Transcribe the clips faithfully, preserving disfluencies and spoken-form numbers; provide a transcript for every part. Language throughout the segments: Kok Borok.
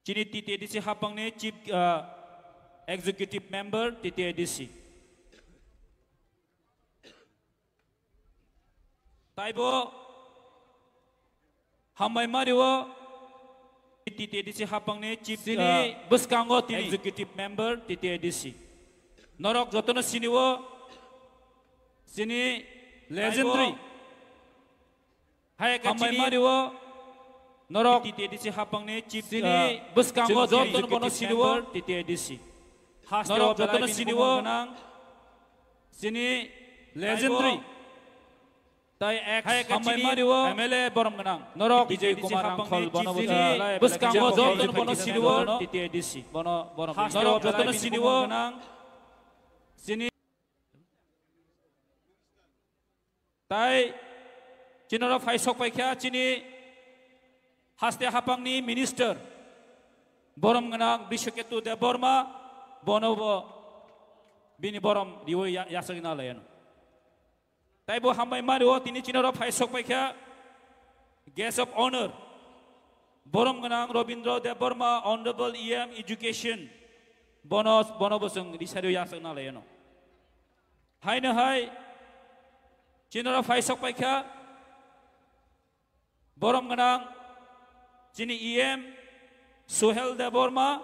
Chini T T A D C hapangni Chief, ah, Executive Member T T A D C. Taibo hambai mario T T A D C hapangni Chief, chini, ah, bwskango tini Executive Member T T A D C. Norok jotono sinio chini legendary. Taibo Hai ka hambai chini mario norok T T A D C hapangni Chief, chini, ah, bwskango chini jotono bono Executive sinio. Member T T A D C. Hasteo norok jotono belai bini sinio. Bumung gwnang. Chini legendary. Taibo tai ex hai ka hambai chini mario M L A borom gwnang. Norok Vijay Kumar Rangkhol bono chini bwskango jotono bono sinio. T T A D C. Bono borom hasteo norok jotono sinio. Chini Tai chini oro phai sok paikha chini haste hapangni minister borom gwnang Biswaketu Debbarma, bono bo bini borom riwi ya-, yasagna layano. Tai bo hambai mario tini chini oro phai sok paikha guest of honor borom gwnang Robindra Debbarma, Honorable E M Education, bono, bono bo chwng risari yasagna layano. Haino hai chini oro phai sok paikha borom gwnang chini E M Suhel Debbarma,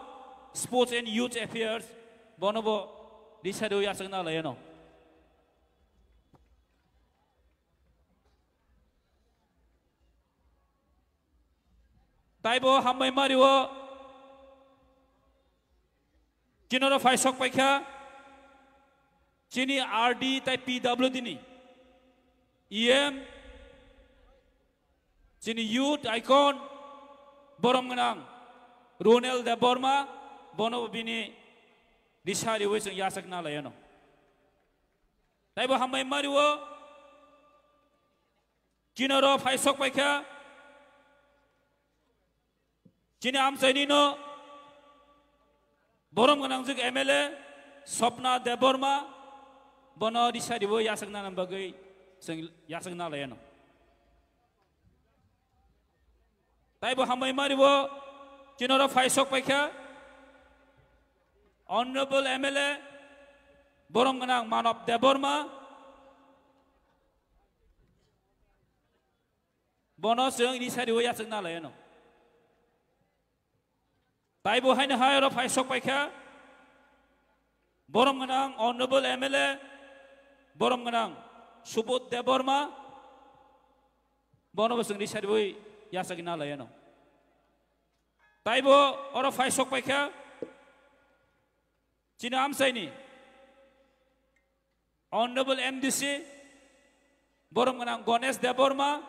Sports and Youth Affairs, bono bo risari yasagna layano. Tai bo hambai mario chini oro phai sok paikha chini R D tai P W D ni E M, chini youth icon, borom gwnang Ronel Debbarma, bono bini risa riwi chwng yasakna layano. Tai bo hambai mario chini oro phai sok paikha chini amchaini no borom gwnangjwk M L A Swapna Debbarma, bono risa riwi yasakna bagwi chwng yasakna layano. Tai bo hambai mario chini oro phai sok paikha Honorable M L A borom gwnang Manob Debbarma, bono chwng risa riwi yasakna layano. Tai bo haino hai oro phai sok paikha borom gwnang Honorable M L A borom gwnang Subodh Debbarma, bono bo chwng risa riwi yasakna layano. Tai bo oro phai sok paikha chini amchaini Honorable M D C borom gwnang Ganesh Debbarma,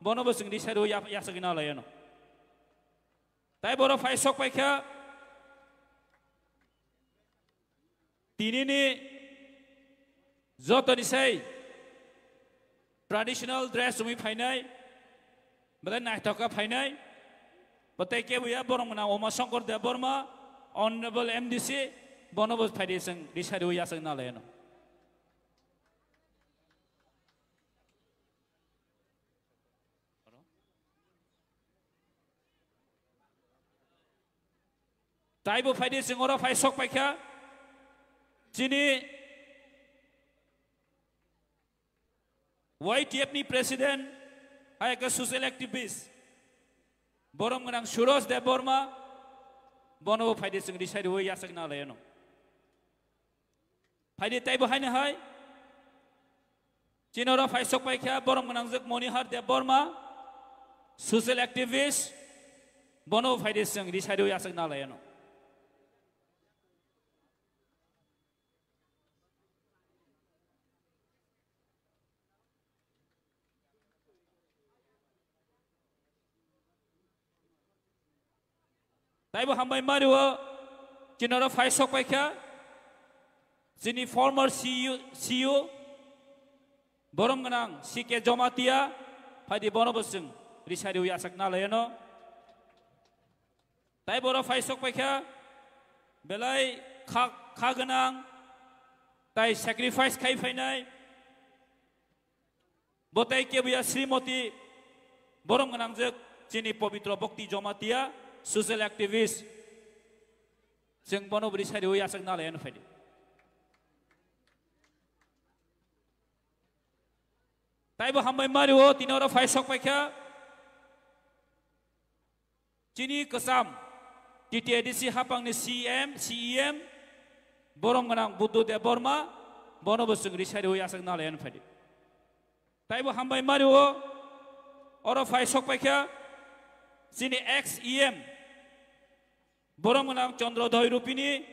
bono bo chwng risa riwi ya-, yasakna layano. Tai bo oro phai sok paikha tinini jotoni sai traditional dress chumui phainai, belai naithok khe phainai. Bo tei kebo ya, borom gwnang Uma Shankar Debbarma, Honorable M D C, bono bo phaidi chwng risa riwi yasakna layano. Tai bo phaidi chwng oro phai sok paikha chini Y T F ni president, hai khe social activist, borom gwnang Suros Debbarma, bono bo phaidi chwng risa riwi yasakna layano. Phaidi tai bo haino hai chini oro phai sok paikha borom gwnangjwk Monihar Debbarma, social activist, bono bo phaidi chwng risa riwi yasakna layano. Tai bo hambai mario chini oro phai sok paikha chini former C E O, C E O borom gwnang C K Jomatia, phaidi bono bo chwng risa riwi yasakna layano. Tai bo oro phai sok paikha belai kha, kha gwnang tai sacrifice khai phainai. Bo tai kebo ya Srimoti borom gwnangjwk chini Pobitro Bhakti Jomatia, social activist, chwng bono bwrwi sari o yachak nalai ano phaidi. Taibo hambai mari o tini oro phai sok paikha. Chini kwcham T T A D C hapangni C M, C E M, borom gwnang Buddha Debbarma, bono bo chwng risari o yachak nalai ano phaidi. Taibo hambai mari o oro phai sok paikha chini ex E M, borom gwnang Chandra Doi Rupini,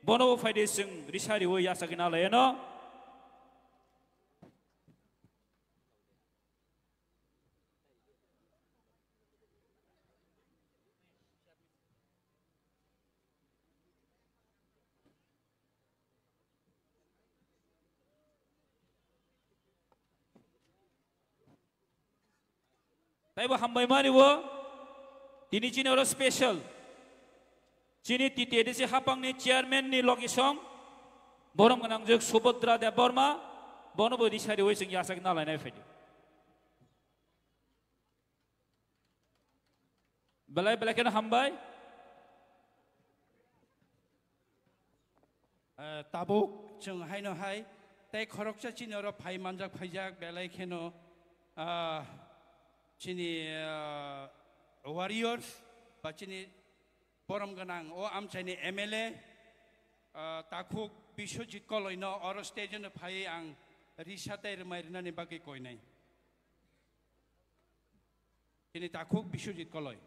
bono bo phaidi chwng risari o yachak nalai ano. Taibo hambai mani o tini chini oro special chini T T A D C hapangni chairman ni logisong borom gwnangjwk Subhadra Debbarma, bono bo risari o chwng yachak nalainai phaidi. Belai belai kheno hambai. Eh, tabuk chwng haino hai tei khoroksa chini oro phai manjak phaijak belai kheno, ah, chini, ah, warriors ba chini borom gwnang o amchaini M L A, ah, takhuk Biswajit Koloino oro stage no phaiwi ang risa tei rwmai rwnani bagwi koinai. Chini takhuk Biswajit Koloi.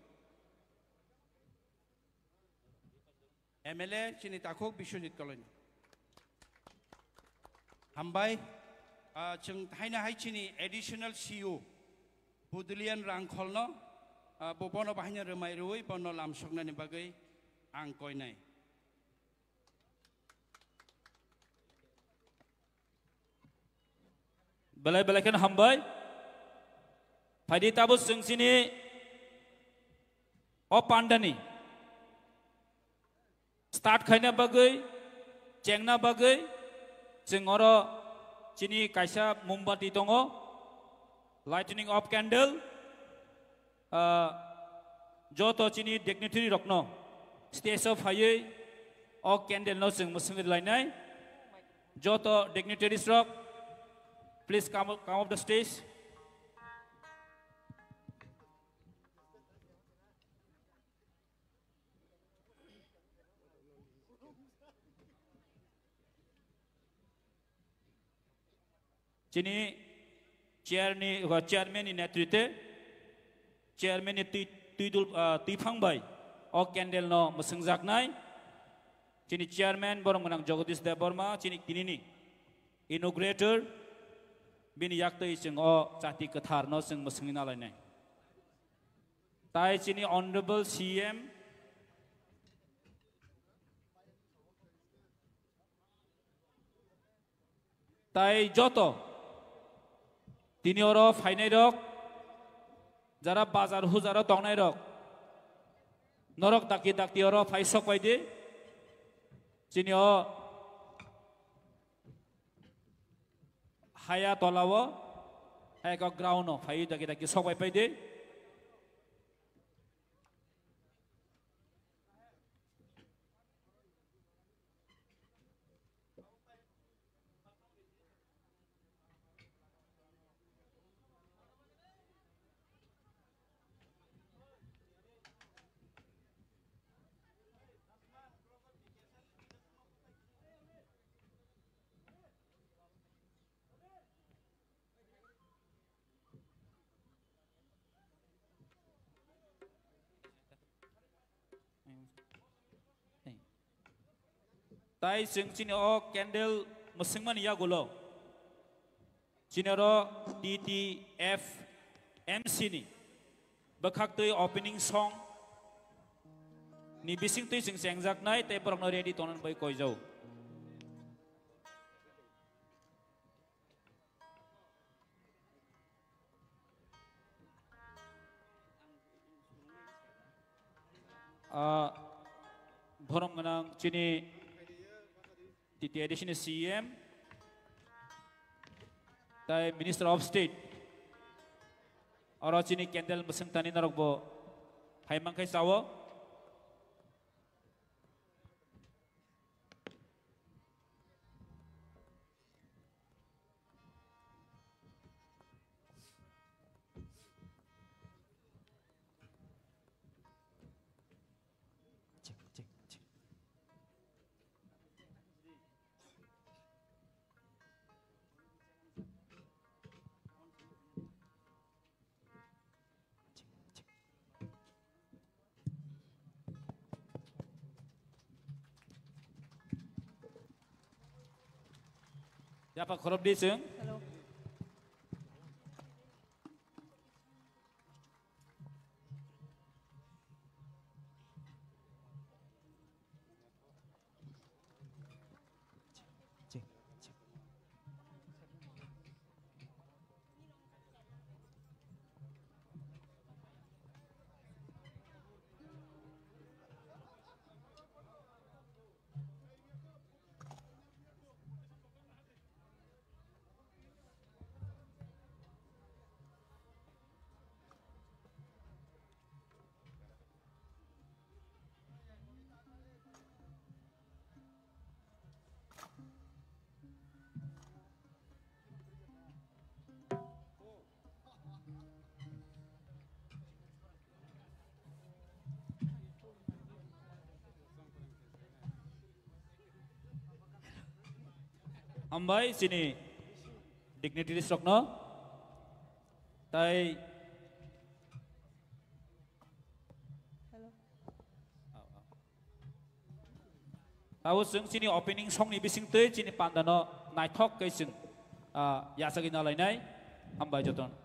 M L A chini takhuk Biswajit Koloi. Hambai, ah, chwng haino hai chini additional C E O, Budulian Rangkholno, ah, bo bono bahaino rwmai rwui bono lamsoknani bagwi ang koinai. Belai belai kheno hambai. Phaidi tabuk chwng chini o pandani start khaina bagwi, chengna bagwi, chwng oro chini kaisa mombati tongo, lightening of candle. Ah, joto chini dignitary rokno stage o phaiwi o candle no chwng mwswng rwlainai. Joto dignitaries rok, please come up, come up the stage. Chini chair ni, o chairman ni netritwe, chairman ni twi, twi dul, ah, twiphang bai o candle no mwswngjaknai. Chini chairman borom gwnang Jagadish Debbarma, chini tinini inaugurator, bini yaktwi chwng o chati kwthar no chwng mwswngwi nalainai. Tai chini honorable C M, tai joto tini oro phainai rok, jara bazar hujaro tongnai rok, norok dakti dakti oro phai sok pai di. Chini o haya tola o, haya kok ground o phai dakti dakti sok pai pai di. Tai chwng chini o candle mwswngmani yagulo chini oro T T F M C ni bwkhaktwi opening song ni bisingtwi chwng chengjaknai tei borokno ready tongnani bai koijao. Ah, borom gwnang chini T T A D C ni C M tai Minister of State. Oro chini candle mwswng tani norok bo hai mankhe chao. Yapha khorop di chwng. Hello. Hambai chini dignitaries rokno. Tai Abo chwng chini opening song ni bising twi chini panda no naithok khe chwng, ah, yachagwi nalainai. Hambai jotono.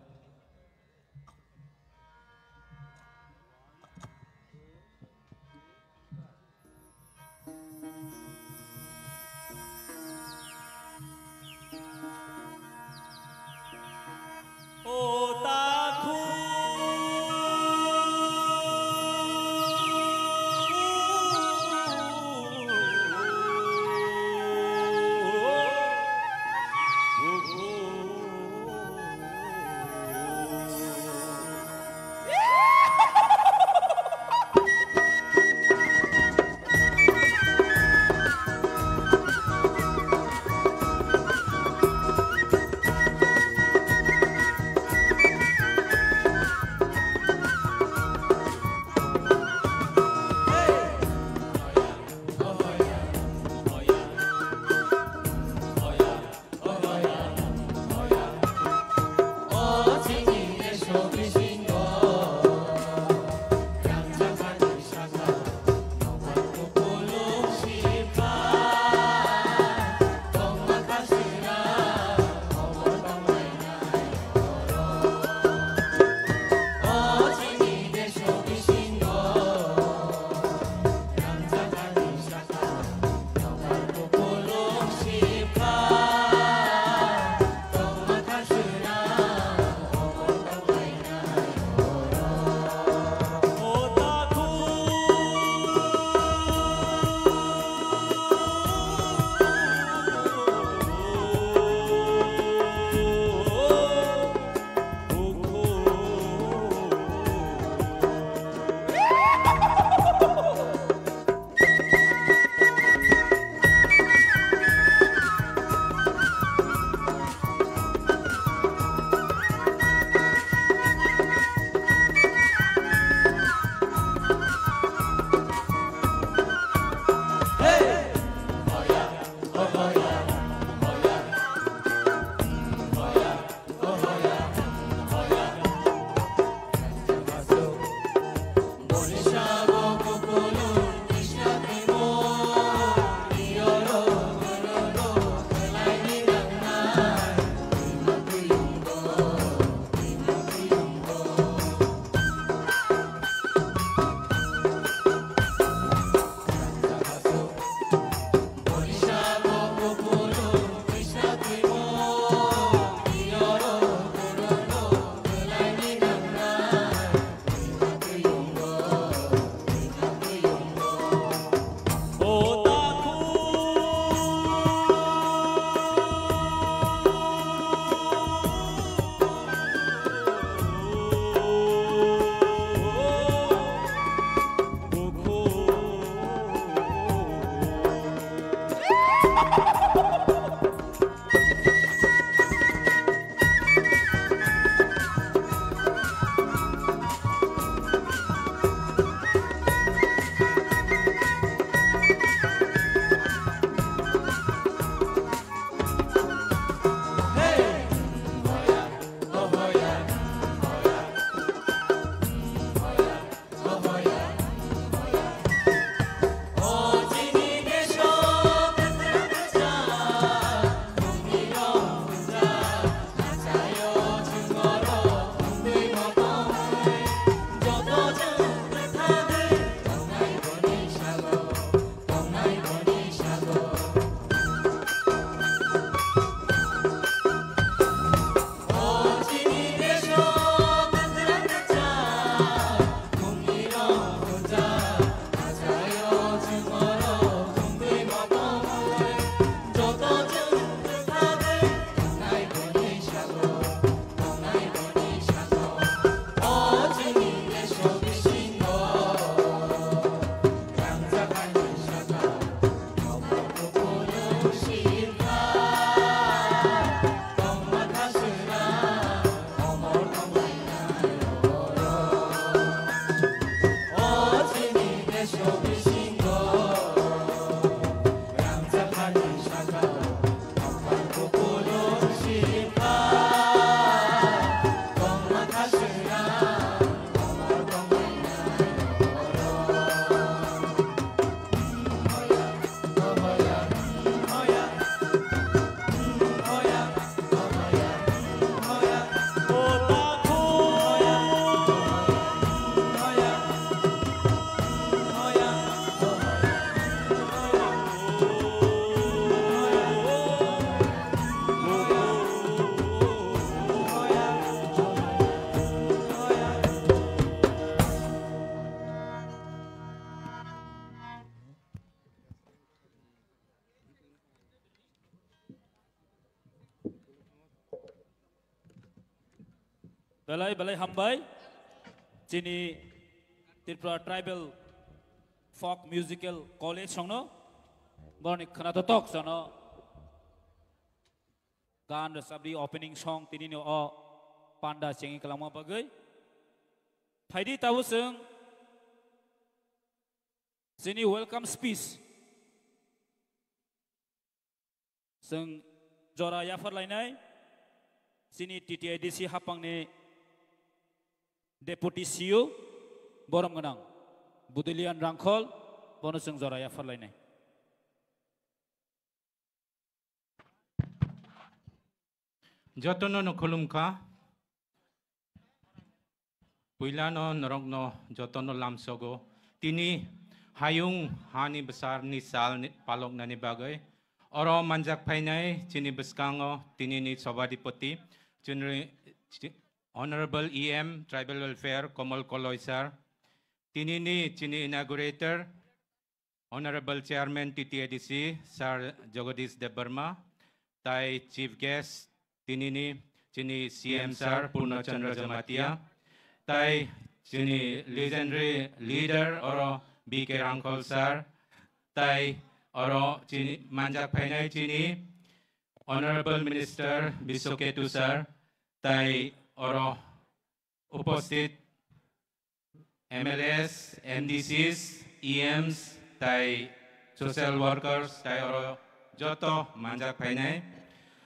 Belai belai hambai. Chini Tripura Tribal Folk Musical College songno borni khwnato tok jono gan rwchapdi opening song tinini o panda chengwi kwlangma bagwi. Phaidi tabuk chwng chini welcome speech chwng jora yaphar lainai chini T T I D C hapangni Deputy C E O borom gwnang Budilian Rangkhol, bono chwng jora yaphar lainai. Jotono no khulumkha. Puilano norokno jotono lamsogo. Tini hayung hani bwsarni sal ni paloknani bagwi oro manjak phainai chini bwskango tinini Sobadipoti, chini chi-, Honorable E M Tribal Welfare Komol Koloi sir, tinini chini inaugurator, Honorable Chairman T T A D C, Sir Jagadish Debbarma, tai Chief Guest, tinini, chini C M Sir Purna Chandra Jamatia, tai chini legendary leader oro B K Rangkhol Sir, tai oro chini manjak phainai chini Honorable Minister Biswaketu Sir, tai oro uposthit M L As, M D Cs, E Ms, tai social workers, tai oro joto manjak phainai.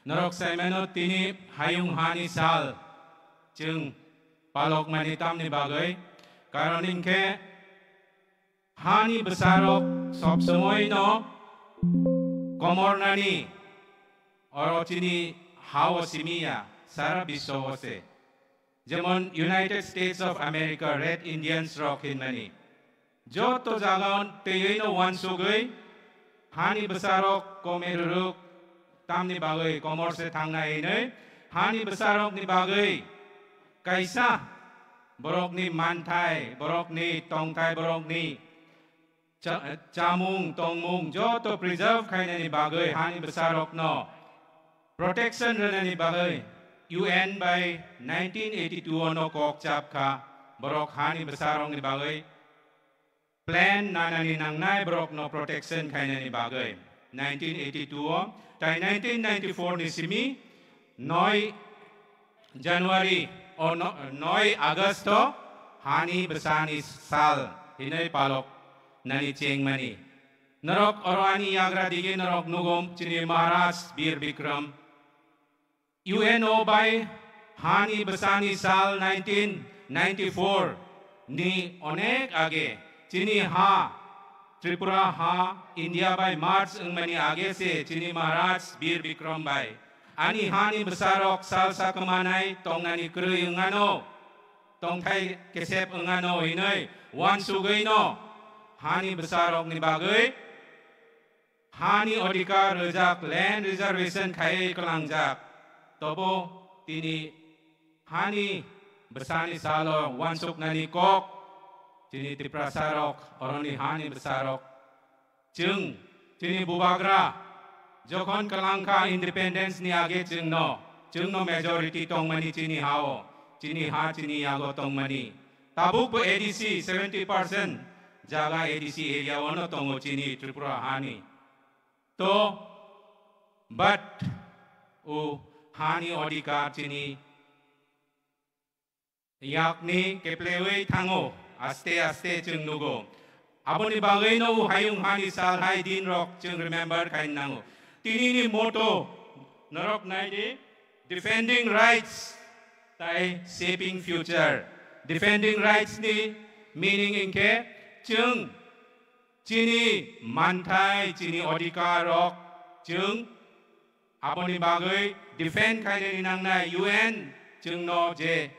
Norok saimano tini hayung hani sal chwng palokmani tamni bagwi. Karon hinkhe hani bwsarok sob somoino komornani oro chini hao simiya sara biswo se. Jemon United States of America Red Indians rok hinmani. Joto jaga twiwi no wansugwi hani bwsarok kome rwrwk tamni bagwi komor se thangnai hinwi hani bwsarokni bagwi kaisa borokni manthai, borokni tongthai, borokni cha-, chamung tongmung joto preserve khainani bagwi hani bwsarokno protection rwnani bagwi U N bai nineteen eighty-two ono kok chap kha, borok hani bwsarokni bagwi plan nanani nangnai borokno protection khainani bagwi nineteen eighty-two o, tai nineteen ninety-four ni simi noi January o no-, noi August o hani bwsani sal hinwi palok nani chengmani. Norok oro ani yagra digi norok nugum chini Maharaj Bir Bikram. U N O bai hani bwsani sal nineteen ninety-four ni onek age chini ha Tripura ha India bai merge wngmani age se chini Maharaj Bir Bikram bai ani hani bwsarok sal sakmanai tongnani kwrwi wngano, tongthai kesep wngano hinwi wansugwino hani bwsarokni bagwi hani odhikar rwjak, land reservation khaiwi kwlangjak. Tobo tini hani bwsani salo wansuknani kok chini Tiprasarok, oroni hani bwsarok. Chwng, chini bubagra, jokhon kwlangkha independence ni age chwngno, chwngno majority tongmani chini hao, chini ha chini yago tongmani. Tabukbo A D C seventy percent jaga A D C area ono tongo chini Tripura hani. To, but o hani odhikar chini yakni keplewi thango, aste aste chwng nugo. Aboni bagwino o hayung hani sal hai din rok chwng remember khaina nango. Tini ni motto norok nai di, defending rights tai shaping future. Defending rights ni meaning hinkhe chwng chini manthai, chini odhikar rok chwng aboni bagwi defend khainani nangnai. U N chwngno je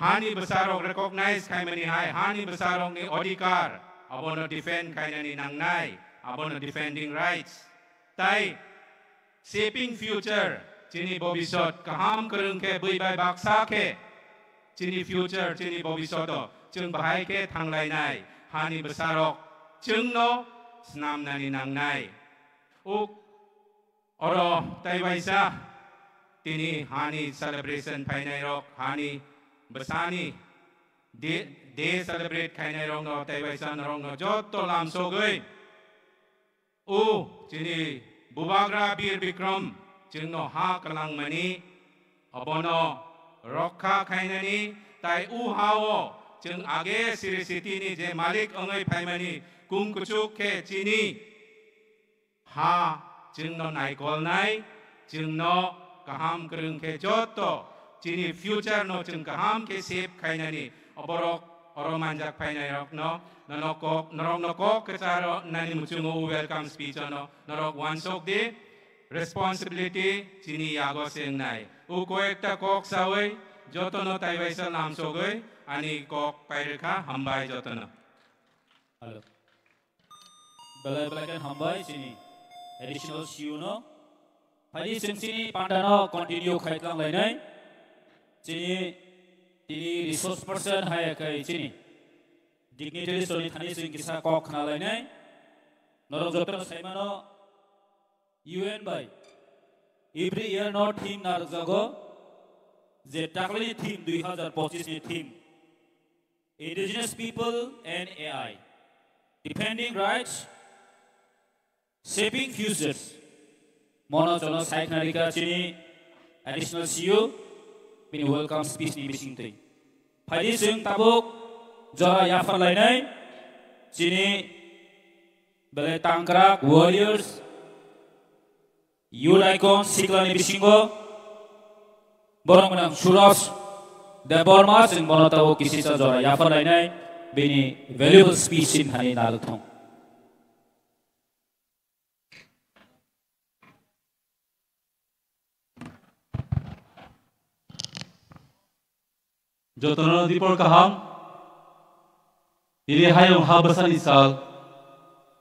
hani bwsarok recognize khaimani hai, hani bwsarokni odhikar, abono defend khainani nangnai, abono defending rights. Tai shaping future, chini bobisot kaham kwrwng khe, bui bai baksa khe, chini future, chini bobisoto chwng bahai khe thanglainai, hani bwsarok chwngno snamnani nangnai. Uk Oro taibaisa tini hani celebration phainai rok, hani bwsani day, day celebrate khainai rokno taibaisa norokno joto lamsogwi o chini Bubagra Bir Bikram chwngno ha kwlangmani abono rokha khainani tai o ha-o chwng age siri sitini je malik wngwi phaimani kung kuchuk khe chini ha chwngno naikolnai, chwngno kaham kwrwng khe joto chini future no chwng kaham khe shape khainani oborok oro manjak phainai rokno nono kok, norokno kok kwcharo nani muchungo o welcome speech ono norok wansok di. Responsibility chini yago se wngnai. O koyekta kok sawi jotono taibaisa lamsogwi ani kok pairwkha. Hambai jotono. Hello. Belai belai khe hambai chini additional C E O no. Phaidi chwng chini panda no continue khai tlang lainai. Chini, chini resource person hai khai chini dignitaries rokni thani chwng kisa kok khna lainai. Norok jotono saimano U N bai every year no theme narwkjago, je taklini theme, dui hazar pochis ni theme, Indigenous People and A I, Defending Rights, Shaping Futures. Mono jono saikna rika chini additional C E O, bini welcome speech ni bisingtwi. Phaidi chwng tabuk jora yaphar lainai chini belai tangkrak warriors, youth icon, siklani bisingo borok gwnang Suraj Debbarma, chwng bono tabuk kisisa jora yaphar lainai bini valuable speech sin hani narwk thung. Jotono dipor kaham, tini hayung ha bwsani sal,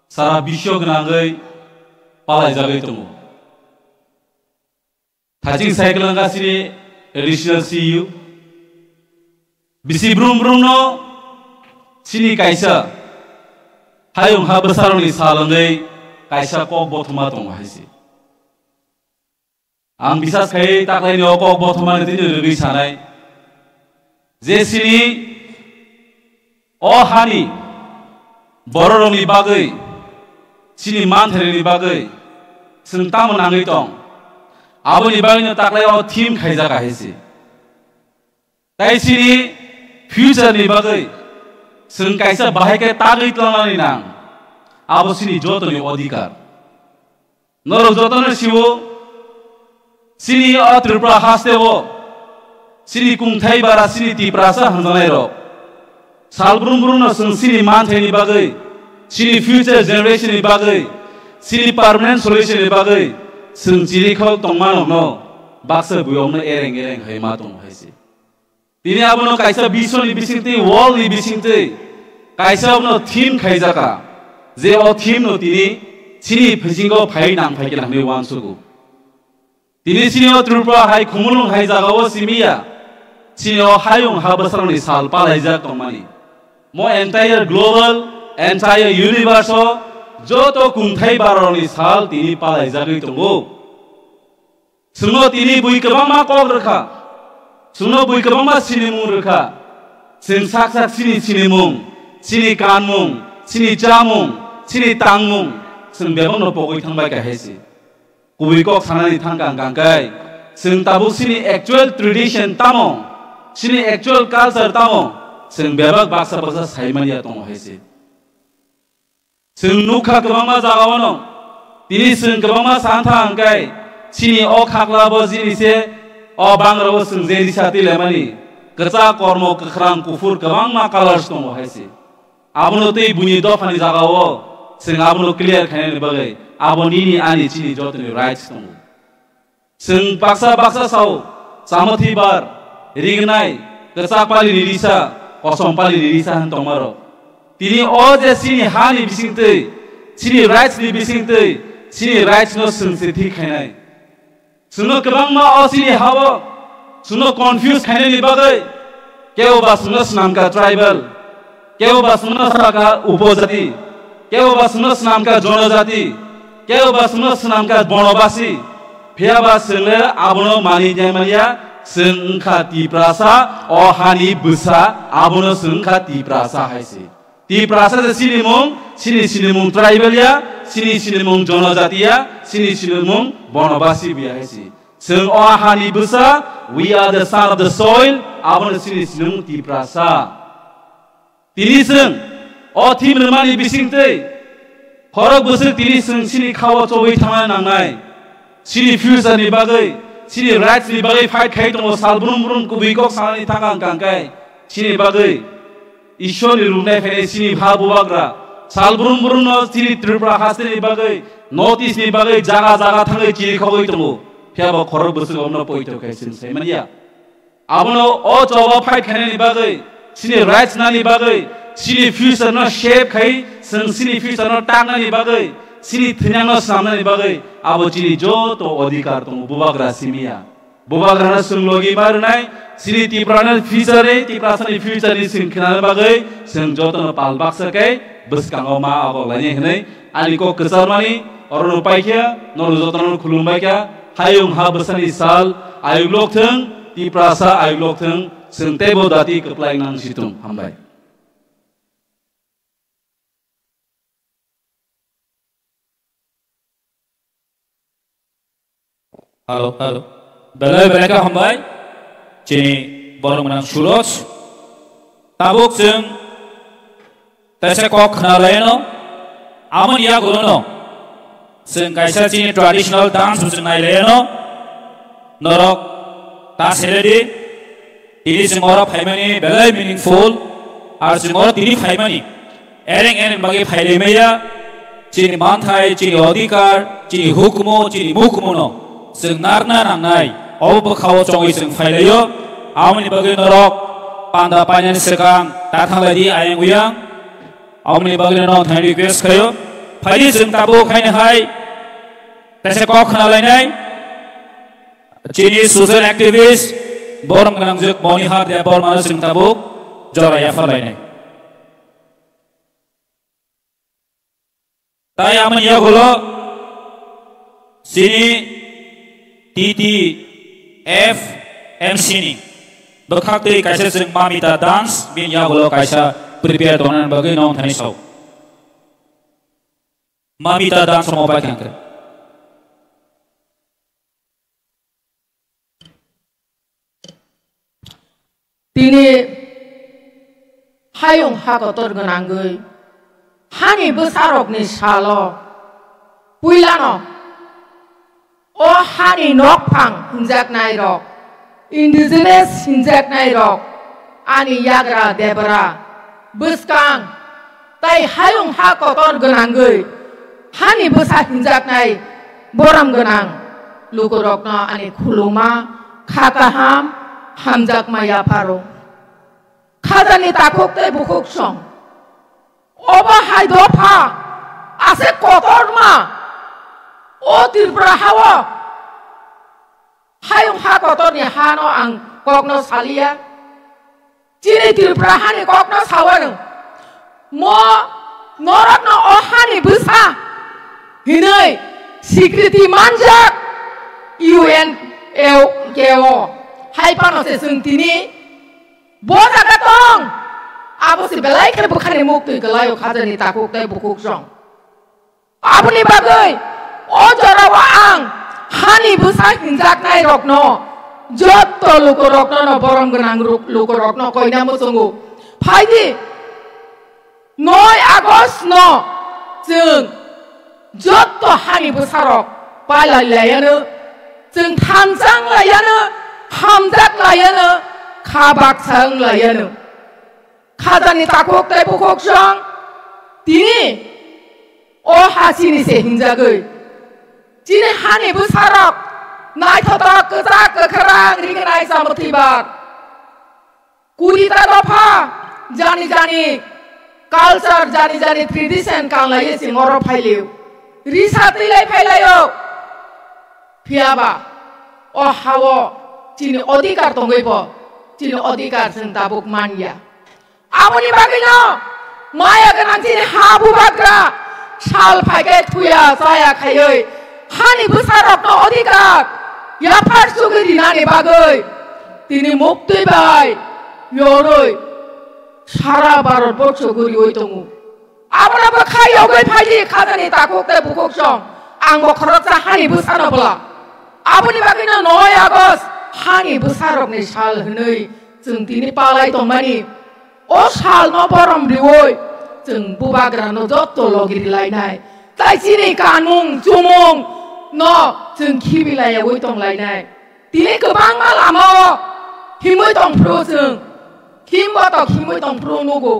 sara bisyo gwnangwi palaijagwi tongo. Thaching cycle wngkha chini additional C E O. Bisi brum brum no chini kaisa hayung ha bwsarokni sal wngwi kaisa kok bothoma tongo hai se. Ang bisas khai taklaini o kok bothomani tini rwgwi sanai je chini o hani bororokni bagwi, chini manthairokni bagwi chwng tamo nangwi tong, aboni bagwino taklai o theme khaijak hai se. Tai chini future ni bagwi chwng kaisa bahai khe tagwi tlangnani nang, abo chini jotoni odhikar. Norok jotono siwo, chini o Tripura haste o, chini kungthai bara, chini Tiprasa hanjanai rok, sal brum brum no chwng chini manthaini bagwi, chini future generation ni bagwi, chini permanent solution ni bagwi chwng chirikhok tongmanokno baksa buyokno ereng ereng hai ma tongo hai se. Tini abono kaisa biswni bisingtwi, world ni bisingtwi kaisa abono theme khaijaka, je o theme no tini chini phasingo phai nang phai khe nangni uansugo. Tini chini o Tripura hai khumulwng hai jagao simiya, chini o hayung ha bwsarokni sal palaijak tongmani. Mo entire global, entire universe o joto kungthai barorokni sal tini palaijagwi tongo. Chwngno tini bui kwbangma kok rwkha. Chwngno bui kwbangma sinimung rwkha. Chwng sak sak chini sinimung, chini kanmung, chini chamung, chini tangmung, chwng bebakno pogwi thangbai kahai se. Kubui kok sanani thangkha hwnkha hwnkhe, chwng tabuk chini actual tradition tamo, chini actual culture tamo, chwng bebak baksa baksa saimanya tongo hai se. Chwng nukha kwbangma jagao no. Tini chwng kwbangma santha hwnkhe chini o khaklabo jini se o bangrao chwng je risa twilaimani kwchak kormo kwkhwrang kuphur kwbangma colors tongo hai se. Abono tei buini dophani jagao chwng abono clear khainani bagwi abo nini ani chini jotoni rights tongo. Chwng baksa baksa sao, chamathi bar, rignai, kwchak pali ni risa, kosom pali ni risa hwn tongmaro. Tini o je chini hani bisingtwi, chini rights ni bisingtwi, chini rights no chwng se thik khainai. Chwngno kwbangma o chini hao, chwngno confuse khainani bagwi, kebo ba chwngno swnamkha tribal, kebo ba chwngno saka upojati, kebo ba chwngno swnamkha jonojati, kebo ba chwngno swnamkha bonobasi. Phiya ba chwng le abono mani nai manya, chwng wngkha Tiprasa, o hani bwsa, abono chwng wngkha Tiprasa hai se. Tiprasa se chini mung, chini sinimung tribal ya, chini sinimung jonojati ya, chini sinimung bonobasi biya hai se. Chwng o hani bwsa, we are the son of the soil, abono chini sinimung Tiprasa. Tini chwng o thim rwmani bisingtwi khorok bwswk tini chwng chini khao chobwi thangna nangnai. Chini future ni bagwi, chini rights ni bagwi fight khai tongo, sal brum brum kubui kok sanani thang ang kang kai. Chini bagwi Ishwar ni ruknai phainai chini bha bubagra. Sal brum brum no chini Tripura haste ni bagwi, North East ni bagwi jaga jaga thangwi chiri khogwi tongo. Phiya bo khorok bwswk omno poito khai chwng sai manya. Abono o choba fight khainani bagwi, chini rights nani bagwi, chini future no shape khai, chwng chini future no tangnani bagwi, chini thwinyang no swnamnani bagwi, abo chini joto odhikar tongo, bubagra simiya. Bubagra no chwng logi ma rwnai, chini Tiprasa ni future ni, Tiprasa ni future ni chwng khnana bagwi, chwng joto no pal baksa khai, bwskango ma agok lainai hwnwi, ani kok kwcharmani, oro no paikha, norok joto no khulumbaikha, Hayung ha bwsani sal ayuk lok thung, Tiprasa ayuk lok thung, chwng teibo dati kwplai nang si thung. Hambai. Hello, hello. Belai belai khe hambai. Chini borok gwnang Suroj. Tabuk chwng Tei se kok khna laino, amoni yagulono chwng kaisa chini traditional dance bo chwng nai laino, norok ta seledi, tini chwng oro phaimani belai meaningful, ar chwng oro tini phaimani ereng ereng bagwi phai lai maya, chini manthai, chini odhikar, chini hukumu, chini mukumu no chwng narwkna nangnai, obo bwkhao chongwi chwng phai laio. Amoni bagwi norok panda painani swkang ta thang lai di ayang uyang. Amoni bagwi no thani request khaio. Phai di chwng tabuk haino hai kaisa kok khna lainai. Chini social activist borom gwnang jwk Monihar Debbarma no chwng tabuk jora yaphar lainai. Tai amoni yagulo chini T T F M C ni bwkhak twi kaisa chwng Mamita dance bini yagulo kaisa prepare tongnani bagwi nong thani sao. Mamita dance mo bai kangkhe. Tini hayung ha kotor gwnangwi hani bwsarokni salo puilano o hani nokphang hinjaknairok, indigenous hinjaknairok, ani yagra debra bwskang tai hayung ha kotor gwnangwi hani bwsa hinjaknai borom gwnang lukurokno ani khuluma kha kaham hamjakma yapharo. Khajani takhuk tei bukhuk song obo hai dopha ase kotorma o Tripura hao hayung ha kotorni hano ang kokno saliya. Chini Tripura hani kokno sawi rwng. Mo norokno o hani bwsa hinwi sikriti manjak U N K O. Hai phano se chwng tini bo jaga tong. Abo se belai khe bwkhani muktwi kwlaio khajani takhuk tei bukhuk song. Aboni bagwi o jorao ang hani bwsa hinjaknairokno, jotto lukurokno no, borom gwnang ruk-, lukurokno koina muchungo. Phaidi noi August no Chwng jotto hani bwsarok palai laiano, chwng thansa wng laiano, hamjak laiano, kha baksa wng laiano. Khajani takhuk tei bukhuk song tini o ha chini se hinjagwi. Chini hani bwsarok naithotok kwchak kwkhrang rignai chamothibar. Kurita dopha jani jani culture, jani jani tradition kanglaiwi chwng oro phailio. Risa twilai phailaio. Phiyaba o hao chini odhikar tongwibo chini odhikar chwng tabuk manya. Aboni bagwino maya gwnang chini ha bubagra sal phaikhe thuya chaya khaiwi hani bwsarokno odhikar yaphar chugwi rinani bagwi tini muktwi bai yorwi sara Bharat borsho guriwi tongo. Abono bwkha yogwi phaidi khajani takhuk tei bukhuk song. Ang bo khoroksa hani bwsano bwla. Aboni bagwino noi August hani bwsarokni sal hwnwi chwng tini palai tongmani. O salno borom riwi chwng bubagrano jotto logi rilainai. Tai chini kanmung chumung no chwng khibi laiyawi tonglainai. Tini kwbangma lamao himwi tongphuru chwng. Himbo tok himwi tongphuru nugo.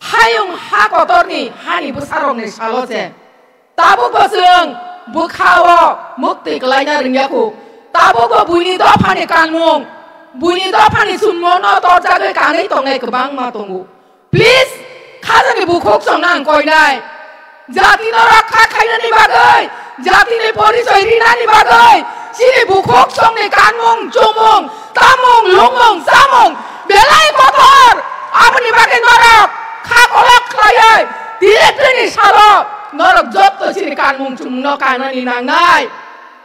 Hayung ha kotorni hani bwsarokni salo se. Tabukbo chwng bwkhao muktwi kwlaina rwngya kho. Tabukbo buini dophani kanmung, buini dophani chumungno torjagwi kanwi tongnai kwbangma tongo. Please, khajani bukhuk songno ang koinai. Jatino rokha khainani bagwi, jatini porichoi rinani bagwi, chini bukhuk songni kanmung, chumung, tamung, lungmung, chamung, belai kotor. Aboni bagwi norok kha kolok khlaiwi, directrini salo norok jotto chini kanmung, chumungno kanani nangnai.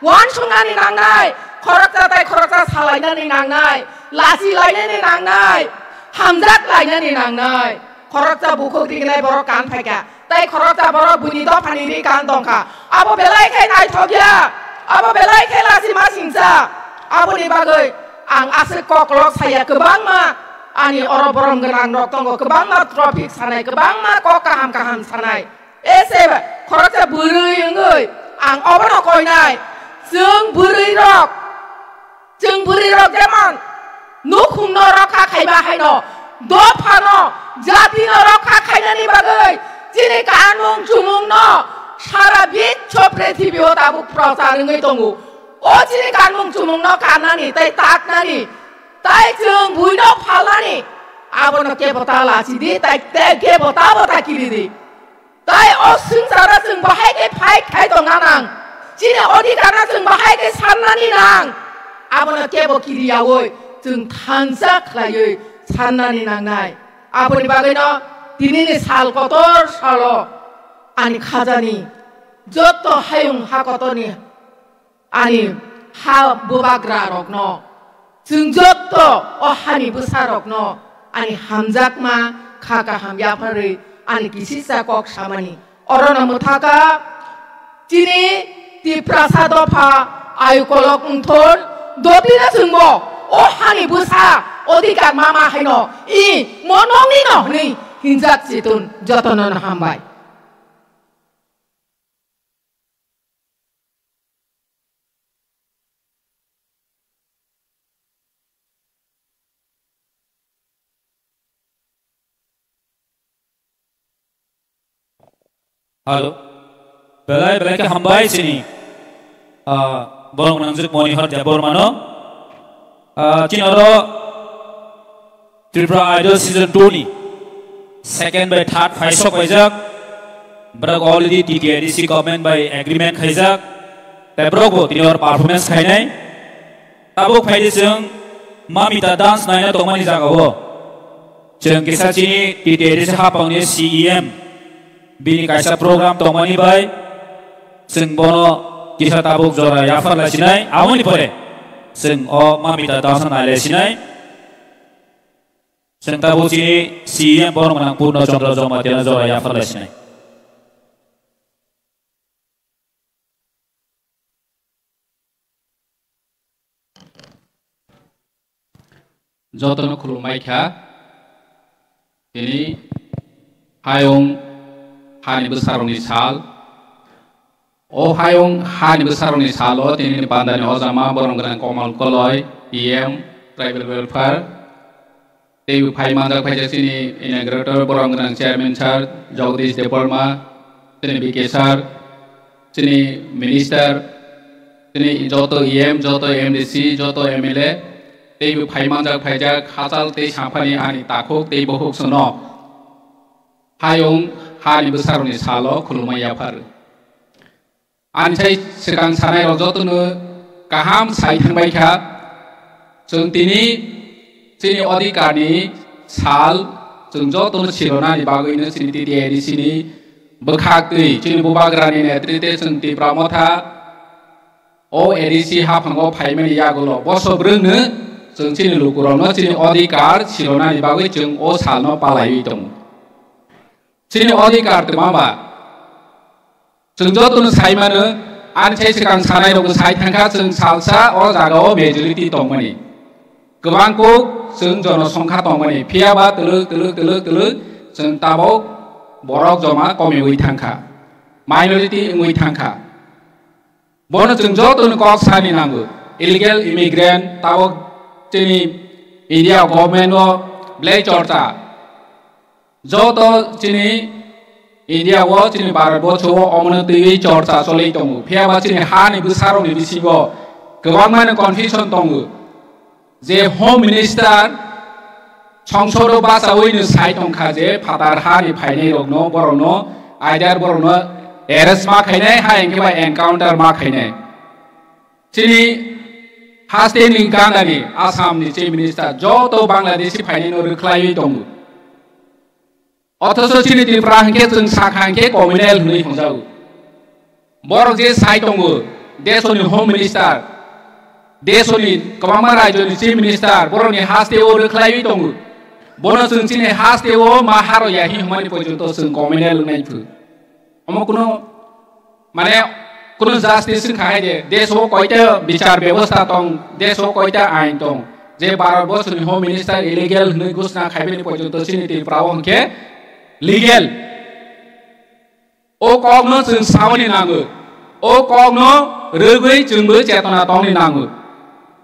Uansuknani nangnai, khoroksa tai khoroksa salainani nangnai, lachi lainani nangnai, hamjak lainani nangnai. Khoroksa bukhuk rignai borok kan phaikha, tai khoroksa borok buini dophani ri kan tongkha. Abo belai khe naithok ya, abo belai khe lachi masingcha. Aboni bagwi ang aswk koklok saya kwbangma ani oro borom gwnang rok tongo, kwbangma topic sanai, kwbangma kok kaham kaham sanai. Ese ba, khoroksa bwrwi wngwi ang obono koinai. Chwng bwrwi rok, chwng bwrwi rok jemon nukhungno rokha khaiba haino, dophano, jatino rokha khainani bagwi chini kanmung chumungno sara biswo prithibio tabuk prochar wngwi tongo. O chini kanmung chumungno kanani tei taknani, tai chwng buino phalnani, abono kebo ta lachidi, tai, tai kebo ta bo ta kiridi. Tai o swngcharo chwng bahai khe fight khai tongna nang. Chini odhikarno chwng bahai khe sannani nang. Abono kebo kiriyaui chwng thansa khlaiwi sannani nangnai. Aboni bagwino tinini sal kotor salo ani khajani jotto hayung ha kotorni ani ha bubagra rokno, chwng jotto o hani bwsa rokno ani hamjakma kha kaham yapharwi ani kisisa kok samani. Orono mwthaka chini Tiprasa dopha ayukolok wngthon dopina chwngbo o hani bwsa odhikar mama haino i monongni no hwnwi hinjak chitun jotono no hambai. Hello. Belai belai khe hambai chini, ah, borok nangjak Monihar Debbarmano. Ah, chini oro Tripura Idol Season two ni second bai third phaisok paijak. Borok already T T A D C government bai agreement khaijak. Tei borok bo tini oro performance khainai. Tabuk phaidi chwng Mamita dance naina tongmani jagao. Chwng kisa chini T T A D C hapangni C E M bini kaisa program tongmani bai chwng bono kisa tabuk jora yaphar lai sinai. Aboni pore chwng o Mamita dance nai lai sinai. Chwng tabuk chini C E M borok gwnang Purno Chandra Jamatia no jora yaphar lai sinai. Jotono khulumbai kha. Tini hayung hani bwsarokni sal. O hayung hani bwsarokni salo tini bandani ojama borom gwnang Komal Koloi, P M, Tribal Welfare, teibo phai manjak phaijak chini inaugurator borom gwnang Chairman Sir Jagadish Debbarma, chini B K Sir, chini Minister, chini joto E M, joto M D C, joto M L A, teibo phai manjak phaijak hachal tei samphani ani takhuk tei bokhuk sono. Hayung hani bwsarokni salo khulumui yaphar. Ani sai swkang sanai rok jotono kaham sai thangbai kha. Chwng tini chini odhikarni sal chwng jotono silonani bagwino chini T T A D C ni bwkhak twi chini bubagrani netrite chwng Tipra Motha o A D C haphango phaimani yagulo boso bwrwngno chwng chini lukurokno chini odhikar silonani bagwi chwng o salno palaiwi tongo. Chini odhikar twma ba? Chwng jotono sai mano, ani sai swkang sanai rokbo sai thangkha, chwng salsa o jagao majority tongmani. Kwbang kuk chwng jonosongkha tongmani, phiya ba twlwk, twlwk, twlwk, twlwk chwng tabok borok joma komiwi thangkha, minority wngwi thangkha. Bono chwng jotono kok sani nango. Illegal immigrant tabok chini India government o belai chorcha. Joto chini India o, chini Bharat borso o omono twiwi chorcha choli tongo. Phiya ba chini hani bwsarokni bisingo kwbangmani confusion tongo. Je Home Minister songsodo bachawi no sai tongkha je phatar hani phainai rokno, borokno, either borokno arrest ma khainai, ha hwnkhe ba encounter ma khainai. Chini haste ni gandani Assam ni Chief Minister joto Bangladeshi phainai no rwkhlaiwi tongo. Othocho chini Tripura hwnkhe chwng sakha hwnkhe communal hwnwi hwnjago. Borok je sai tongo, desoni Home Minister, desoni kwbangma rajyoni Chief Minister, borokni haste o rwkhlaiwi tongo. Bono chwng chini haste o ma haro ya hi hwnmani porjonto chwng communal wngnai phu. Omo kuno, mane, kuno justice wngkha hai de, deso koita bichar bebosta tong, deso koita ain tong. Je Bharat borso ni Home Minister illegal hwnwi ghosna khaibani porjonto chini Tripura o hwnkhe legal. O kokno chwng saoni nango. O kokno rwgwi chwngbo chetona tongni nango.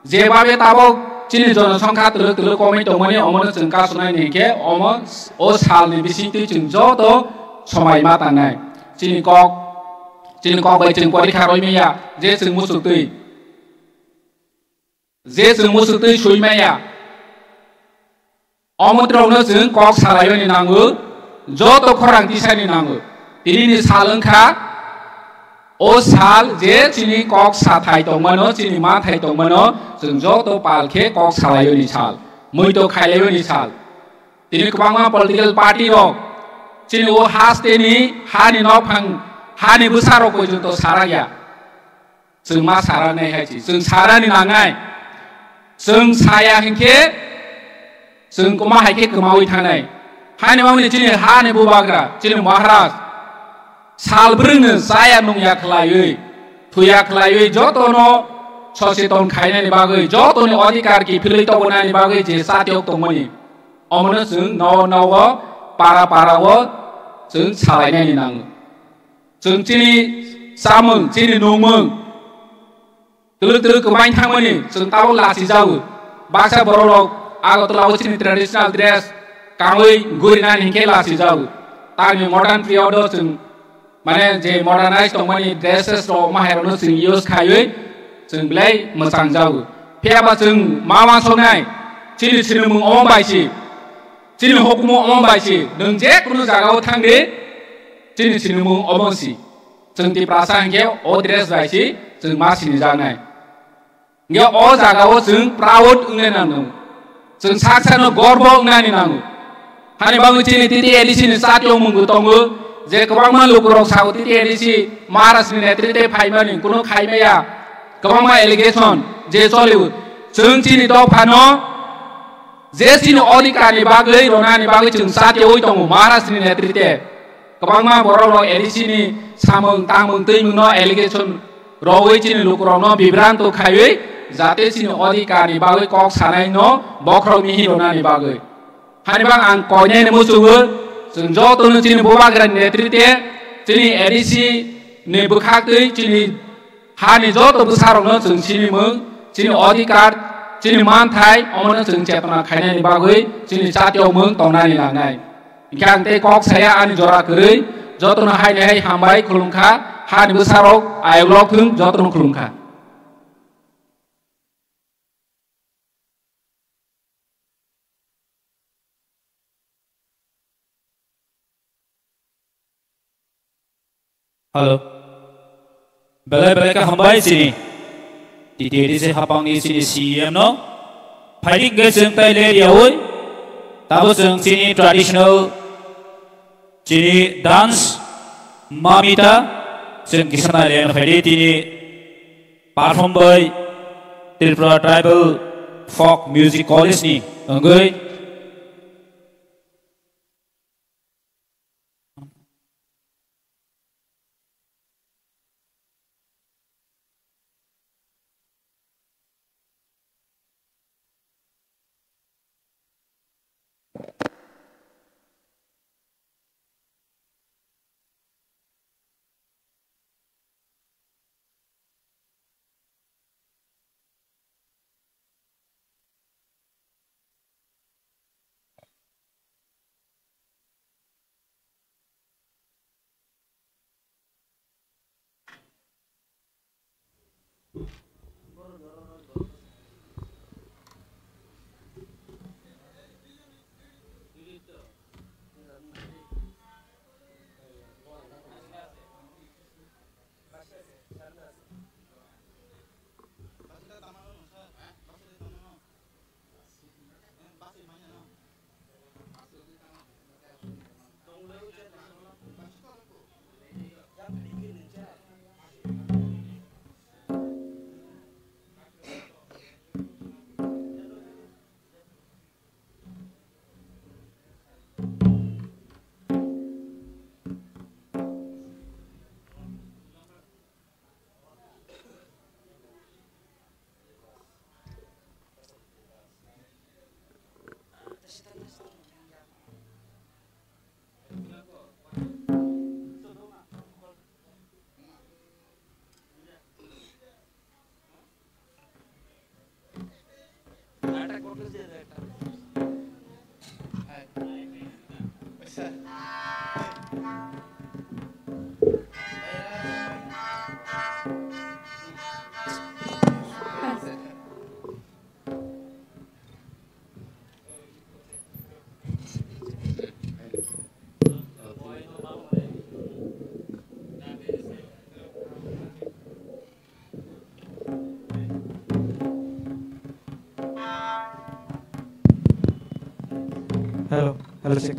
Jebabe tabok chini jonosongkha twlwk twlwk komwi tongmani, omono chwng kasonai ni hwnkhe omo o salni bisingtwi chwng joto somai ma tangnai. Chini kok, chini kok bai chwng porikha roimaya, je chwng musuktwi, je chwng musuktwi suimaya. Omo trokno chwng kok salaiyoni nango, joto khorang tisani nango. Tinini sal wngkha o sal je chini kok sathai tongmano, chini manthai tongmano, chwng joto pal khe kok salaiyoni sal, muito khailaiyoni sal. Tini kwbangma political party rok chini o hasteni hani nokphang, hani bwsarok porjonto sarakya. Chwng ma sara nai hai chi, chwng sarani nangnai. Chwng saya hinkhe chwng kwma hai khe kwmawi thangnai. Haini bagwi chini hani bubagra, chini Maharaj sal bwrwngno chaya nungya khlaiwi, thuya khlaiwi jotono socheton khainani bagwi, jotoni odhikar kiphilwi tobonani bagwi je chatiok tongmani, omono chwng nogo nogo para para o chwng salainani nango. Chwng chini chamung, chini nungmung twlwk twlwk kwmain thangmani chwng tabuk lachijago. Baksa borok rok Agartala o chini traditional dress kanwi gurinani hinkhe lachijago. Tamni modern period o chwng, mane, je modernize tongmani dresses rok, mahairokno chwng use khaiwi chwng belai mwchangjago. Phiya ba chwng ma uansuknai, chini sinimung omo bai si, chini hukumu omo bai si, nwng je kunu jagao thang di, chini sinimung omo si. Chwng Tiprasa hinkhe o dress bai si chwng ma sinijaknai. Hinkhe o jagao chwng proud wngnai nango. Chwng sak sakno gorbo wngnani nango. Hani bagwi chini T T A D C ni chati o mungwi tongo je kwbangma lukurok sao T T A D C Maharaj ni netrite phaimani kuno khaimaya, kwbangma allegation je choliu. Chwng chini dophano je chini odhikar ni bagwi, ronani bagwi chwng chati oi tongo Maharaj ni netrite. Kwbangma borok rok A D C ni samung tangmung twimung no allegation rogwi chini lukurokno bibranto khaiwi, jate chini odhikar ni bagwi kok sanai no bokhorok mihi ronani bagwi. Hani bang ang koinai ni muchungo Chwng jotono chini bubagrani netrite, chini A D C ni bwkhaktwi, chini hani joto bwsarokno chwng sinimung, chini odhikar, chini manthai, omono chwng chetona khainani bagwi chini chatiyokmung tongnani nangnai. Hingkhe ang tei kok saya ani jora kwrwi, jotono haini hai hambai khulumkha, hani bwsarok ayok lok thung, jotono khulumkha. Hello. Belai belai khe hambai chini T T A D C hapangni chini C E M no. Phaidi hwnkhe chwng tai le riyaui tabo chwng chini traditional chini dance Mamita chwng kisa nai le phaidi tini perform bai Tripura Tribal Folk Music College ni wngwi. Hello, hello, check.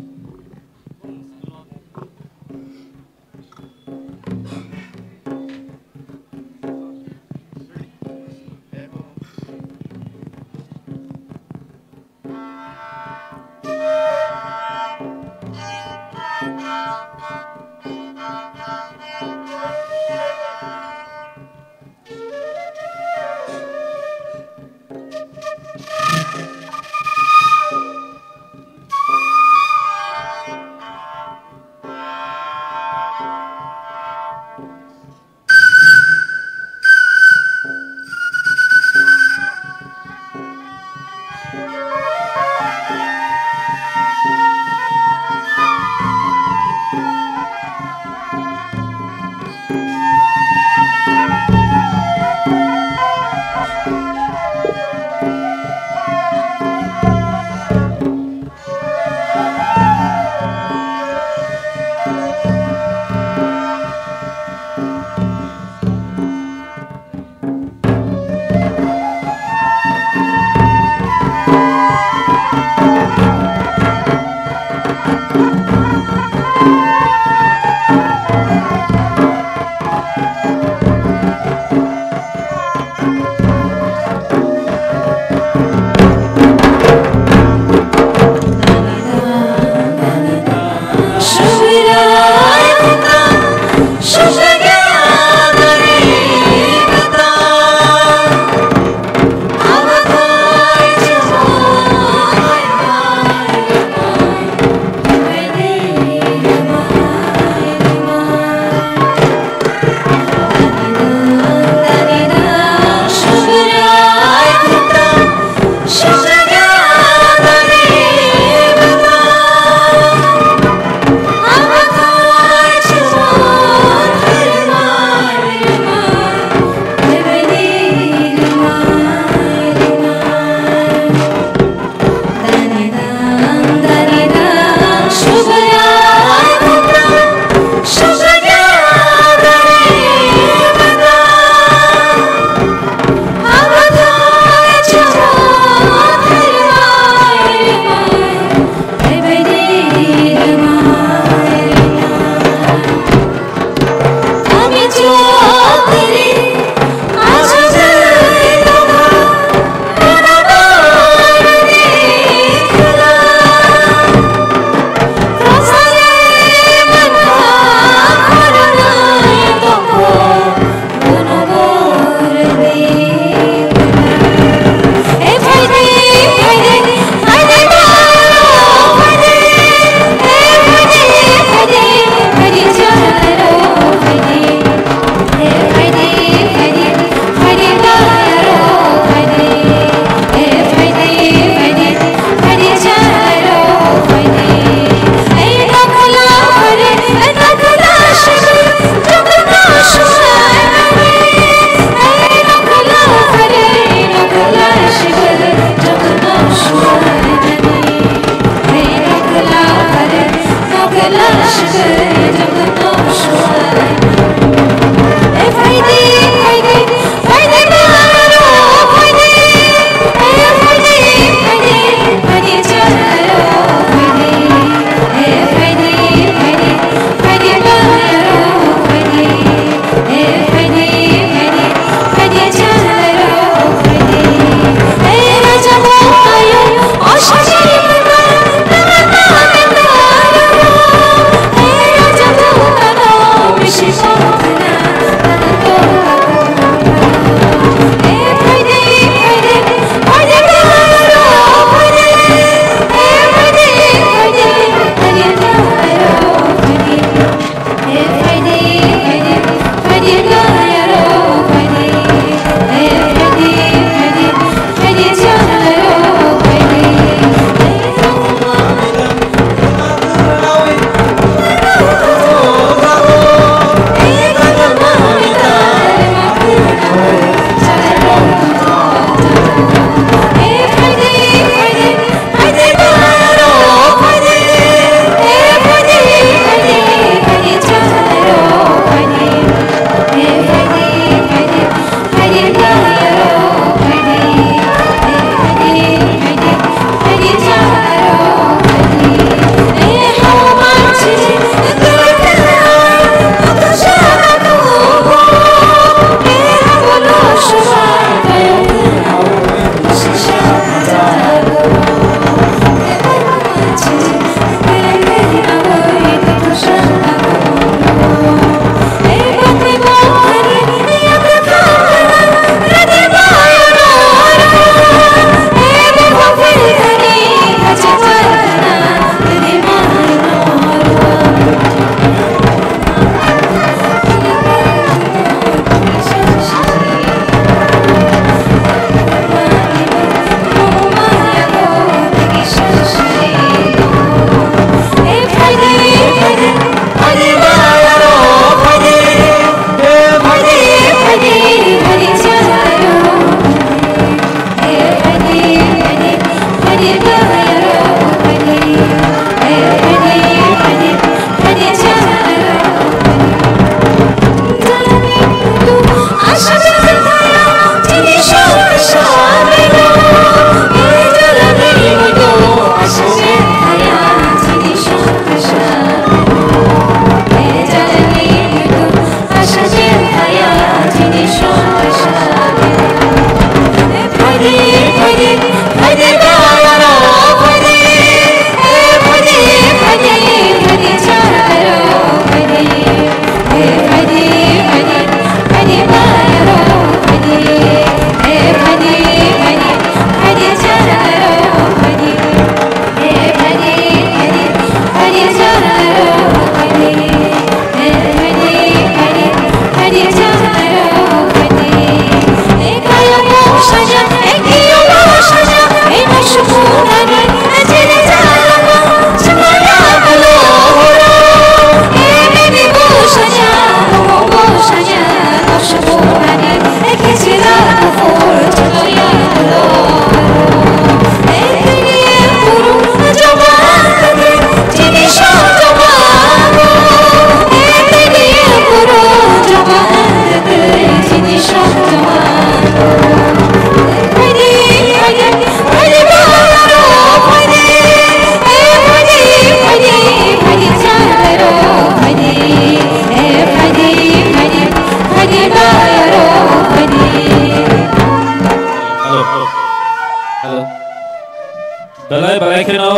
Kheno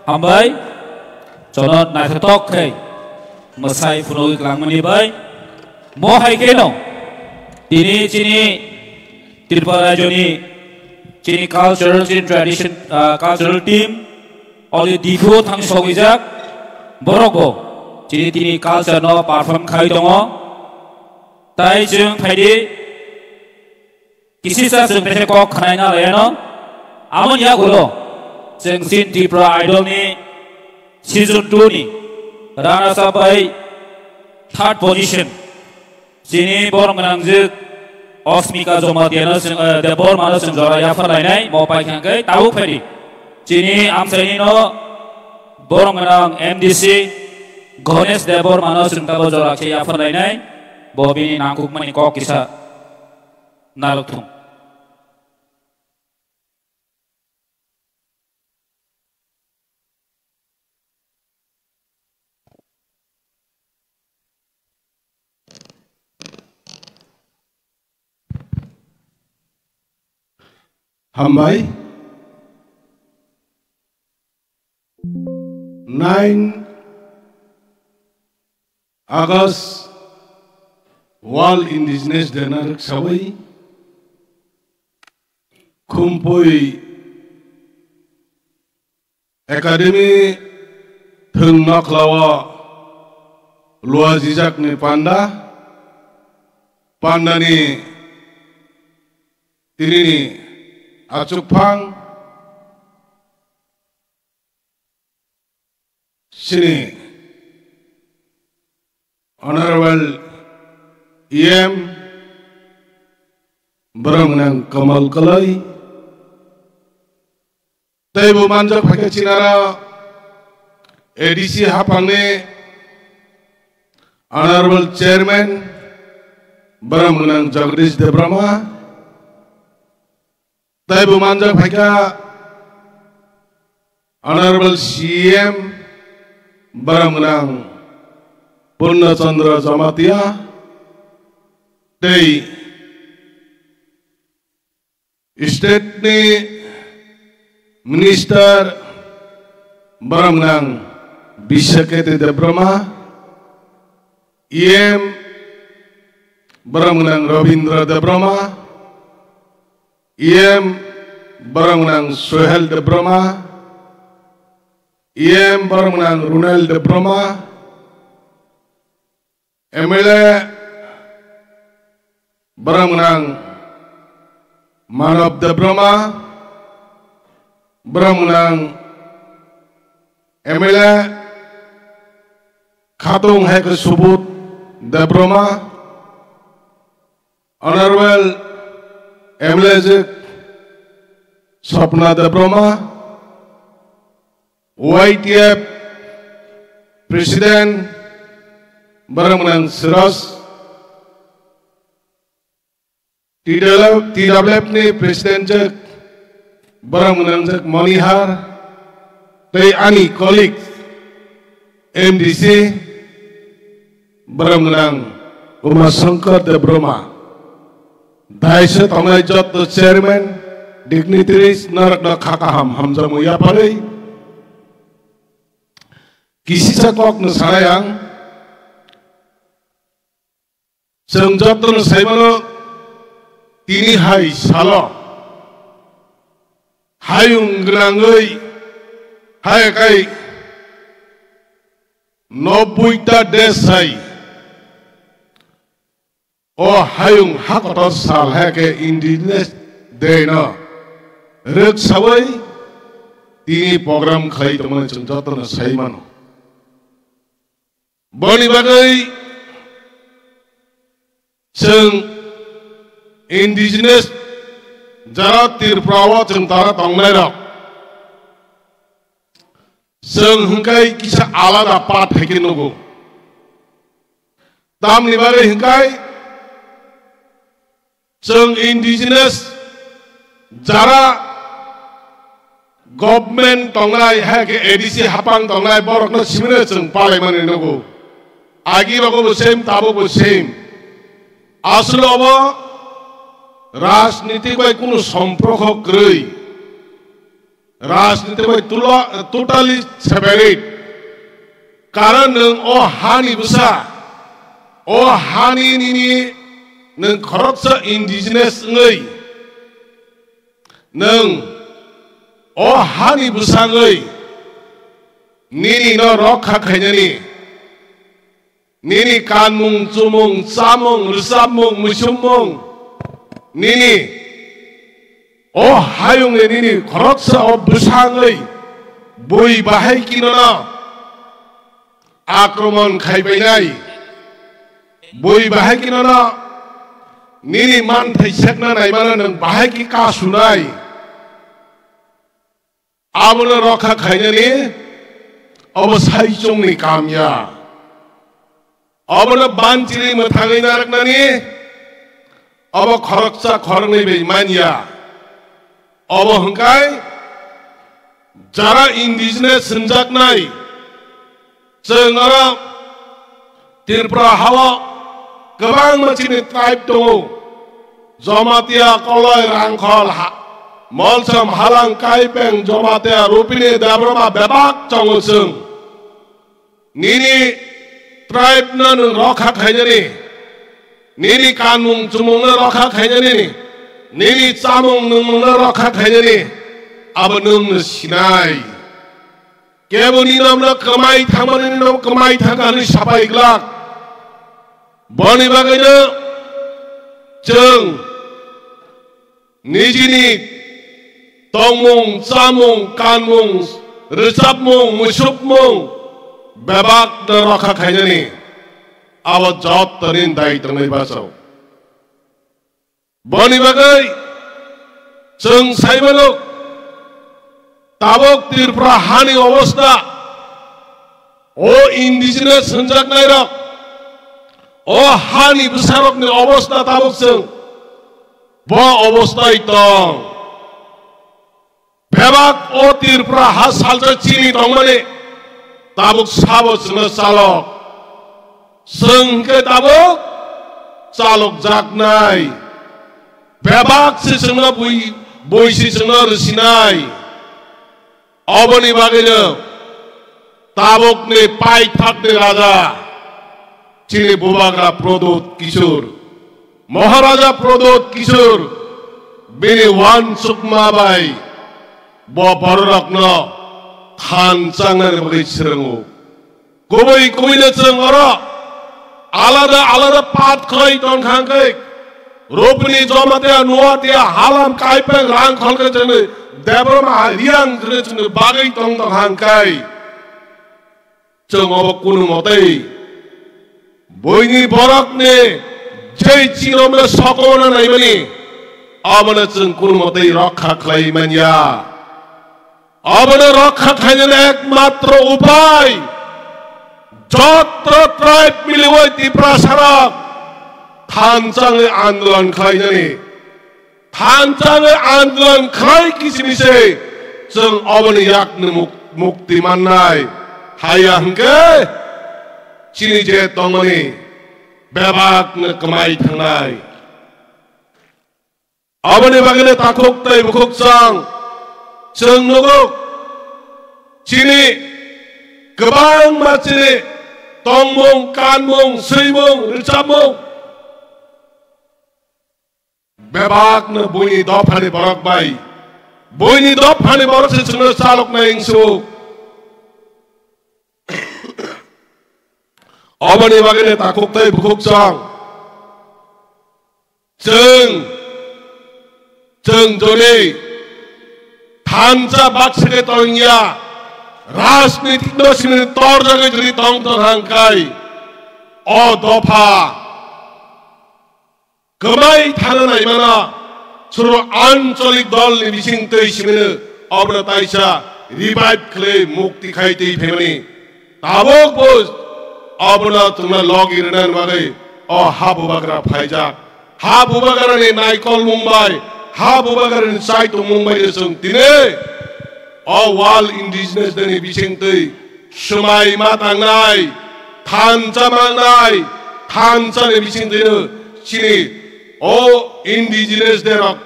hambai, jono naithotok khe mwsai phunugwi kwlangmani bai. Mo hai kheno tini chini Tripura rajyoni chini cultural, chini tradition, ah, cultural team, odi Diphu thang sogwijak, borok bo chini tini culture no perform khai tongo. Tai chwng phaidi, kisisa chwng teisa kok khnaina layano. Amoni yagulo chwng chini Tripura Idol ni season two ni runners up bai third position chini borok gwnangjwk Osmika Jamatia no chwng, eh, Debbarma no chwng jora yaphar lainai, mo pai khangkhe tabuk phaidi. Chini amchaini no borok gwnang M D C Ganesh Debbarma no chwng tabuk jora khe yaphar lainai, bo bini nangkukmani kok kisa narwk thung. Hambai. Nine August World Indigenous Day narwk sawi Khumpui Academy thwng nokhlao luajijakni panda, pandani tinini achukphang chini Honorable E M, borok gwnang Kamal Kalai, teibo manjak phaikha chinaro A D C haphangni Honorable Chairman, borok gwnang Jagadish Debbarma, teibo manjak phaikha Honorable C M, borok gwnang Purna Chandra Jamatia, tei State ni Minister, borok gwnang Bisakete Debbarma, E M, borok gwnang Rabindra Debbarma, E M, borok gwnang Sohel Debbarma, E M, borok gwnang Runel Debbarma, M L A, borok gwnang Manav Debbarma, borok gwnang M L A Khatung hai khe Subodh Debbarma, Honorable M L A jwk Swapna Debbarma, Y T F President borok gwnang Siraj, T W F, T W F ni President jwk borok gwnang jwk Monihar, tei ani colleague M D C borok gwnang Uma Shankar Debbarma. Daise tongnai jotto chairman, dignitaries, norokno kha kaham hamjakmung yapharwi kisisa kokno sanai ang. Chwng jottono saimano, tini hai salo hayung gwnangwi hai kai nobboi ta desh sai. O hayung ha kotor sal hai khe Indigenous Day no rwk sawi tini program khlai tongmani chwng jotono sai mano. Boni bagwi chwng Indigenous jara Tripura o chwng tara tongnai rok, chwng hwnkhe kisa alada path hai khe nugo. Tamni bagwi hwnkhe chwng indigenous jara government tongnai, hai khe A D C hapang tongnai, borokno sibino chwng palaimani nugo. Agi rogo bo same, tabuk bo same. Aswk obo rajnitik bai kunu somporko kwrwi. Rajniti bai tula-, totally separate. Karon nwng o hani bwsa, o hani nini nwng khoroksa indigenous wngwi, nwng o hani bwsa wngwi nini no rokha khainani, nini kanmung, chumung, chamung, rwchapmung, muisupmung, nini o hayungni nini khoroksa o bwsangwi bui bahai kinono akromon khaibainai, bui bahai kinono nini manthai sekna naimano nwng bahai ki kasunai. Abono rokha khainani obo saichungni kam ya. Obono banchiri mwthangwi narwknani obo khoroksa khoroknwi bai man ya. Obo hwnkhe jara indigenous hwnjaknai, chwng oro Tripura hao kwbangma chini tribe tongo. Jamatia, Koloi, Rangkhol, ha-, Molsom, Halang, Kaipeng, Jamatia, Rupini, Debbarma bebak tongo chwng. Nini tribe no nwng rokha khainani, nini kanmung chumung no rokha khainani, nini chamung nwngmung no rokha khainani, abo nwng no sinai. Kebo ni nom no kwmai thangmani ni nom kwmai thangkha hwnwi sapai glak. Boni bagwino chwng nijini tongmung, chamung, kanmung, rwchapmung, muisupmung bebak no rokha khainani abo jottoni dai tongnai bachao. Boni bagwi chwng sai mano, tabuk Tripura hani obostha, o indigenous hwnjaknairok, o hani bwsarokni obostha tabuk chwng bo obosthai tong. Bebak o Tripura ha salsa chini tongmani tabuk sabo chwngno chalok. Chwng hwnkhe tabuk chalokjaknai. Bebak se chwngno bui, bui se chwngno rwsinai. Oboni bagwino tabukni paithakni raja chini bubagra Pradyot Kishore, Maharaja Pradyot Kishore bini uansukma bai bo bororokno thansangnani bagwi swrwngo. Kubui kubuino chwng oro alada alada path khlai tongkha hwnkhe, Rupini, Jamatia, Nuatia, Halang, Kaipeng, Rangkhol khe chwngni Debbarma, Riang khe chwngni bagwi tong tongkha hwnkhe, chwng obo kunu motei buini borokni je chirokno sokomorna naimani, abono chwng kunu motei rokha khlai manya. Abono rokha khlainani ekmatro upai, jotro tribe miliwi Tiprasarok thanchangwi andolon khlainani. Thanchangwi andolon khlai kichimi se chwng oboni yakni muk-, mukti mannai. Haya hwnkhe chini je tongmani bebakno kwmai thangnai. Aboni bagwino takhuk tei bukhuk chwng, chwng nugo chini kwbangma chini tongmung, kanmung, swimung, rwchapmung bebakno buini dophani borok bai, buini dophani borok se chwngno chaloknai wngsu. Aboni bagwino takhuk tei bukhuk chwng, chwng, chwng jodi thansa baksa khe tongya, rajnitik no simi torjagwi jodi tong tong hangkai, o dopha kwmai thana naimano, suro ancholik dolni bising twi simino obono taisa revive khlai mukti khai twi phaimani. Tabuk bo obono chwngno logi rwnani bagwi o ha bubagra phaijak. Ha bubagrani naikolmung bai, ha bubagrani chaitongmung bai chwng tini o World Indigenous Day ni bising twi swmai ma tangnai, thansa mangnai, thansa ni bising twino chini o Indigenous Day rok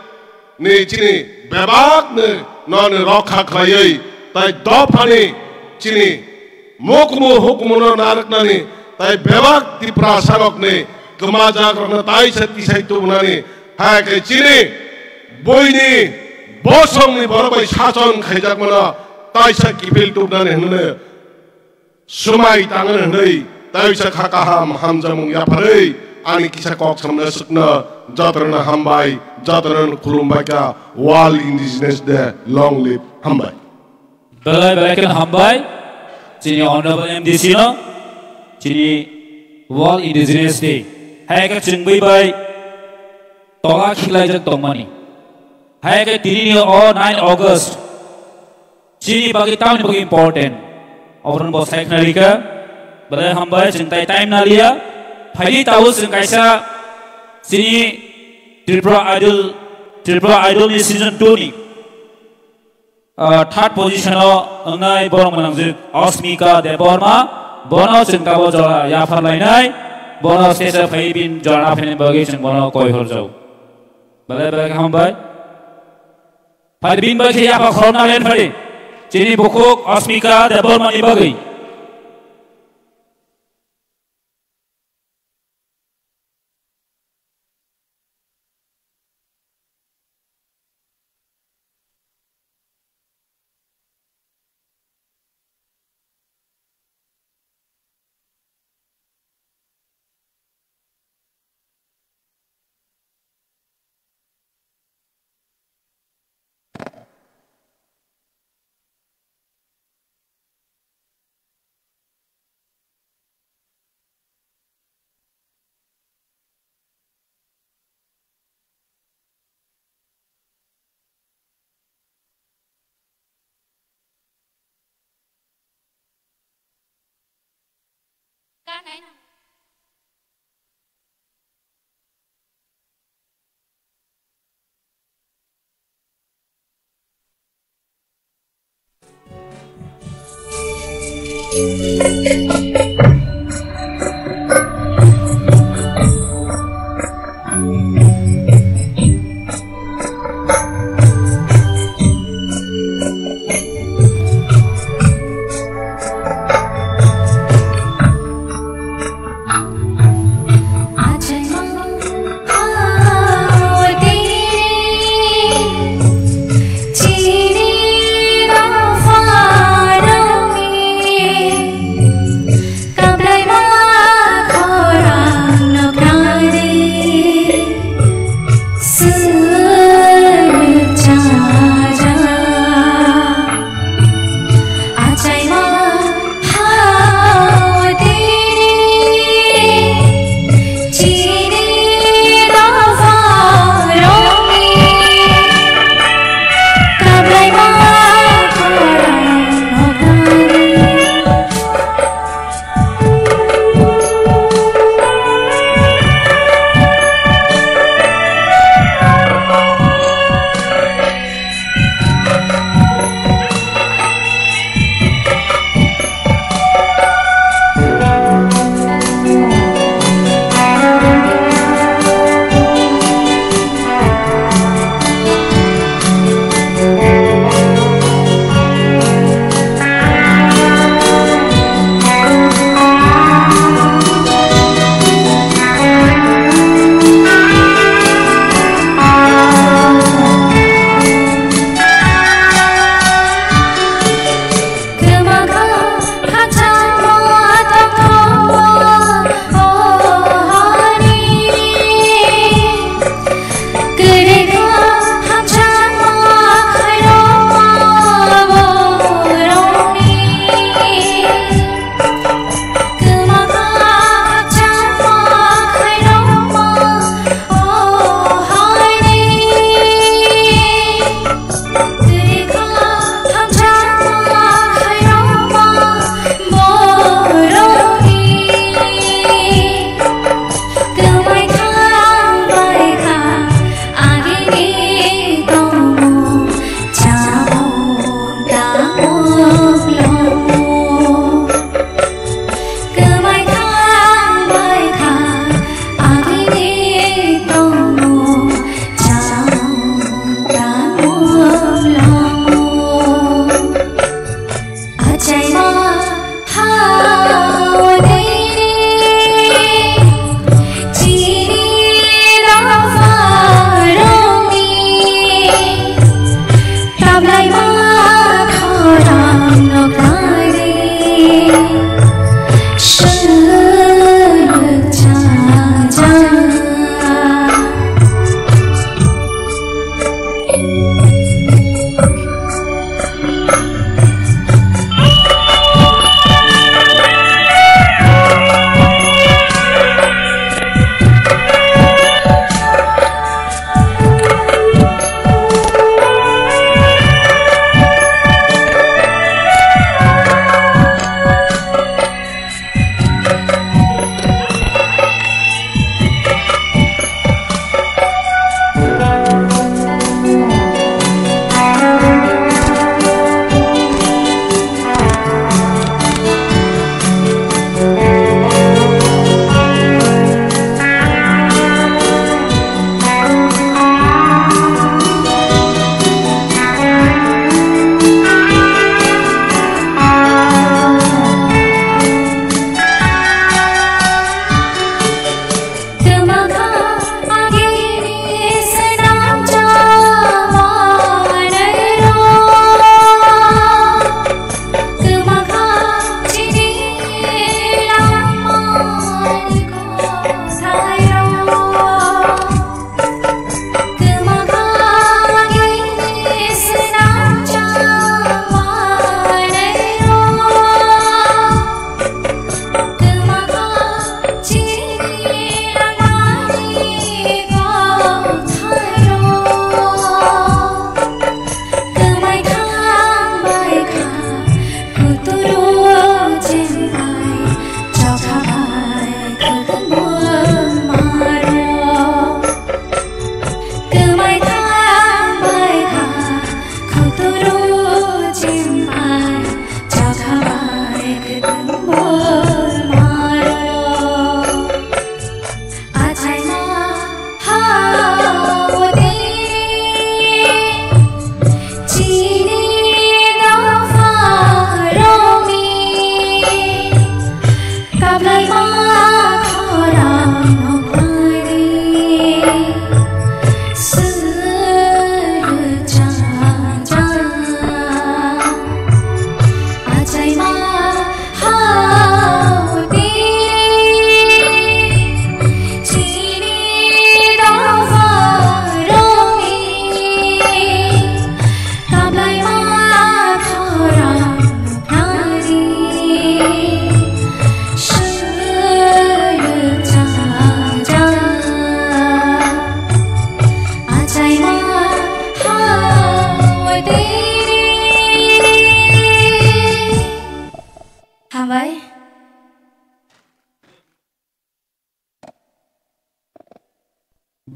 ni chini bebak ni noni rokha khlaiwi, tai dophani chini mokmu hukmuno narwknani, tai bebak Tiprasarokni kwmajakrokno taisa tisai tubunani, hai khe chini buini bosongni borok bai sachon khaijakmano taisa kiphil tubunani hwnwi swmai tangwi hwnwi taisa kha kaham hamjakmung yapharwi ani kisa kok samna swkno jotono hambai, jotono khulumbai kha. World Indigenous Day, long live, hambai. Belai belai khe hambai chini Honorable M D C no, chini World Indigenous Day. Hai khe chwng bui bai tola khiklaijak tongmani. Hai khe tini ni o nine August chini bagwi tamni bagwi important. Oborok bo sai khna rikha. Belai hambai chwng tai time na liya. Phaidi tabuk chwng kaisa chini Tripura Idol, Tripura Idol ni season two ni ah, third position o wngnai borok mwnangjwk Asmika Debbarma, bono chwng tabuk jora yaphar lainai, bono stage o phaiwi bini jora phainani bagwi chwng bono koi horjao. Belai belai khe hambai. Phai bini bagwi khe yapha khorokna len phai. Chini bukhuk Asmika Debbarma ni bagwi.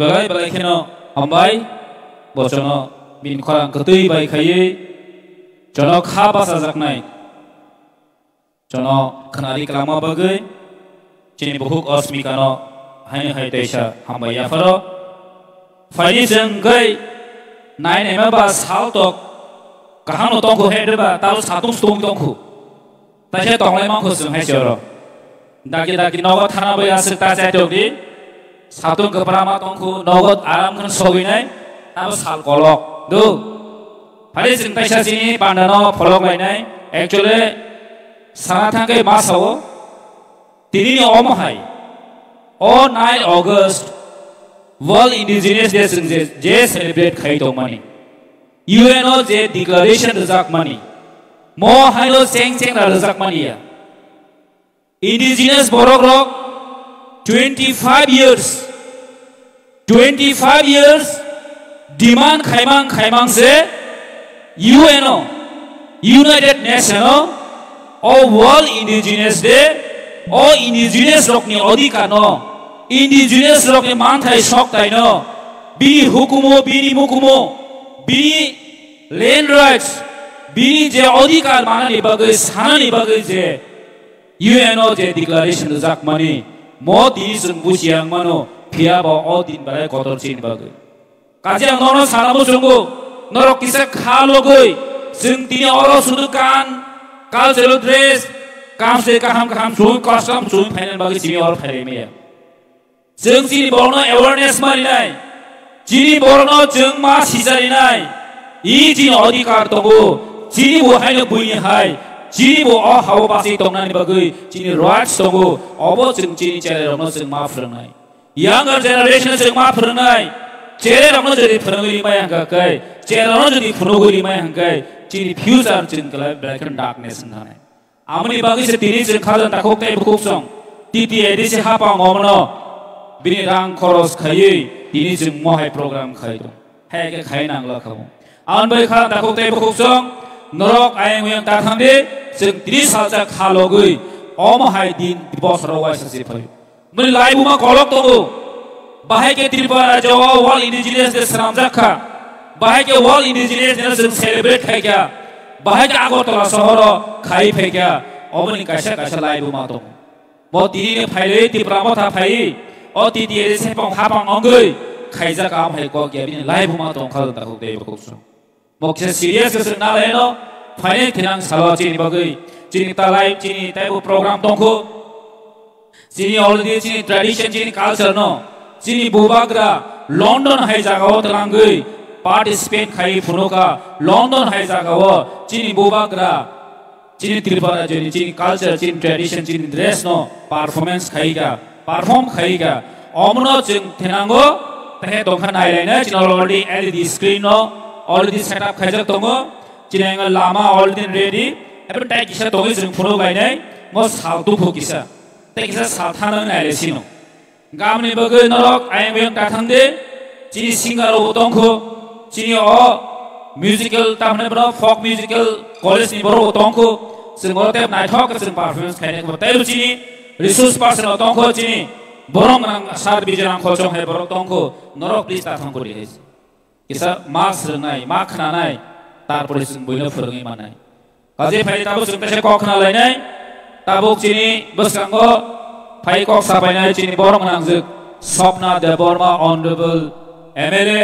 Belai belai kheno hambai, bo chwngno bini khorang kwtwi bai khaiwi chwngno kha bachajaknai, chwngno khnari kwlangma bagwi chini bukhuk Osmikano haino hai teisa hambai yapharo. Phaidi chwng hwnkhe nai naima ba sal tok kaham no tongkhu, hede ba talo satung stung tongkhu. Taisa tonglai mankhu chwng hai se oro. Daki daki nogo thana bai aswk ta chai tongdi. Satung kwbra ma tongkhu, nogo aram kheno sogwi nai, tabo sal kolok. Do. Phari chwng taisa chini panda no pholok lainai. Actually, sana thangkhe ma sao. Tini ni omo hai. O nine August, World Indigenous Day chwng je, je celebrate khai tongmani. U N o je declaration rwjakmani. Mo haino cheng cheng ra rwjakmani ya. Indigenous borok rok twenty five years, twenty five years demand khaimang khaimang se U N o, United Nation o, o World Indigenous Day, o indigenous rokni odhikar no, indigenous rokni manthai soktai no, bini hukumu, bini mukumu, bini land rights, bini je odhikar manani bagwi, sanani bagwi je U N o je declaration rwjakmani, mo tini chwng buji yang mano, phiya bo o din belai kotor chini bagwi. Kaje ang nono sana muchungo, norok kisa kha logwi, chwng tini oro sudu kan, cultural dress, kam se kaham kaham chwng custom chwng phainani bagwi chini oro phailai maya. Chwng chini borokno awareness ma rinai, chini borokno chwng ma sija rinai, i chini odhikar tongo, chini bo haino buini hai, chini bo o hao bachwi tongnani bagwi chini rights tongo, obo chwng chini cherairokno chwng ma phwrwngnai. Younger generation chwng ma phwrwngnai, cherairokno jodi phwrwngwi rimai hwnkha khe, cherairokno jodi phunugwi rimai hwnkha khe, chini future chwng kwlai black and darkness wngkha nai. Amoni bagwi se tini chwng khajang takhuk tei bukhuk song T T A D C hapang omono bini rang khoros khaiwi tini chwng mohai program khai tong. Hai khe khai nangla kha bo. Amoni bagwi khajang takhuk tei bukhuk song norok ayang uyang ta thang di, chwng tini salsa kha logwi omo hai din bosoro waisa se phai. Mani laibuma kolok tongo. Bahai khe Tripura rajyo o World Indigenous Day swnamjak kha. Bahai khe World Indigenous Day no chwng celebrate khai kha. Bahai khe Agartala sohoro khai phai kha. Oboni kaisa kaisa laibuma tongo. Bo tini ni phailwi Tripura motha phaiwi o T T A D C hapang hapang wngwi khaijak, am hai kok ya bini laibuma tong kha takhuk tei bukhuk song. Bo kisa serious khe chwng nalaino, phainai thinang salo chini bagwi, chini talai, chini taibo program tongkho. Chini already chini tradition, chini culture no, chini bubagra London hai jagao twlangwi participate khai phunukha, London hai jagao chini bubagra chini Tripura rajyoni chini culture, chini tradition, chini dress no performance khaika, perform khaika. Omono chwng thenango, tehe tongkha nailaina, chini already L E D screen no already set up khaijak tongo. Chini ang lama already ready. Ebo tai kisa tongwi chwng phunuk lainai, mo sal tuphu kisa. Tai kisa sal thana nailai sino. Gamni bagwi norok ayang bayang ta thang de, chini singer rok tongkho, chini o musical tamne bro folk musical college ni borok tongkho, chwng oro tep naithok khe chwng performance khainai kho. Tei bo chini resource person rok tongkho, chini borom nang sar bijrang kho chong hai borok tongkho, norok please ta thang kori hai. Kisa ma swrwngnai, ma khwnanai, tarpore chwng buino phwrwngwi mannai. Kaje phai tabuk chwng teisa kok khna lainai, tabuk chini bwskango phai kok sapainai chini borok nangjwk Swapna Debbarma, Honorable M L A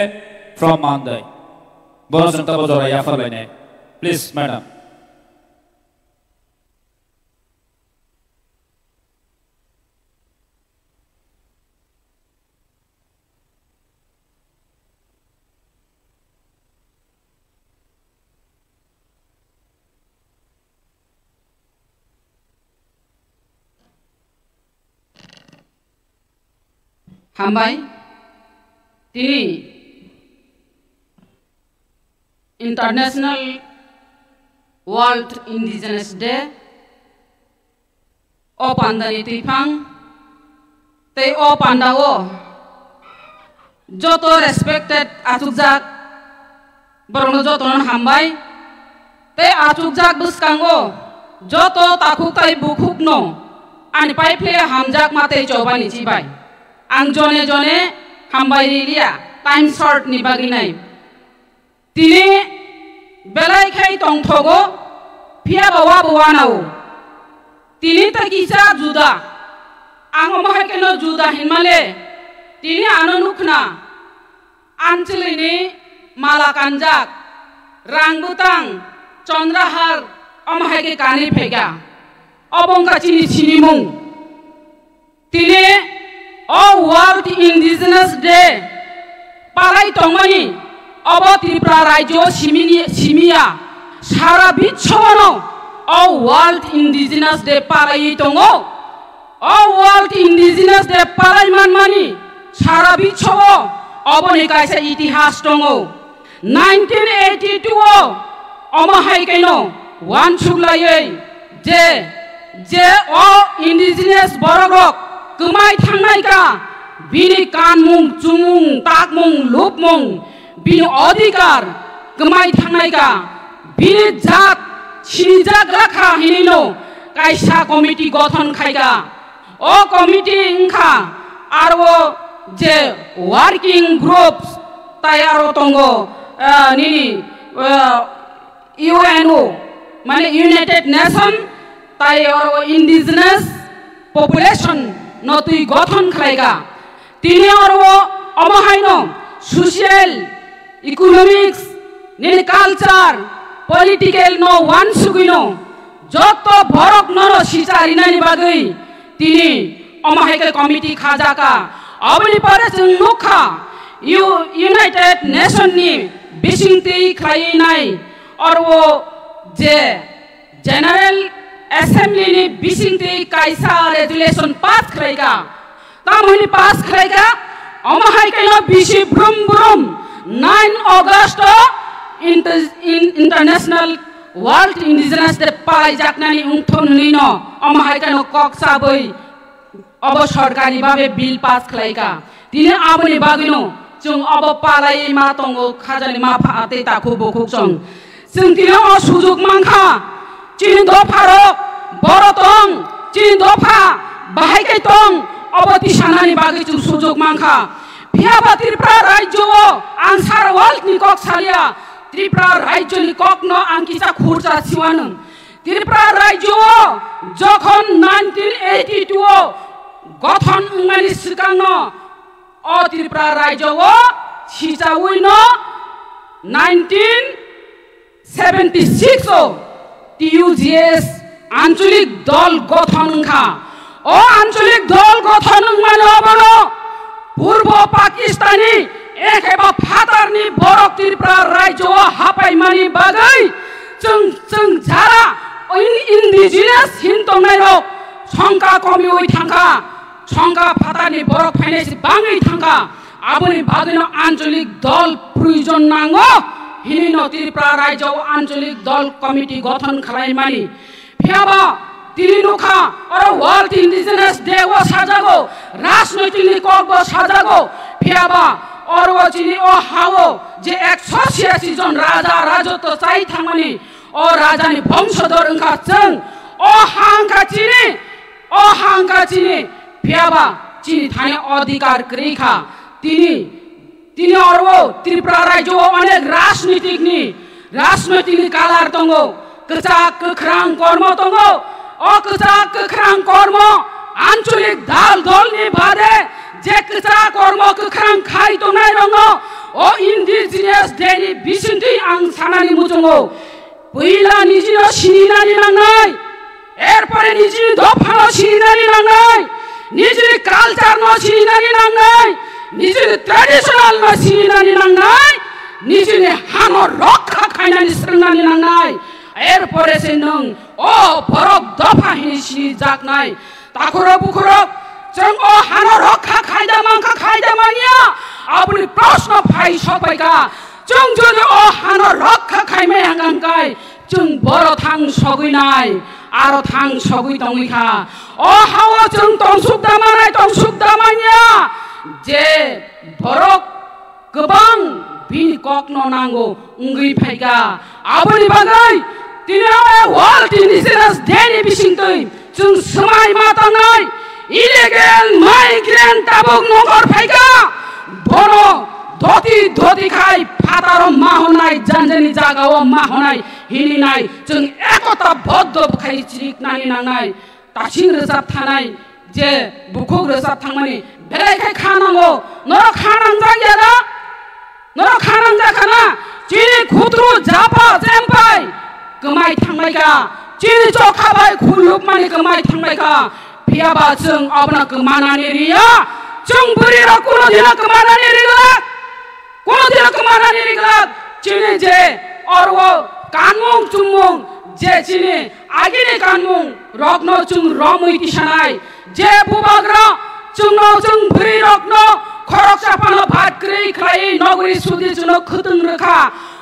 from Mandai. Bono chwng tabuk jora yaphar lainai. Please, madam. Hambai, tini International World Indigenous Day. O pandani twiphang tei o pandao joto respected achukjak borokno jotono hambai. Tei achukjak bwskango joto takhuk tai bukhukno ani paiphle hamjakma tei chobani chibai ang jone jone hambai riliya, time short ni bagwi nai. Tini belai khai tongthogo, phiya ba wabo wanao. Tini ta kisa juda. Ang omo hai kheno juda hinmale. Tini ano nukhna. Anchwlwini mala kanjak. Rang bwtang, chondrahar, omo hai khe kanwi phaikha. Obo wngkha chini sinimung. Tini o World Indigenous Day palai tongmani obo Tripura rajyo simini, simiya sara biswano o World Indigenous Day palaiwi tongo. O World Indigenous Day palai manmani sara biswo oboni kaisa itihas tongo. Nineteen eighty-two o omo hai kaino wansuk laiwi je, je o indigenous borok rok kwmai thangnai ka, bini kanmung, chumung, takmung, lupmung, bini odhikar kwmai thangnai ka, bini jat sinijak lakha hinino kaisa committee gothon khaika. O committee wngkha aro je working groups tai aro tongo, ah, nini, ah, U N O, mane United Nation, tai aro indigenous population no twi gothon khlaika. Tini aro omo haino social, economics, nini culture, political no wansugwino joto borok nono sicha rinani bagwi tini omo hai khe committee khajaka. Aboni pore chwng nukha U-, United Nation ni bisingtwi khlaiwi nai oro je General Assembly ni bisingtwi kaisa resolution pass khlaika. Tamo hini pass khlaika, omo hai khe no bisi brum brum nine August o inter-, in-, International World Indigenous Day palaijaknani wngthon hwnwi no omo hai khe no kok sabwi obo sorkari babe bill pass khlaika. Tini aboni bagwino chwng obo palai ma tongo, khajani ma pha tei takhuk bukhuk chwng. Chwng tini o sujuk mankha, chini dopharok boro tong, chini dopha bahai khe tong, obo tisanani bagwi chwng sujuk mankha. Phiya ba Tripura rajyo o ang sara world ni kok salia, Tripura rajyo ni kok no ang kisa khurcha siwano. Tripura rajyo o jokhon nineteen eighty-two o gothon wngmani swkang no o Tripura rajyo o sichaui no nineteen seventy-six o T U G S ancholik dol gothon wngkha. O ancholik dol gothon wngmani obono Purbo Pakistani ekheba phatarni borok Tripura rajyo o hapaimani bagwi chwng, chwng jara in-, indigenous hin tongnairok songkha komiui thangkha. Songkha phatarni borok phainai se bangwi thangkha, aboni bagwino ancholik dol proyojon nango hinwi no Tripura rajyo o ancholik dol committee gothon khlaimani. Phiyaba tini nukha oro World Indigenous Day o sajago, rajnoitikni kok bo sajago, phiyaba oro chini o hao je ekso chhiyasi jon raja rajotw chai thangmani o rajani bongso dor wngkha chwng, o ha wngkha chini. O ha wngkha chini, phiyaba chini thani odhikar kwrwi kha. Tini, tini oro Tripura rajyo o onek rajnitikni, rajnitikni kalar tongo, kwchak kwkhrang kormo tongo. O kwchak kwkhrang kormo ancholik dal dolni bade je kwchak kormo kwkhrang khai tongnai rokno o Indigenous Day ni bisingtwi ang sanani muchungo. Puila nijino sininani nangnai, erpore nijini dophano sininani nangnai, nijini culture no sininani nangnai, nijini traditional no sininani nangnai, nijini hano rokha khainani srwngnani nangnai. Erpore se nwng o borok dopha hini sinijaknai. Takhurok bukhurok, chwng o hano rokha khaida mankha, khaida manya, aboni proshno phai sokpaikha. Chwng jodi o hano rokha khaimai hangkha hwnkhe, chwng boro thang sogwi nai, aro thang sogwi tongwi kha. O hao chwng tongsuk da manai, tongsuk da manya, je borok kwbang bini kokno nango wngwi phaikha. Aboni bagwi tini o World Indigenous Day ni bisingtwi chwng swmai ma tangnai illegal migrant tabuk nongkhor phaikha. Bono dhoti dhoti khai phataro ma honai, janjani jagao ma honai hininai chwng ekota boddo khai chiriknani nangnai. Tasing rwchap thanai je bukhuk rwchap thangmani belai khai kha nango. Norok kha nangjak ya da? Norok kha nangjak kha na? Chini khutru japa chempai kwmai thangbai kha. Chini chokha bai khulupmani kwmai thangbai kha. Phiya ba chwng abono kwmanani riya. Chwng bwrwi rok kuno dino kwmanani rigwlak. Kuno dino kwmanani rigwlak. Chini je oro kanmung chumung je chini agini kanmung rokno chwng romwi tisanai. Je bubagra chwngno chwng bwrwi rokno khoroksa phano bhat kwrwi khlaiwi nogri sudi chwngno khwtwng rwkha.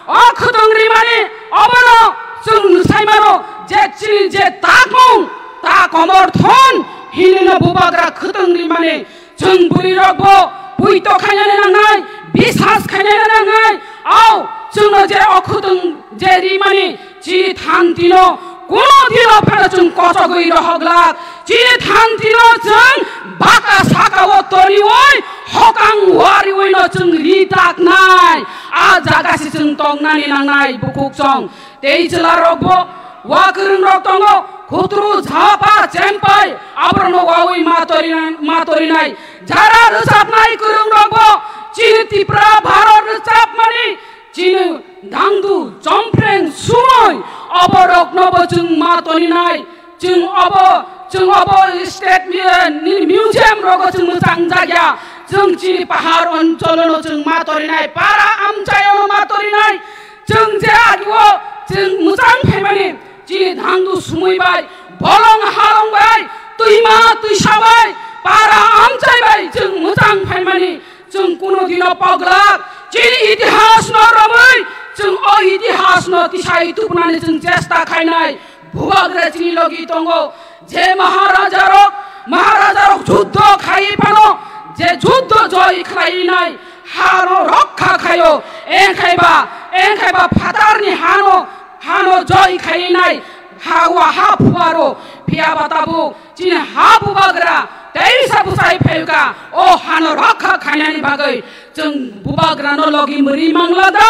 O khwtwng rimani obono chwng sai mano je chini je takmung ta komor thon hinino bubagra khwtwng rimani. Chwng bwrwi rok bo puito khainani nangnai, bisas khainani nangnai. Ao chwngno je o khwtwng je rimani chini thanti no kuno dino phano chwng kochogwi rohok glak. Chini thanti no chwng baka saka o toriwi hokang wariwi no chwng ri taknai. A jaga se chwng tongnani nangnai bukhuk chwng. Tei chwla rok bo wa kwrwng rok tongo, khutru, japa, chempai, aborok no wawi ma torina-, ma torinai. Jara rwchapnai kwrwng rok bo chini Tripura Bharot rwchapmani chini dangdu, chompreng, sumoi, oborokno bo chwng ma toninai. Chwng obo, chwng obo state mi-, ni museum rogo chwng mwchang jakya. Chwng chini pahar oncholono chwng ma torinai, para amchaiono ma torinai. Chwng je agio chwng mwchang phaimani, chini dangdu sumui bai, bolong halong bai, twima twisa bai, para amchai bai chwng mwchang phaimani. Chwng kuno dino poglak, chini itihas no romwi, chwng o itihas no tisai tubunani chwng chesta khainai. Bubagra chini logi tongo, je Maharaja rok, Maharaja rok juddho khai phano, je juddho joy khlainai, hano rokha khaio, engkhaiba, engkhaiba phatarni hano, hano joy khainai, ha wa ha phuaro, phiya ba tabuk, chini ha bubagra teisa bwsai phaikha, o hano rokha khainani bagwi chwng bubagrano logi mwrwi mangla da?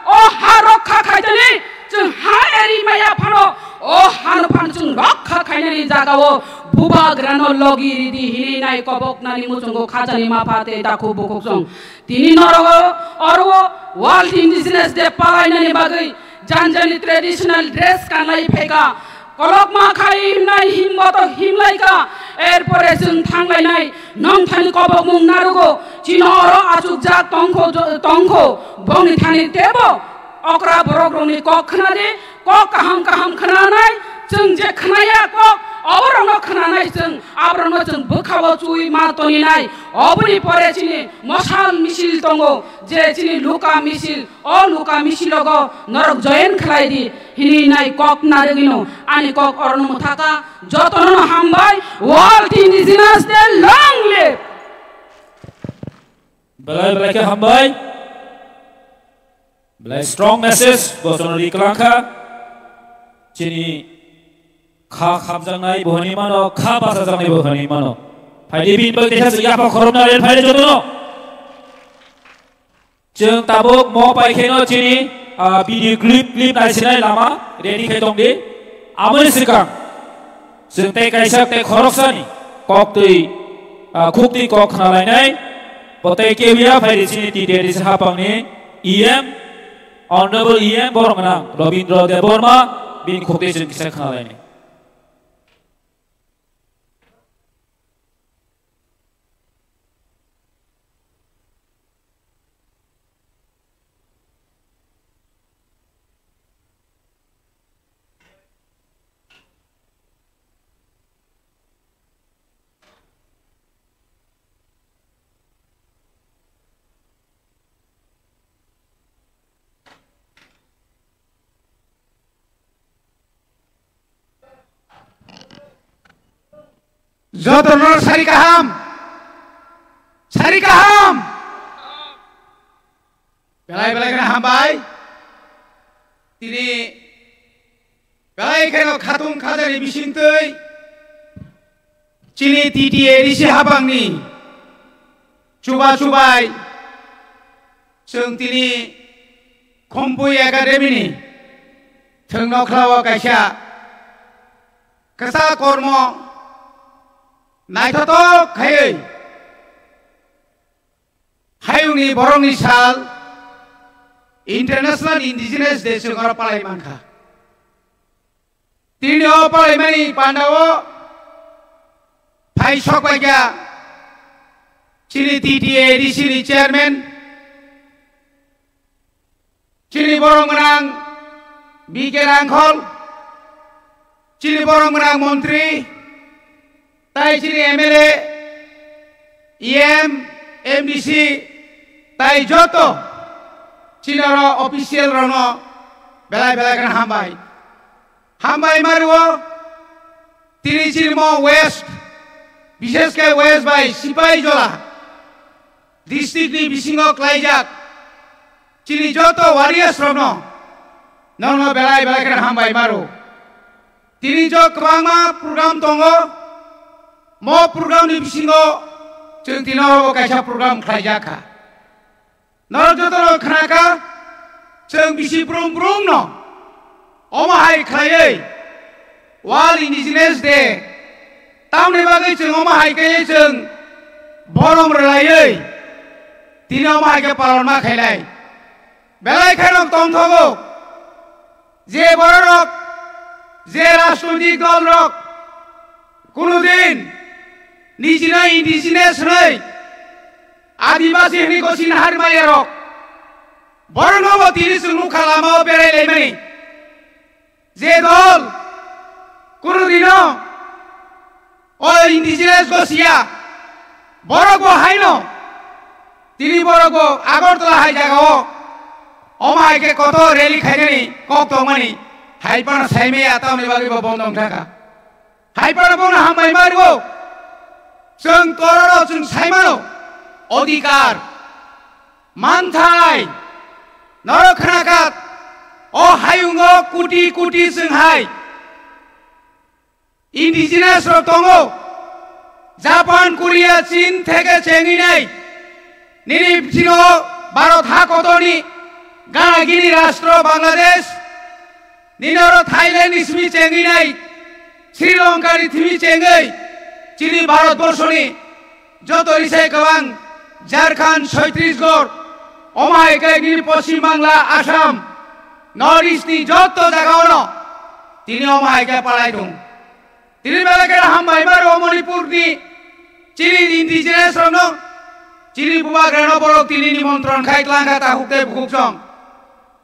O ha rokha khaitani chwng ha eri maya phano, o hano phano chwng rokha khainani jagao bubagrano logi ridi hinwi nai koboknani muchungo khajani mapha tei dakhu bukhuk chwng. Tini norogo oro World Indigenous Day palainani bagwi janjani traditional dress kanlai phaikha. Kolokma khai himnai himboto himlaikha. Erpore chwng thanglainai nongthani kobokmung narugo. Chini oro achukjak tongkho, tongkho. Bongni thani tebo okra borok rokni kok khnadi. Kok kaham kaham khnanai, chwng je khnaya kok, oborokno khnanai chwng, aborokno chwng bwkhao chuwi ma toninai. Oboni pore chini mosal misil tongo, je chini luka misil, o luka misilogo norok join khlai di, hinwi nai kok narwgwino, ani kok orono mwthaka, jotono hambai, World Indigenous Day, long live! Belai belai khe hambai. Belai strong message, bosono ri kwlangkha. Chini kha khamjaknai bo hwnwi mano, kha bachajaknai bo hwnwi mano. Phaidi bini bagwi teisa chwng yapha khorokna len phaidi jotono. Chwng tabuk mo pai kheno chini, ah, video clip, clip naisinai lama ready khai tongdi. Aboni swkang. Chwng tei kaisa tei khoroksani koktwi, ah, khuktwi kok khnalainai. Bo tei kewiya phaidi chini T T A D C hapangni E M, Honorable E M borok gwnang Robindra Debbarma, bini khuktwi chwng kisa khnalainai. Jotono sari kaham, sari kaham. Belai belai kheno hambai. Tini belai kheno khatung khajani bisingtwi chini T T A D C hapangni chuba chubai Chwng tini Khumpui Academy ni thwngno khlao kaisa kwchak kormo naithotok khaiwi hayungni borokni sal International Indigenous Day chwng oro palai mankha. Tini o palaimani pandao phai sokbaikha chini T T A D C ni chairman, chini borok gwnang B K Rangkhol, chini borok gwnang montri, tai chini M L A, E M, M D C, tai joto chini oro official rokno belai belai kheno hambai. Hambai mario, tini chini mo West, bishesh khe West bai Sipaijala district ni bisingo klaijak chini joto warriors rokno nokno belai belai kheno hambai maro. Tini jo kwbangma program tongo, mo program ni bisingo chwng tini oro kaisa program khlaijak kha. Norok joto no khna kha, chwng bisi brum brum no omo hai khlaiwi World Indigenous Day tamni bagwi chwng omo hai khe chwng borom rwlaiwi tini omo hai khe palon ma khailai. Belai khe rok tongthogo je bororok, je rajnoitik dol rok kunu din nijino indigenous hwnwi Adibasi hwnwi gosi nahar maya rok. Borokno bo tini chwng nukha lamao berai laimani. Je dol kunu dino o indigenous gosiya, borok bo haino tini borok bo Agartala hai jagao omo hai khe kotor rally khainani kok tongmani hai phano saimaya tamni bagwi bo bondo wngkha kha. Hai phano bono hambai ma rwo. Chwng kororo chwng saimano odhikar, manthai, norok khna kha, o hayungo kuti kuti chwng hai indigenous rok tongo. Japan, Korea, Chin theke chengwi nai. Nini bisingo Bharat ha kotorni gana gini rastro Bangladesh, nini oro Thailand ni simi chengwi nai, Sri Lanka ni thimi chengwi, chini Bharat borso ni joto ni sai kwbang Jharkhand, Chhattisgarh, omo hai khe nini Poschim Bangla, Assam, North East ni joto jaga ono tini omo hai khe palai thung. Tini belai khe hambai maro Manipur ni chini indigenous rokno, chini bubagrano borok tini nimontron khai tlang kha takhuk tei bukhuk song.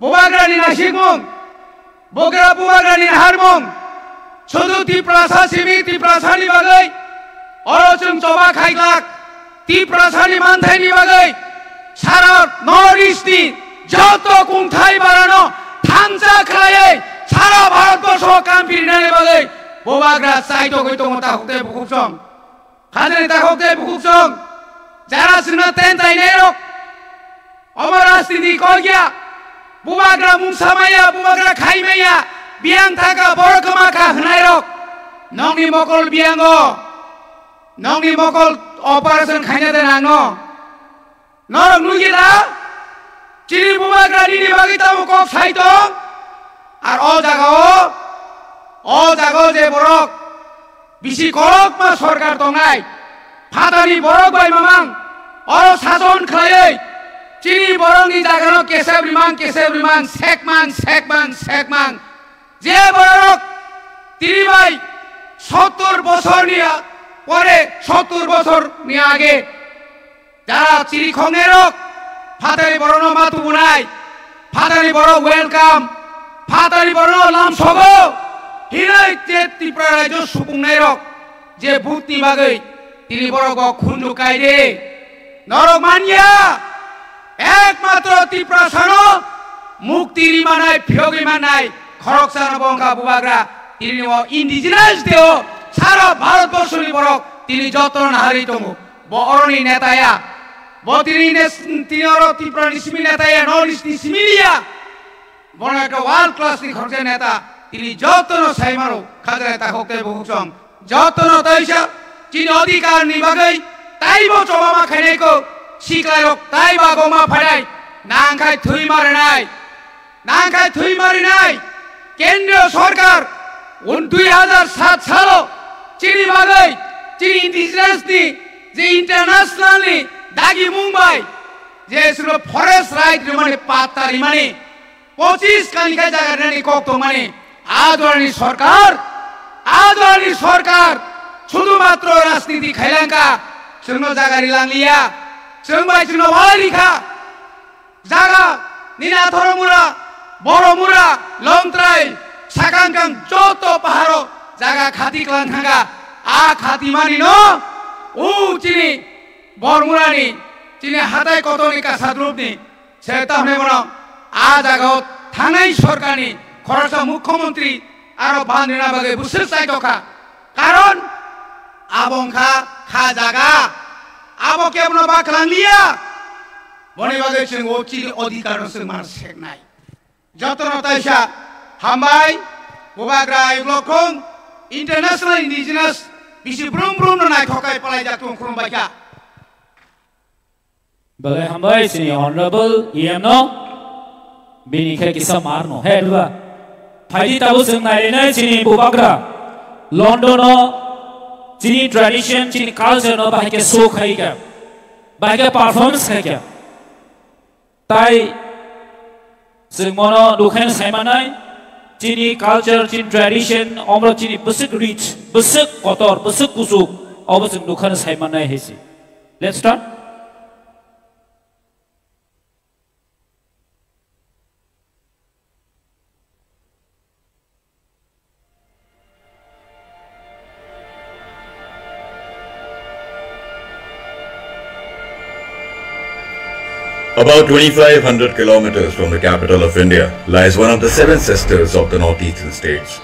Bubagrani nasikmung, bugra bubagrani naharmung, sudu Tiprasa simi Tiprasani bagwi oro chwng choba khai glak. Tiprasani manthaini bagwi sara North East ni joto kungthai barano thansa khlaiwi sara Bharat borso kampirinani bagwi bubagra chaitogwi tongo takhuk tei bukhuk song. Khajani takhuk tei bukhuk song jara chwngno ten tainairok omo rajniti kok ya, bubagra mungsa maya, bubagra khai maya, biyang thaka borok kwma kha hwnairok nokni mokol biyango, nokni mokol operation khaina de nangno. Norok nukya da? Chini bubagra nini bagwi tamo kok sai tong? Ar o jagao, o jagao je borok bisi kolokma sorkar tongnai, phatani borok bai mamang oro sason khlaiwi chini borokni jagano kesep rimang, kesep rimang, sekmang, sekmang, sekmang. Je borok tini bai sottur bosorni a-, pore sottur bosorni age jara chiri khongnai rok phatani borokno ma tubunai, phatani borok welcome, phatani borokno lamsogo hinwi je Tripura rajyo supungnai rok je bhutni bagwi tini borok o khunju kai de. Norok manya, ekmatro Tiprasano mukti ri manai, phiyogwi manai, khoroksano bo wngkha bubagra. Tini o indigenous day o sara Bharat borso ni borok tini jotono naharwi tongo. Bo oroni neta ya. Bo tini nes-, tini oro Tripura ni simi neta ya, North East ni simi ya. Bono ekta world class ni khoroksa neta, tini jotono sai mano, khajani takhuk tei bukhuk song, jotono taisa chini odhikar ni bagwi taibo choba ma khainai kho, siklai rok taibo agoma phainai, Nangkhai thwi marinai, nangkhai thwi marinai, Kendriya Sorkar un dui hazar sat salo chini bagwi, chini indigenous ni je international ni dagi mung bai, je suro forest right rimani patta rimani, pochis kani khe jaga rinani kok tongmani, a jorani sorkar, a jorani sorkar, sudhumatro rajniti khailangkha, chwngno jaga rilangliya, chwng bai chwngno walai rikha. Jaga nini Athoromura, Boromura, Longtrai, Sakangkang joto paharo jaga khati klang thangkha. A khati mani no, u chini Bormurani, chini hatai kotorni kasadrupni, se tahne bono a jagao thangnai sorkarni khoroksa mukhyamantri aro bandina bagwi bwswk chaitokha. Karon abo wngkha kha jaga, abo kebono baklang liya. Boni bagwi chwng o chini odhikar no chwng man seknai. Jotono taisa hambai, Bubagra Ayuk Lokhong, International Indigenous, bisi brum brum no naithok kai palai jak tung khulum baikha. Belai hambai chini honorable E M no, bini khe kisa mar no. He duba. Phaidi tabuk chwng nailainai chini Bubagra. London no chini tradition, chini culture no bahai khe show khai kha. Bahai khe performance khai kha. Tai chwng mono nukhaino saimanai, chini culture, chini tradition, omo chini bwswk rich, bwswk kotor, bwswk kuchuk, obo chwng nukhaino saimanai hai se. Let's start. About twenty-five hundred kilometers from the capital of India lies one of the seven sisters of the northeastern states,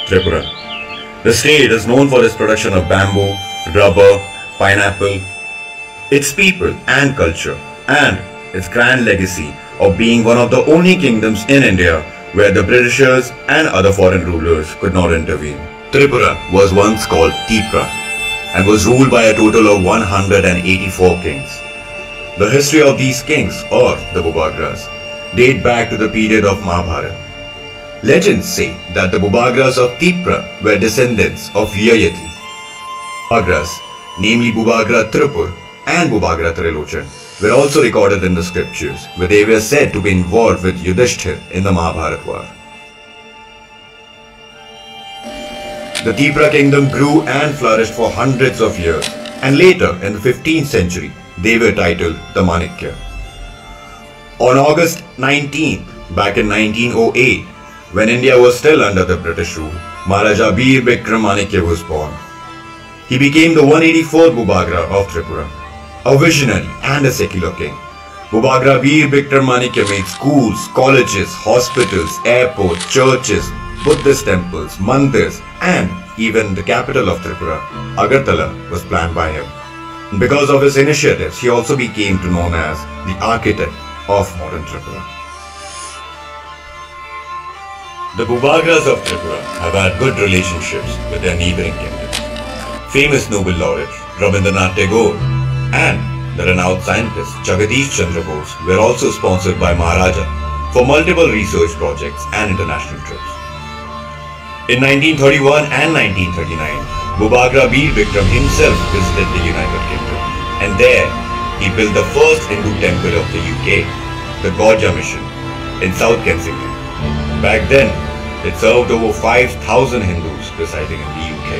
Tripura. The state is known for its production of bamboo, rubber, pineapple, its people and culture, and its grand legacy of being one of the only kingdoms in India where the Britishers and other foreign rulers could not intervene. Tripura was once called Tipra and was ruled by a total of one hundred and eighty-four kings. The history of these kings, or the Bubagras, date back to the period of Mahabharata. Legends say that the Bubagras of Tipra were descendants of Yayati. Bubagras, namely Bubagra Tripur and Bubagra Trilochan, were also recorded in the scriptures, where they were said to be involved with Yudhishthir in the Mahabharata war. The Tipra kingdom grew and flourished for hundreds of years, and later, in the fifteenth century, they were titled the Manikya. On August nineteenth, back in nineteen oh eight, when India was still under the British rule, Maharaja Bir Bikram Manikya was born. He became the one eighty-fourth Bubagra of Tripura, a visionary and a secular king. Bubagra Bir Bikram Manikya made schools, colleges, hospitals, airports, churches, Buddhist temples, mandirs, and even the capital of Tripura, Agartala, was planned by him. Because of his initiatives, he also became to known as the architect of modern Tripura. The Bubagras of Tripura have had good relationships with their neighbouring kingdoms. Famous Nobel laureate Rabindranath Tagore and the renowned scientist Jagadish Chandra Bose were also sponsored by Maharaja for multiple research projects and international trips. In nineteen thirty-one and nineteen thirty-nine, Bubagra Bir Bikram himself visited the United Kingdom, and there he built the first Hindu temple of the U K, the Gorja Mission, in South Kensington. Back then, it served over five thousand Hindus residing in the U K.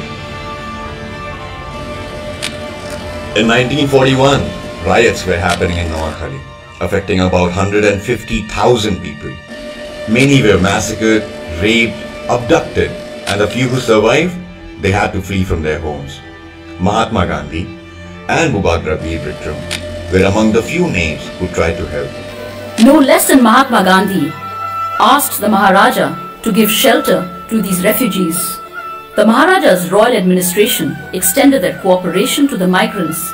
In nineteen forty-one, riots were happening in Noakhali, affecting about hundred and fifty thousand people. Many were massacred, raped, abducted, and the few who survived, they had to flee from their homes. Mahatma Gandhi and Bubagra Bir Bikram were among the few names who tried to help. No less than Mahatma Gandhi asked the Maharaja to give shelter to these refugees. The Maharaja's royal administration extended their cooperation to the migrants.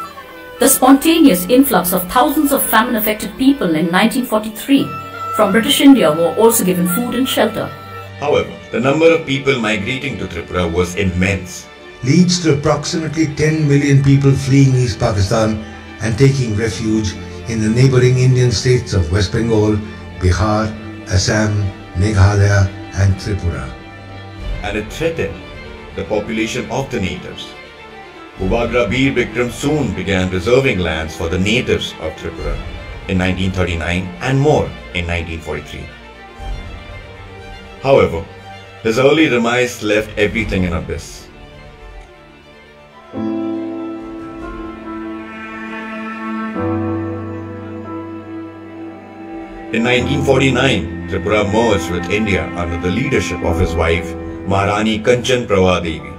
The spontaneous influx of thousands of famine-affected people in nineteen forty-three from British India were also given food and shelter. However, the number of people migrating to Tripura was immense. Leads to approximately ten million people fleeing East Pakistan and taking refuge in the neighboring Indian states of West Bengal, Bihar, Assam, Meghalaya, and Tripura. And it threatened the population of the natives. Bubagra Bir Bikram soon began reserving lands for the natives of Tripura in nineteen thirty-nine and more in nineteen forty-three. However, his early demise left everything in abyss. In nineteen forty-nine, Tripura merged with India under the leadership of his wife, Maharani Kanchan Prabha Devi.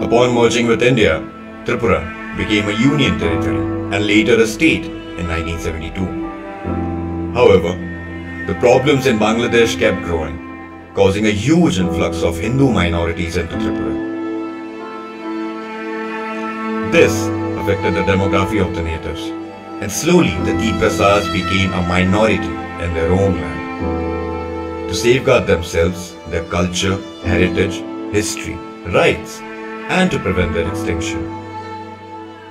Upon merging with India, Tripura became a union territory and later a state in nineteen seventy-two. However, the problems in Bangladesh kept growing, causing a huge influx of Hindu minorities into Tripura. This affected the demography of the natives, and slowly the Tiprasas became a minority in their own land. To safeguard themselves, their culture, heritage, history, rights, and to prevent their extinction,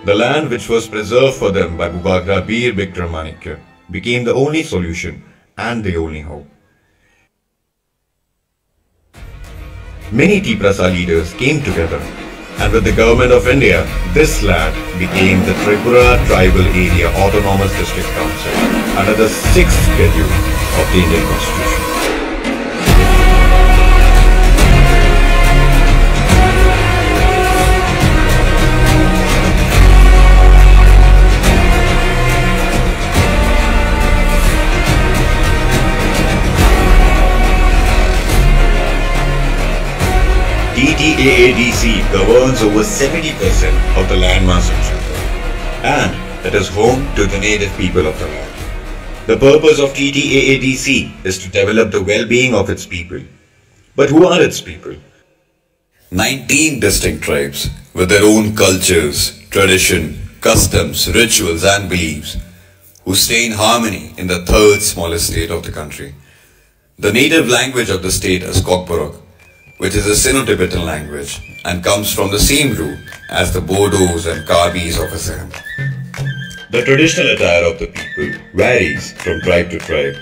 the land which was preserved for them by Bubagra Bir Bikramanikya became the only solution and the only hope. Many Tiprasa leaders came together, and with the Government of India, this land became the Tripura Tribal Area Autonomous District Council under the sixth Schedule of the Indian Constitution. T T A A D C governs over seventy percent of the landmass in Tripura, and it is home to the native people of the land. The purpose of T T A A D C is to develop the well-being of its people. But who are its people? Nineteen distinct tribes with their own cultures, tradition, customs, rituals, and beliefs, who stay in harmony in the third smallest state of the country. The native language of the state is Kokborok, which is a Sino-Tibetan language and comes from the same root as the Bodos and Karbis of Assam. The traditional attire of the people varies from tribe to tribe,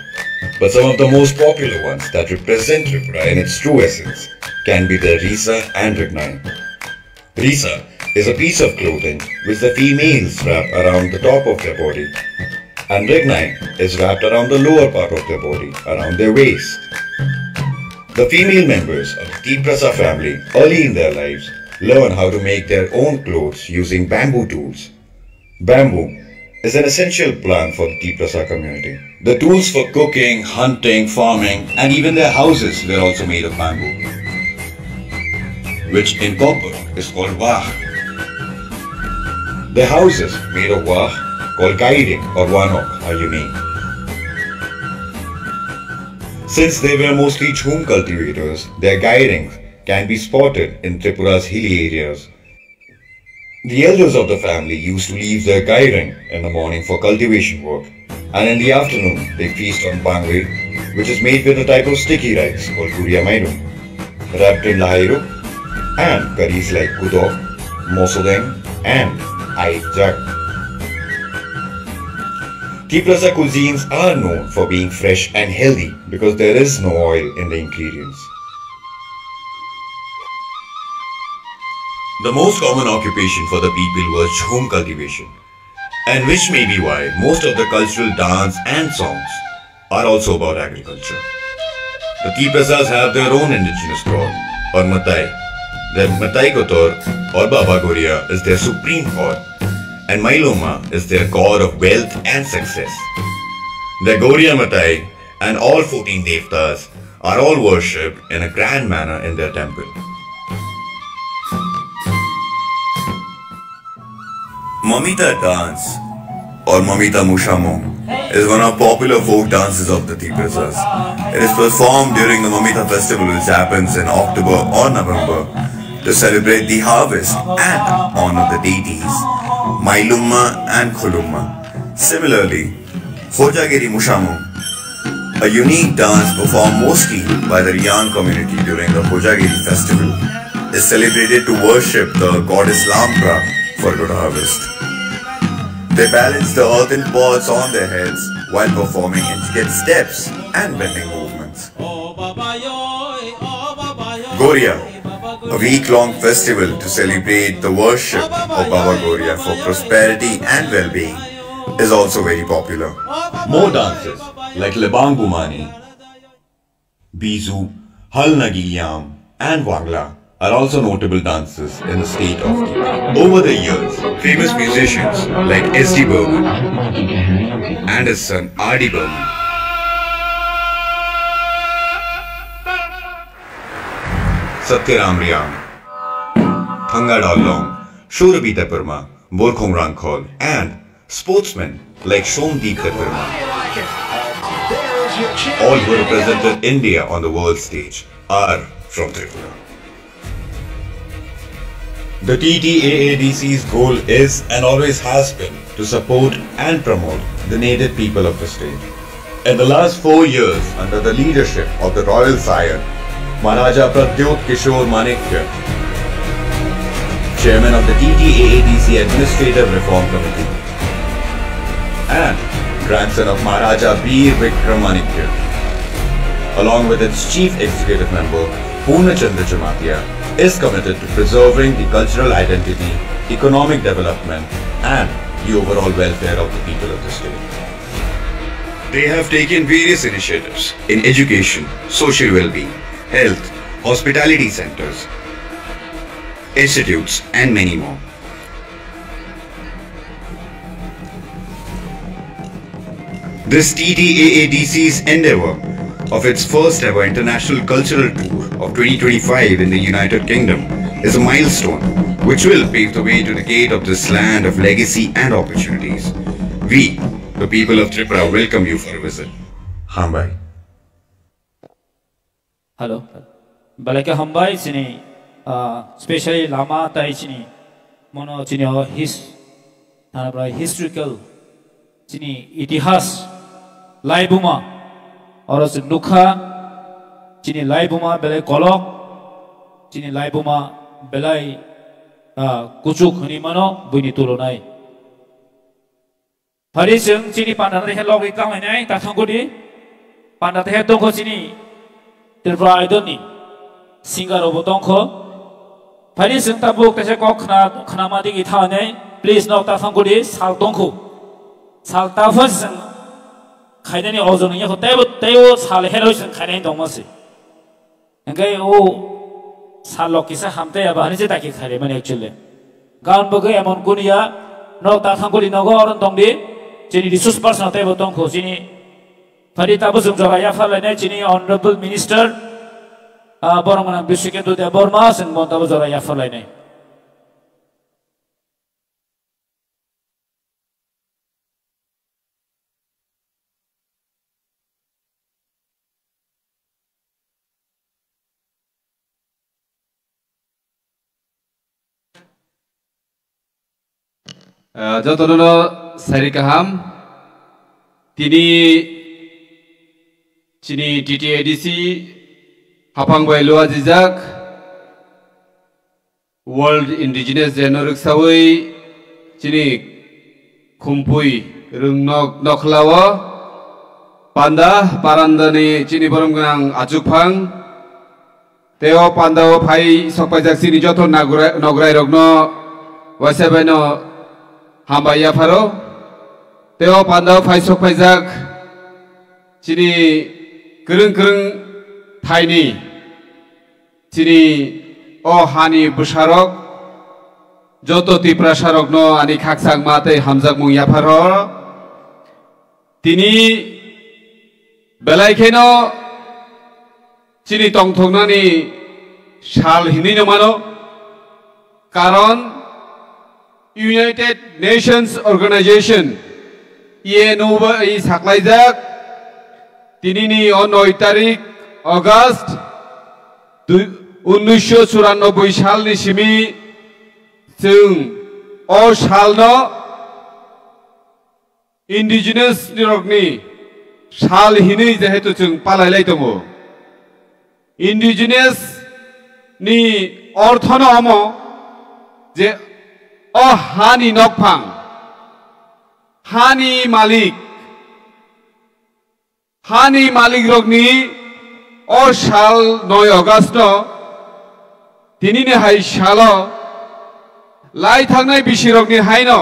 but some of the most popular ones that represent Tripura in its true essence can be the Risa and Rignai. Risa is a piece of clothing which the females wrap around the top of their body, and Rignai is wrapped around the lower part of their body, around their waist. The female members of the Tiprasa family early in their lives learn how to make their own clothes using bamboo tools. Bamboo is an essential plant for the Tiprasa community. The tools for cooking, hunting, farming, and even their houses were also made of bamboo, which in Kokborok is called wah. The houses made of wah, called gaireng or wanok, are unique. Since they were mostly jhum cultivators, their gairengs can be spotted in Tripura's hilly areas. The elders of the family used to leave their gaireng in the morning for cultivation work, and in the afternoon they feast on bangwi, which is made with a type of sticky rice called guria mairum, wrapped in lahairuk and curries like kudok, mosodeng, and aijak. Tiprasa cuisines are known for being fresh and healthy because there is no oil in the ingredients. The most common occupation for the people was jhum cultivation, and which may be why most of the cultural dance and songs are also about agriculture. The Tiprasas have their own indigenous god, or Matai. Their Matai Kotor, or Baba Goria, is their supreme god, and Mailoma is their god of wealth and success. The Goria Matai and all fourteen Devtas are all worshipped in a grand manner in their temple. Mamita dance, or Mamita Mushamung, is one of popular folk dances of the Tiprasas. It is performed during the Mamita festival, which happens in October or November, to celebrate the harvest and honor the deities, Mailumma and Khulumma. Similarly, Hojagiri Mushamung, a unique dance performed mostly by the Riang community during the Hojagiri festival, is celebrated to worship the goddess Lampra for good harvest. They balance the earthen pots on their heads while performing intricate steps and bending movements. Goria, a week-long festival to celebrate the worship of Baba Goria for prosperity and well-being, is also very popular. More dances like Lebang Bumani, Bizu, Hal Nagi Yam, and Wangla are also notable dances in the state of Tripura. Over the years, famous musicians like S D Burman and his son R D Burman, Satyaram Riang, Thanga Dallong, Shurabhi Debbarma, Borkhong Rangkhol, and sportsmen like Shomdeep Debbarma, all who represented India on the world stage, are from Tripura. The T T A A D C's goal is and always has been to support and promote the native people of the state. In the last four years, under the leadership of the Royal Sire, Maharaja Pradyot Kishore Manikya, Chairman of the T T A A D C Administrative Reform Committee, and grandson of Maharaja Bir Vikramanikya, along with its Chief Executive Member Purna Chandra Jamatia, is committed to preserving the cultural identity, economic development, and the overall welfare of the people of the state. They have taken various initiatives in education, social well-being, health, hospitality centers, institutes, and many more. This T T A A D C's endeavor of its first ever international cultural tour of twenty twenty-five in the United Kingdom is a milestone which will pave the way to the gate of this land of legacy and opportunities. We, the people of Tripura, welcome you for a visit. Hambai. Hello. Belai khe hambai chini, ah, specially lama tai chini mono chini o his-, thanabra historical chini itihas laibuma oro chwng nukha chini laibuma belai kolok chini laibuma belai, ah, kuchuk hwnwi mano buini tulunai. Phari chwng chini panda tei khe logwi tanglainai ta thangkudi. Panda tei khe tongkho chini Tripura Idol ni singer rokbo tongkho. Phari chwng tabuk teisa kok khna, khnama digi thangnai. Please nok ta thangkudi sal tongkho. Sal ta phas chwng khainani ojon wngya kho. Teibo, teibo sal hero chwng khainai tongma se. Hingke o salok kisa hamtei aba hani se taki khaire mani actually. Gaon bwgwi emon kuniya nok ta thangkuli nogo oron tongdi. Chini resource person teibo tongkho chini. Phari tabo chwng jora yapharlainai chini honorable minister, ah, borok mwnang Biswakendu Debbarma chwng bon tabo jora yapharlainai. Ah, jotono sari kaham. Tini chini T T A D C hapang bai lua jijak. World Indigenous Day no rwksawi chini khumpui rwngnok nokhlao panda parandani chini borom gwnang achukphang tei o pandao phai sokpaijak chini joto nagrai-, nograirokno waisa baino hambai yapharo tei o pandao phai sokpaijak chini kwrwng kwrwng thaini Chini o hani bwsarok joto Tiprasarokno ani khakchangma tei hamjakmung yapharo. Tini belai kheno chini tongthoknani sal hinwi no mano, karon United Nations Organization, U N O bai saklaijak, tinini o noi tarik August dui-, unnisho churannoboi salni simi chwng o salno Indigenous ni rokni sal hinwi jehetu chwng palailai tongo. Indigenous ni orthono omo je o hani nokphang, Hani malik, hani malik rokni o sal noi August no, tinini hai salo lai thangnai bisi rokni haino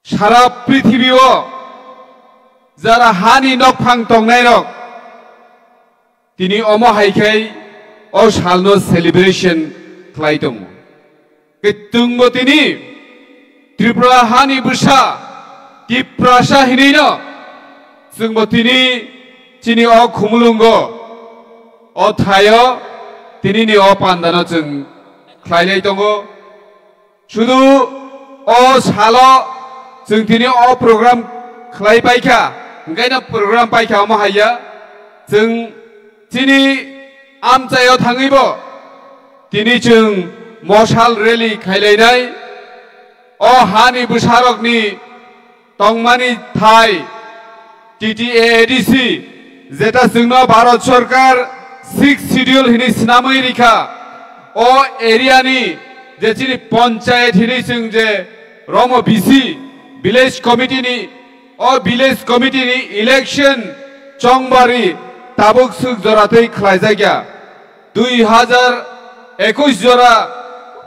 sara prithibi o jara hani nokphang tongnai rok tini omo hai khai o salno celebration khlai tongo. Khe chwngbo tini Tripura hani bwsa Tiprasa hinwi no chwngbo tini chini o khumulungo o thaio tinini o pandano chwng khlailai tongo. Sudu o salo chwng tini o program khlai paikha, hwnkhe no program paikha omo haiya. Chwng chini amchaio thangwibo tini chwng mosal rally khailainai. O hani bwsarokni tongmani thai T T A A D C, jeta chwngno Bharat Sarkar Sixth Schedule hini swnamwi rikha, o area ni je chini panchayat hini chwng je romo B C, village committee ni, o village committee ni election chongbari tabuk swk joratwi khlaijakya. Dui hajar ekush jora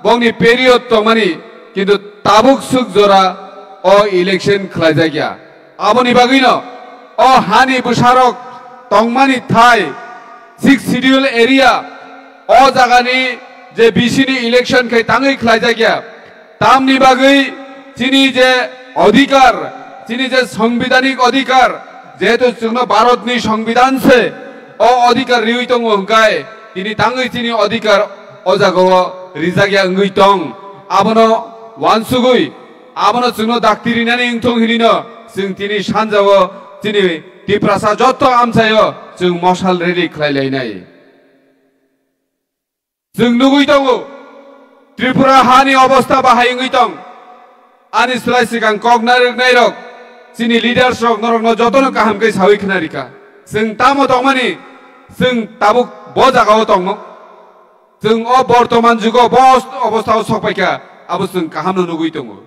bongni period tongmani, kintu tabuk swk jora o election khlaijakya. Aboni bagwino o hani bwsarok tongmani thai Sixth Schedule area o jagani je B C ni election khe tangwi khlaijakya. Tamni bagwi chini je odhikar, chini je songbidanik odhikar, jehetu chwngno Bharatni songbidan se o odhikar riwi tongo hwnkhe, tini tangwi chini odhikar o jagao rijakya wngwi tong. Abono wansugwi, abono chwngno dakti rinani wngthong hinino chwng tini sanjao chini Tiprasa jotto amchaio chwng mosal rally khlai lainai. Chwng nugwi tongo, Tripura hani obostha bahai wngwi tong. Ani slai swkang kok narwknairok, chini leaders rok norokno jotono kaham khe sawi khna rikha. Chwng tamo tongmani, chwng tabuk bo jagao tongo. Chwng o bortoman jugo bo obostha o sokpaikha, abo chwng kahamno nugwi tongo.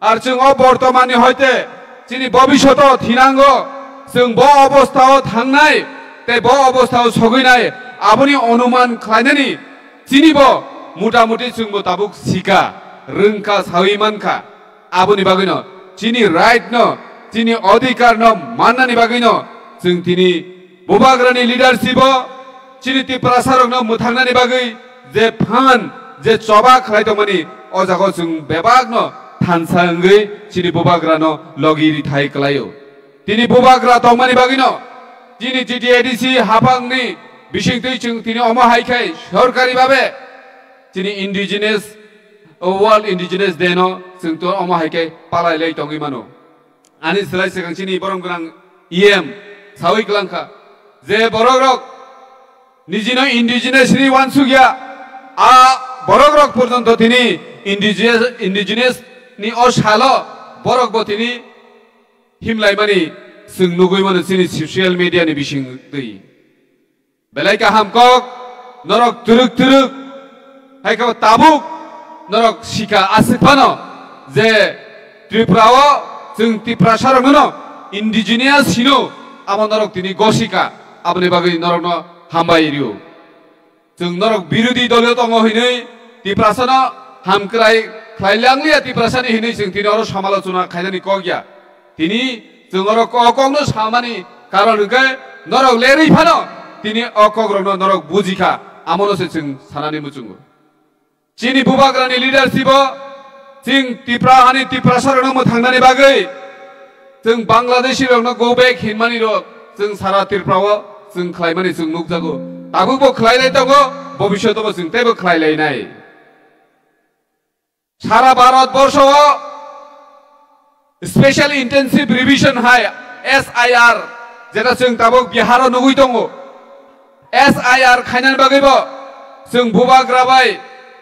Ar chwng o bortomanni hoite chini bobishoto thinango, chwng bo obostha o thangnai tei bo obostha o sogwinai, aboni onuman khlainani chini bo mutamuti chwngbo tabuk sika, rwngkha, sawi mankha. Aboni bagwino chini right no, chini odhikar no mannani bagwino chwng tini Bubagrani leadership o chini Tiprasa rokno mwthangnani bagwi je phan, je choba khlai tongmani, o jaga o chwng bebakno thansa wngwi chini Bubagrano logi rithai kwlaio. Tini Bubagra tongmani bagwino chini T T A D C haphangni bisingtwi chwng tini omo hai khai sorkari babe chini indigenous, World Indigenous Day no chwng to omo hai khe palai lai tongwi mano. Ani slai swkang chini borom gwnang E M sawi kwlangkha je borok rok nijino indigenous ni wansukya, a borok rok porjonto tini indigenous, indigenous ni o salo borok bo tini himlaimani chwng nugwi mano chini social media ni bisingtwi. Belai kaham kok, norok twrwk twrwk, hai khe tabuk norok sika aswk phano je Tripura o chwng Tiprasa rokno indigenous hino, amo norok tini gosika, aboni bagwi norokno hambai rio. Chwng norok birodhi dolo tongo hinwi Tiprasano hamkrai khlai langliya Tiprasani hinwi chwng tini oro samalochona khainani kok ya. Tini chwng oro ko-, kokno samani karon hwnkhe norok lerwi phano tini o kokrokno norok bujikha, amono se chwng sanani muchungo. Chini Bubagrani leadership o chwng Tipra hani Tiprasa rokno mwthangnani bagwi chwng Bangladeshi rokno go back hinmani rok chwng sara Tripura o chwng khlaimani chwng nukjago. Tabukbo khlailai tongo, bobishoto bo chwng teibo khlailainai. Sara Bharat borsho o Special Intensive Revision hai S I R, jeta chwng tabuk Bihar o nugwi tongo. S I R khainani bagwi bo chwng Bubagra bai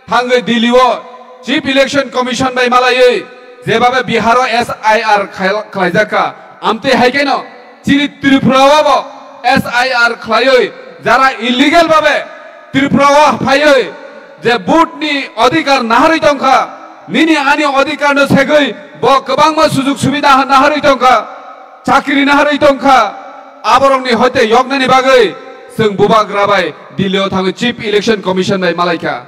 thangwi Delhi o Chief Election Commission bai malaiwi jebabe Bihar o S I R khai-, khlaijak kha. Amtwi hai kheno chini Tripura o bo S I R khlaiwi jara illegal babe Tripura o phaiwi je vote ni odhikar naharwi tongkha, nini ani odhikar no segwi Bo kwbangma sujuk subida naharwi tongkha, chakri naharwi tongkha, aborokni hoite yoknani bagwi chwng bubagra bai Delhi-o thangwi Chief Election Commission bai malaikha.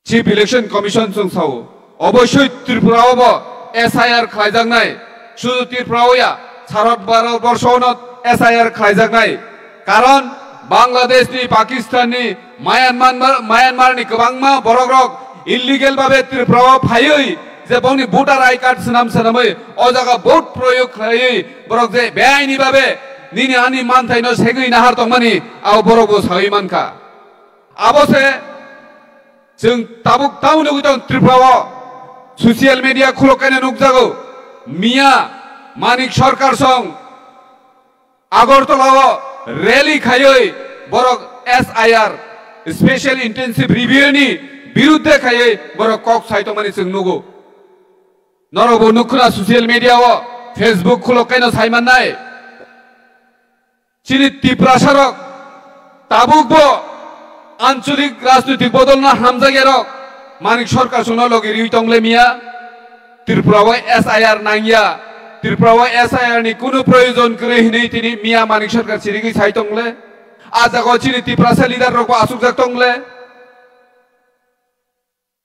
Chief Election Commission chwng sao, oboisoi Tripura-o bo S I R khlaijaknai, sudu Tripura-o ya, sarot Bharat borsho-ono S I R khlaijaknai. Karon Bangladesh ni, Pakistan ni, Myanmar, Myanmar ni kwbangma borok rok illegal babe Tripura o phaiwi je bongni voter I card swnam swnamwi o jaga vote proyog khlaiwi borok je beaini babe nini ani manthai no segwi nahar tongmani abo borok bo sawi mankha. Abo se chwng tabuk tamo nugwi tong Tripura o social media khulok kaino nukjago miya Manik Sarkar song Agartala o rally khaiwi borok S I R, Special Intensive Review ni birudde khaiwi borok kok sai tongmani chwng nugo. Norok bo nukkha social media o, Facebook khulok kaino sai mannai. Chini Tiprasa rok tabuk bo ancholik rajnoitik bodol no hamjakya rok Manik Sarkar songno logi riwi tongle miya. Tripura o S I R nangya, Tripura o S I R ni kunu proyojon kwrwi hinwi tini miya Manik Sarkar chirigwi sai tongle. A jaga o chini Tiprasa leader rok bo asukjak tongle.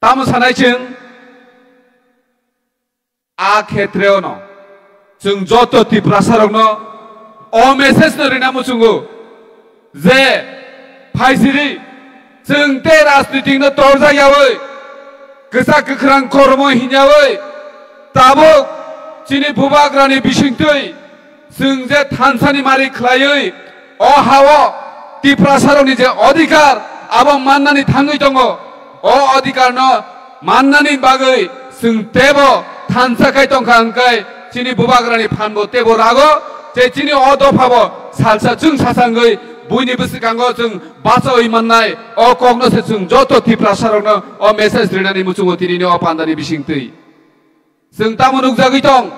Tamo sanai chwng a khetreo no chwng joto Tiprasa rokno o message no rina muchungo je phaisiri chwng tei rajnitik no torjak yawi kwchak kwkhrang kormo hinyawi tabuk chini bubagrani bisingtwi chwng je thansani mari khlaiwi o hao Tiprasarokni je odhikar abo mannani thangwi tongo, o odhikarno mannani bagwi chwng tebo thansa khai tongkha hwnkhe chini bubagrani phanbo tebo rago, je chini o dophabo salsa chwng sasangwi buini bwskango chwng bachaui mannai. O kokno se chwng joto Tiprasarokno o message rinani muchungo tinini o pandani bisingtwi. Chwng tamo nukjagwi tong,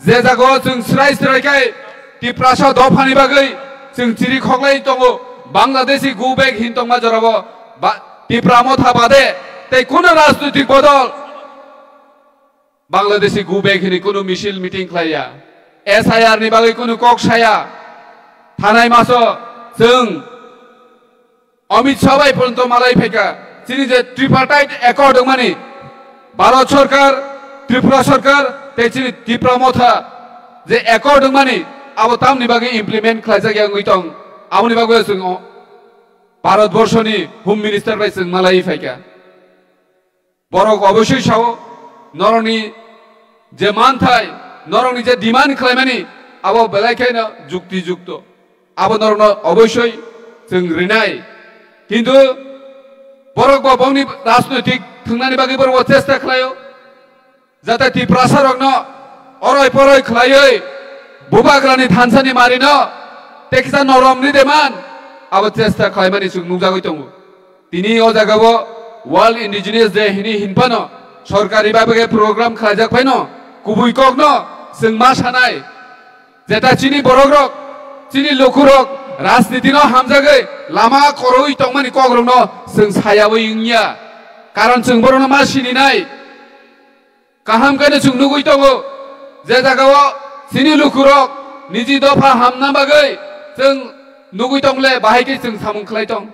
je jagao chwng srai srai khai Tiprasa dophani bagwi chwng chiri khoklai tongo, Bangladeshi go back hin tongma jorabo ba-, Tipra motha bade tei kuno rajnoitik bodol Bangladeshi go back hini kuno misil meeting khlaiya, S I R ni bagwi kuno kok saya, thanai maso chwng Amit Shah bai porjonto malai phaikha, chini je tripartite accord wngmani, Bharat Sarkar, Tripura Sarkar, tei chini Tipra Motha je accord wngmani, abo tamni bagwi implement khlaijak ya wngwi tong, aboni bagwi chwng o Bharat Borshoni Home Minister bai chwng malai phaikha. Borok oboisoi sao, norokni je manthai, norokni je demand khlaimani, abo belai kheno jukti jukto. Abo norokno oboisoi chwng rinai. Kintu borok bo bongni rajnoitik thwngnani bagwi borok bo chesta khlaio. Jate Tiprasa rokno oroi poroi khlaiwi bubagrani thansani marino tekisa noromni deman abo chesta khlaimani chwng nukjagwi tongo. Tini o jagao World Indigenous Day hini hinphano sorkari babe program khlaijak phaino kubui kokno chwng ma sanai. Jeta chini borokrok, chini lukurok rajnitino hamjagwi lama koroi tongmani kokrokno chwng sayawi wngya. Karon chwng borokno ma sininai. Kaham khe no chwng nugwi tongo, je jagao chini lukurok niji dopha hamna bagwi chwng nugwi tongle, bahai khe chwng samung khlai tong.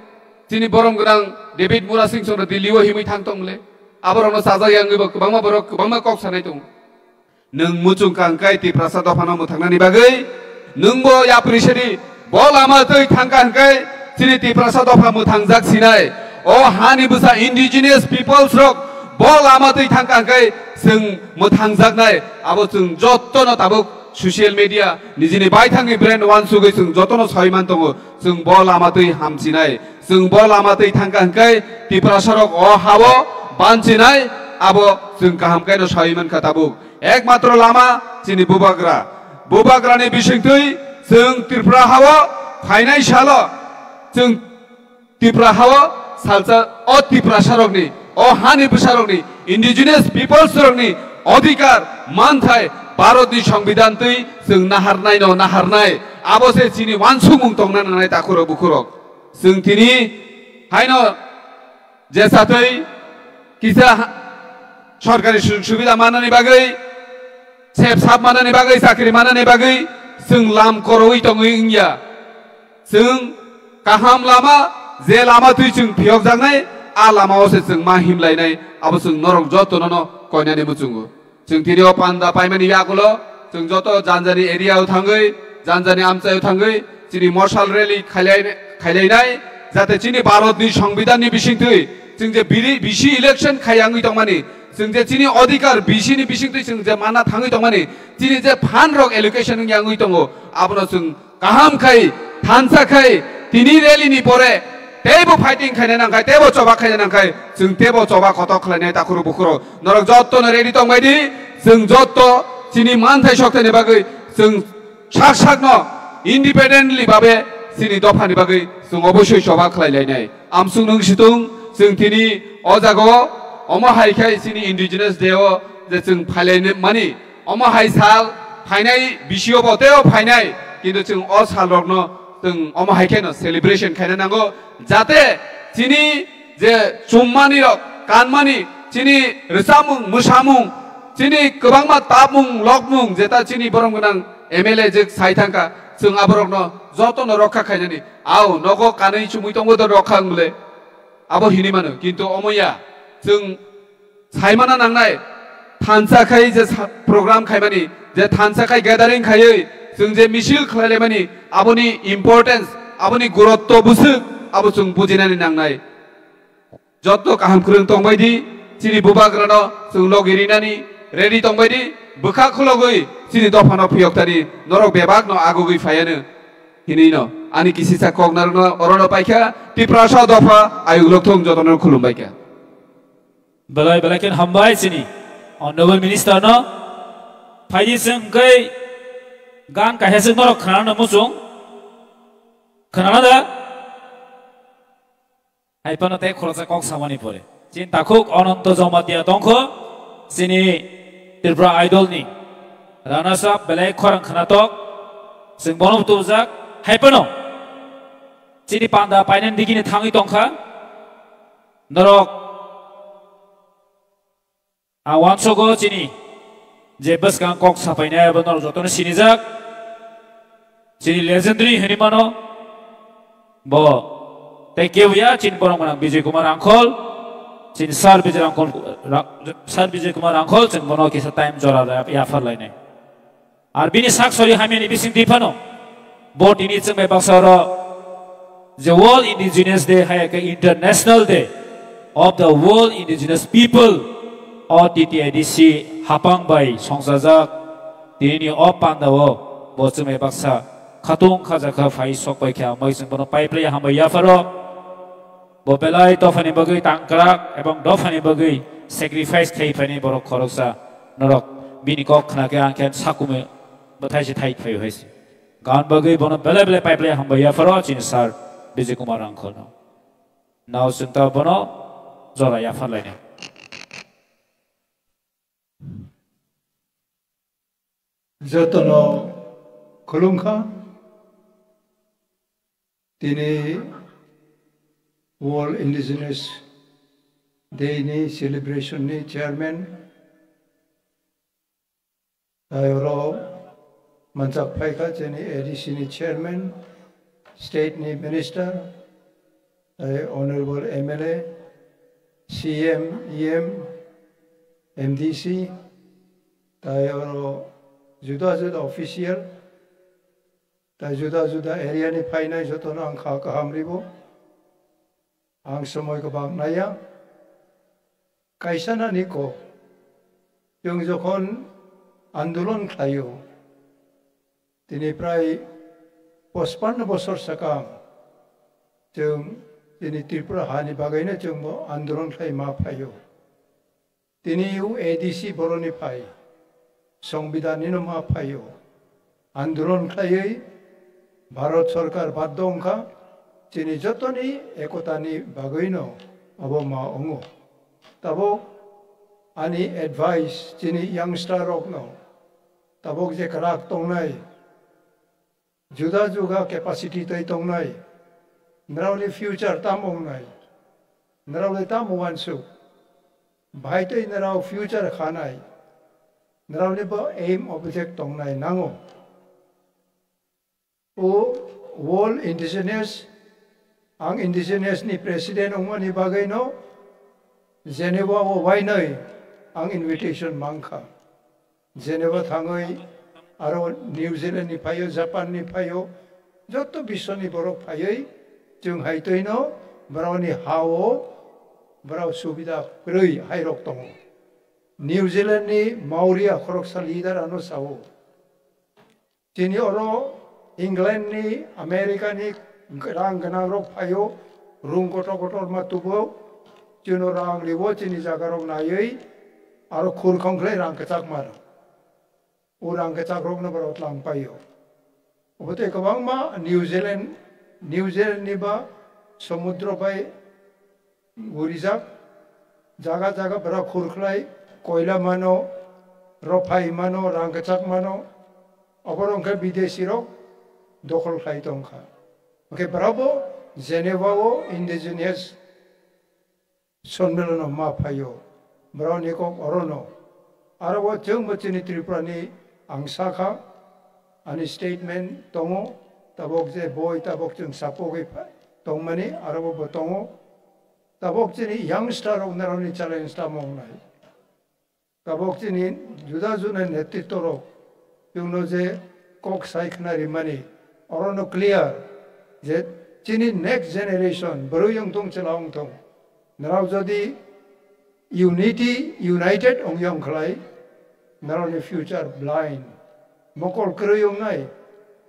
Chini borom gwnang David Murasing chwngno Delhi o himwi thang tongle. Aborokno chajak ya wngwi bo kwbangma borok kwbangma kok sanai tongo. Nwng muchung kha hwnkhe Tiprasa dophano mwthangnani bagwi nwngbo yapri sidi bo lama twi thangkha hwnkhe chini Tiprasa dopha mwthangjak sinai. O hani bwsa indigenous peoples rok bo lama twi thangkha hwnkhe chwng mwthangjaknai. Abo chwng jottono tabuk social media nijini baithangni brand wansugwi chwng jotono sawi man tongo. Chwng bo lama twi hamchinai. Chwng bo lama twi thangkha hwnkhe Tiprasa rok o habo banchinai. Abo chwng kaham khe no sawi mankha tabuk. Ekmatro lama chini bubagra. Bubagrani bisingtwi chwng Tripura hao phainai salo chwng Tripura hao salsa o Tiprasarokni, o hani bwsarokni, indigenous peoples rokni odhikar manthai Bharatni Songbidan twi chwng naharnai no naharnai. Abo se chini wansukmung tongna nangnai takhurok bukhurok. Chwng tini haino je satwi kisa ha-, sorkari sujog subida manani bagwi, sep sap manani bagwi, chakri manani bagwi chwng lam koroi tongwi wngya. Chwng kaham lama, je lama twi chwng phiyokjaknai, a lamao se chwng ma himlainai, abo chwng norok jotono no koinani muchungo. Chwng tini o panda paimani yagulo, chwng joto janjani area o thangwi, janjani amchai o thangwi, chini mosal rally khailai-, khailainai, jate chini Bharat ni Songbidan ni bisingtwi, chwng je biri-, bisi election khaiya wngwi tongmani, chwng je chini odhikar bisi ni bisingtwi chwng je manna thangwi tongmani, chini je fund rok allocation wngya wngwi tongo, abono chwng kaham khai, thansa khai, tini rally ni pore teibo fighting khaina nangkhai, teibo choba khaina nangkhai, chwng teibo choba kotok khlainai takhuru bukhuru. Norok jotto no ready tongbai di, chwng jotto chini manthai sokthai ni bagwi chwng sak sak no independently babe chini dopha ni bagwi chwng obosoi choba khlai lainai. Amsung nung situng chwng tini o jaga o omo hai khai chini indigenous day o je chwng phailai mani, omo hai sal phainai bisio bo teo phainai, kintu chwng o sal rokno chwng omo hai kheno celebration khaina nango, jate chini je chummani rok, kanmani, chini rwchapmung, mwsamung, chini kwbangma tapmung, lokmung, jeta chini borom gwnang M L A je sai thangkha, chwng aborokno jotono rokha khainani. Au, nogo kanwi chumui tongo do rokha wng bwle. Abo hinwi mano, kintu omo ya, chwng saimana nangnai, thansa khai je sa-, program khaimani, je thansa khai gathering khaiwi, chwng je misil khlailaimani, aboni importance, aboni gurutto bwswk, abo chwng bujinani nangnai. Jotto kaham kwrwng tongbai di, chini bubagrano chwng logi rinani ready tongbai di, bwkha khulogwi chini dophano phiyok tani, norok bebakno agugwi phaiano. Hinwino ani kisisa kok narwkno orono paikha, Tiprasa dopha ayuk lokthung jotono khulumbaikha. Belai belai khen hambai chini Honorable Minister no. Phaidi chwng hwnkhe gan kaisa chwng norok khnana muchung. Khnana da? Hai phano tei khoroksa kok samani pore. Chini takhuk Ananto Jamatia tongkho, chini Tripura Idol ni runners up belai khorang khnatok, chwng bono tubujak, hai phano chini panda painani digini thangwi tongkha. Norok Ang uansogo chini je bwskang kok sapainai abo norok jotono sinijak. Chini legendary hinwi mano. Bo tei kebo ya chini borok gwnang Bijay Kumar Rangkhol. Chini Sir Bijay Rangkhol, Ra-, Sir Bijay Kumar Rangkhol chwng bono kisa time jora ya-, yaphar lainai. Ar bini sak sori hamyani bising twi phano bo tini chwng bai baksa oro je World Indigenous Day hai khe International Day of the World Indigenous People, o T T A D C hapang bai songchajak. Tini o panda o bo chwng bai baksa khatung khajakha phai sok bai khe, amai chwng bono pai phlai hambai yapharo. Bo belai dophani bagwi tangkrak ebong dophani bagwi sacrifice khai phani borok khoroksa. Norok bini kok khna khe ang khe sakumui bwthai se thai phai hai se. Gan bagwi bono belai belai pai belai hambai yapharo chini Sir Bijay Kumar Rangkholno. Nao chwng ta bono jora yaphar lainai. Jotono khulumkha. Tini World Indigenous Day ni celebration ni chairman, tei oro manchak phaikha chini A D C ni chairman, state ni minister, tei honorable M L A, C M, E M, M D C, tei oro juda juda official, tei juda juda area ni phainai jotono ang kha kaham ribo. Ang somoi kwbang naiya. Kaisa nani kok. Chwng jokhon andolon khlaio, tini prai pochpanno bosor sakang, chwng tini Tripura hani bagwino chwngbo andolon khlai ma phaio. Tini o A D C boroni phai, Songbidan nino ma phaio. Andolon khlaiwi Bharat Sorkar baddo wngkha, chini jotoni ekotani bagwino abo ma wngo. Tabuk ani advice chini youngster rokno, tabuk je kwrak tongnai, juda juga capacity tei tongnai, nrokni future tamo wngnai, nrokni tamo uansuk. Bahai twi nrao future khanai, nraonibo aim object tongnai nango. O World Indigenous, ang Indigenous ni president wngmani bagwi no Geneva o wainoi ang invitation mankha. Geneva thangwi aro New Zealand ni phaio, Japan ni phaio, joto biswni borok phaiwi chwng hai twino borokni ha-o borok subida kwrwi hairok tongo. New Zealand ni Maori a khoroksa leader ano sao, chini oro England ni, America ni rang gwnang rok phaio, room kotor kotor ma tubo, chino rang ribo, chini jaga rok naiwi aro khur khongkhlai rang kwchak mano. O rang kwchak rokno borok tlang paio. Obo tei kwbangma New Zealand, New Zealand ni ba somudro bai gurijak. Jaga jaga borok khur khlai, koila mano, rophai mano, rang kwchak mano. Oborok wngkha bidesi rok dokhol khlai tongkha. Hwnkhe borok bo Geneva o indigenous Sonmilano ma phaio, borokni kok orono. Aro o chwngbo chini Tripurani ang sakha, ani statement tongo, tabok je boi tabok chwng sapogwi pha-, tongmani, aro bo tongo. Tabok chini youngster rok naroni challenge tamo wngnai. Tabok chini juda juda netritwo rok chwngno je kok sai khna rimani, orono clear je chini next generation bwrwi wngthung, chwla wngthung, nrao jodi unity, united ongya wngkhlai, nrao ni future blind, mokol kwrwi wngnai,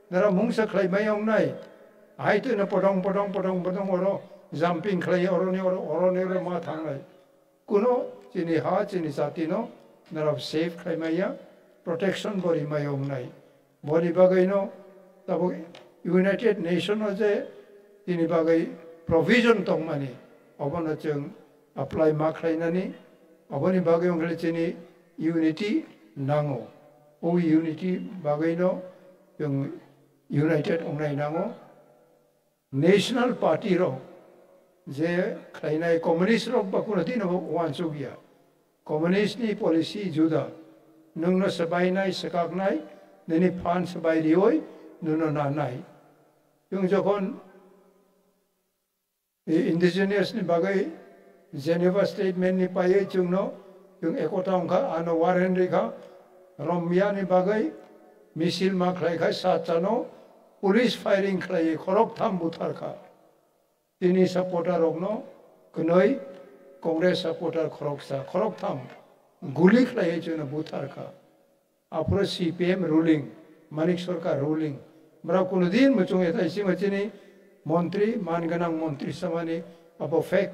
nrao mungsa khlai mai wngnai, hai twino podong podong podong podong oro jumping khlai, oroni oro, oroni oro ma thangnai. Kuno chini ha, chini jati no narao safe khlai maya, protection bo ri maya wngnai. Boni bagwi no tabuk United Nation o je chini bagwi provision tongmani, obono chwng apply ma khlainani, oboni bagwi wngkhe chini unity nango. O unity bagwi no chwng united wngnai nango. National Party rok je khlainai, communist rok ba kuno dino uansukya. Communist ni policy juda. Nwngno swbainai, swkaknai, nini phan swbai rioi nwngno nanai. Chwng jokhon i-, indigenous ni bagwi Geneva Statement ni paiwi chwngno, chwng ekota wngkha, ano warrant rikha, romya ni bagwi misil ma khlaikha, sat chano police firing khlaiwi khoroktham butharkha. Chini supporter rokno kwnwi, Congress supporter khoroksa, khoroktham guli khlaiwi chwngno butharkha. Aphuru C P M ruling, Manik Sarkar ruling. Borok kuno din muchung ethai sima chini montri, man gwnang montri samani abo fake.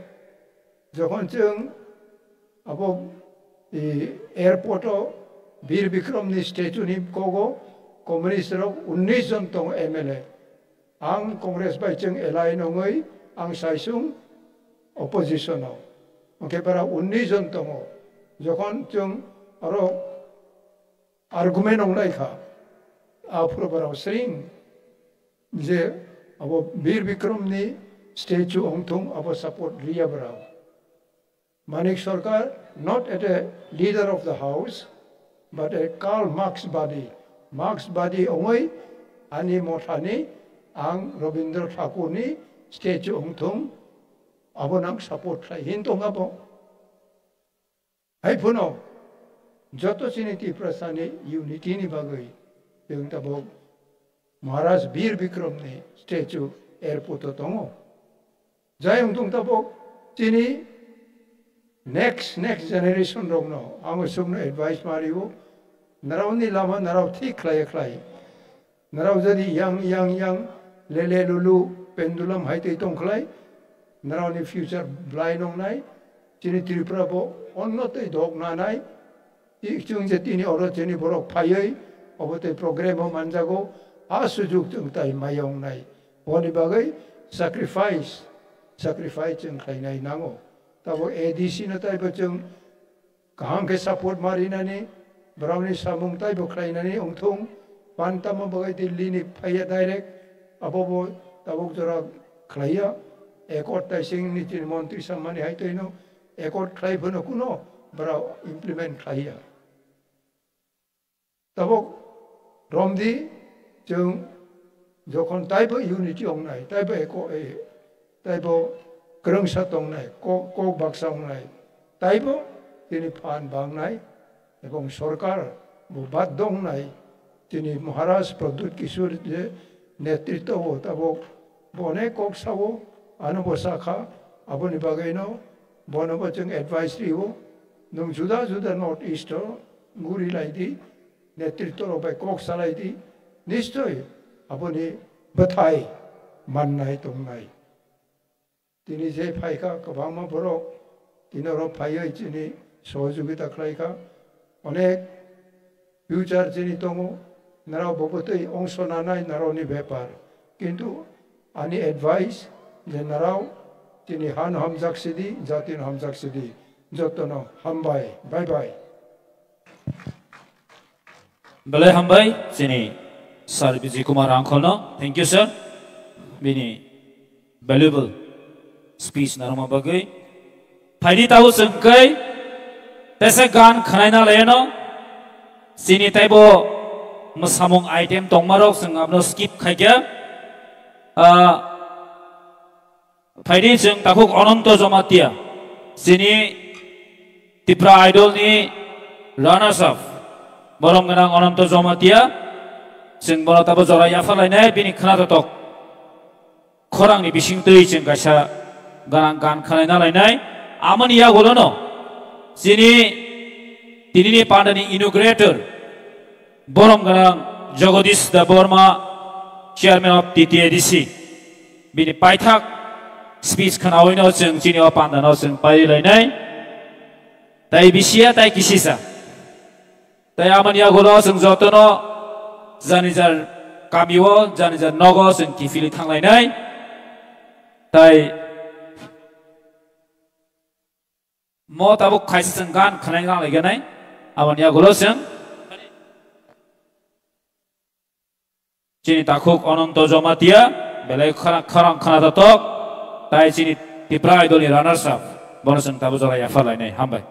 Jokhon chwng abo, e, airport o Bir Bikram ni statue ni kogo communist rok unnish jon tongo M L A. Ang Congress bai chwng alliance wngwi ang saisung opposition o. Hwnkhe bara unnish jon tongo. Jokhon chwng aro argument wngnai kha, aphuru borok sring je abo Bir Bikram ni statue wngthung, abo support riya borok. Manik Sarkar, not at a leader of the house, but a Karl Marx badi. Marx badi wngwi ani mothani ang Rabindra Thakur ni statue wngthung, abo nang support khlai hin tong abo. Hai phano joto chini Tiprasani unity ni bagwi chwng tabuk Maharaj Bir Bikram ni statue airport o tongo. Jai wngtong tabuk chini next, next generation rokno ang chukno advice ma rio, nrao ni lama nrao thik khlai khlai. Nrao jadi yang, yang, yang, lele lulu, pendulum hai tei tong khlai, nrao ni future blind wngnai, chini Tripura bo onno tei dok nanai, i chwng je tini oro chini borok phaiwi, obo tei program o manjago, a sujuk chwng tai maya wngnai. Boni bagwi sacrifice, sacrifice chwng khlainai nango. Tabuk A D C no taibo chwng kaham khe support ma rinani, borokni samung taibo khlainani wngthung, pantama bagwi Delhi ni phaiya direct, abo bo tabuk jora khlaiya, accord taising ni chini montri sammani hai twino accord khlai phano kuno borok implement khlaiya. Tabuk romdi, chwng jokhon taibo unity wngnai, taibo eko-, e, taibo kwrwngsa tongnai, ko-, kok baksa wngnai, taibo tini phan bangnai, ebong sorkar bo baddo wngnai, tini Maharaj Pradyut Kishore je netritwo o tabuk bo onek kok sao, ano bo sakha, aboni bagwino bono bo chwng advice rio, nwng juda juda North East o guri lai di, netritwo rok bai kok salai di, nischoi aboni bwthai mannai tongnai. Tini je phaikha kwbangma borok, tini oro phaiwi chini sohojogita khlaikha, onek future chini tongo, norok bo bwtwi ongso nanai norokni bepar. Kintu ani advice je norok chini hano hamjak sidi, jatino hamjak sidi. Jotono hambai, bye bye. Belai hambai chini Sir Vijay Kumar Rangkholno. Thank you, sir. Bini valuable speech narwkma bagwi. Phaidi tabuk chwng khe tesa gan khwnaina laino. Chini taibo mwsamung item tongmarok chwng abono skip khaikha. Ah, phaidi chwng takhuk Ananto Jamatia. Chini Tipra Idol ni runners up. Borom gwnang Ananto Jamatia. Chwng bono tabo jora yapharlainai bini khwnatok khorangni bisingtwi chwng kaisa gwnang gan khwnaina lainai. Amoni yagulono chini tinini pandani inaugurator borom gwnang Jagadish Debbarma, chairman of T T A D C, bini paithak speech khwnawino chwng chini o pandano chwng paiwi lainai. Tai bisiya tai kisisa. Tai amoni yagulo chwng jotono jani jar kamio, jani jar nogo chwng kiphilwi thanglainai. Tai mo tabuk khaisa chwng gan khwnai nang laiganai. Amoni yagulo chwng chini takhuk Ananto Jamatia, belai khorang, khorang khwnatok, tai chini Tipra Idol ni runners up, bono chwng tabuk jora yapharlainai. Hambai.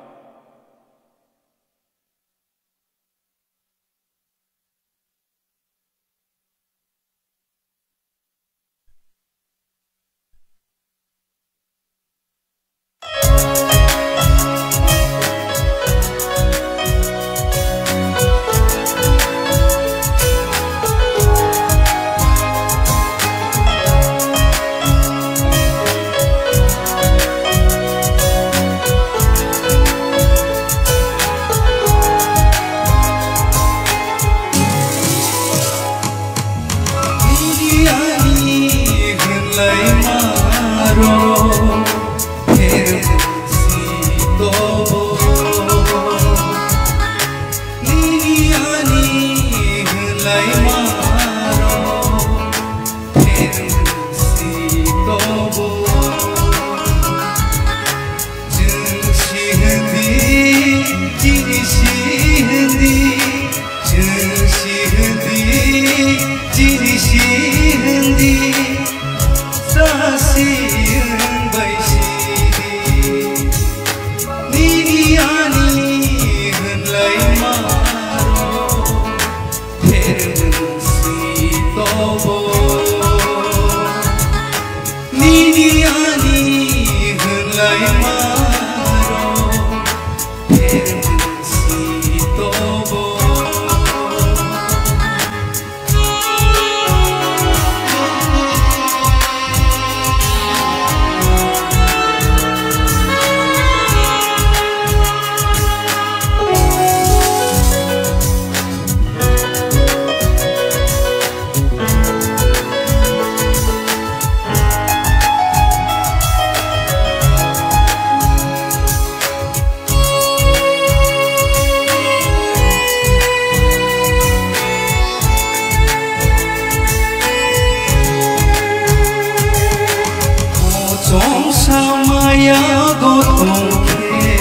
Chongsa maya gotong khe,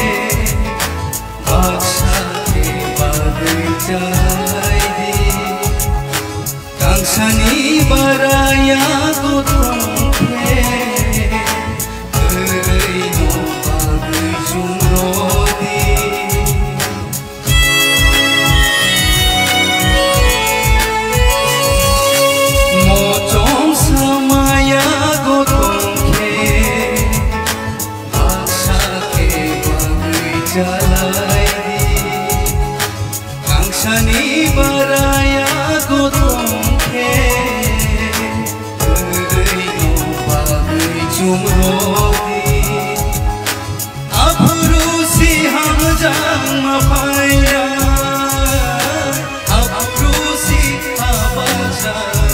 baksa khe bagwi chai di. Kangsani baraya gotong khe, kwrwino bagwi chumrodi. Baraya gothong khe, kwrwino bagwi chumrodi. Aphuru si hamjakma phaina, aphuru si habajak,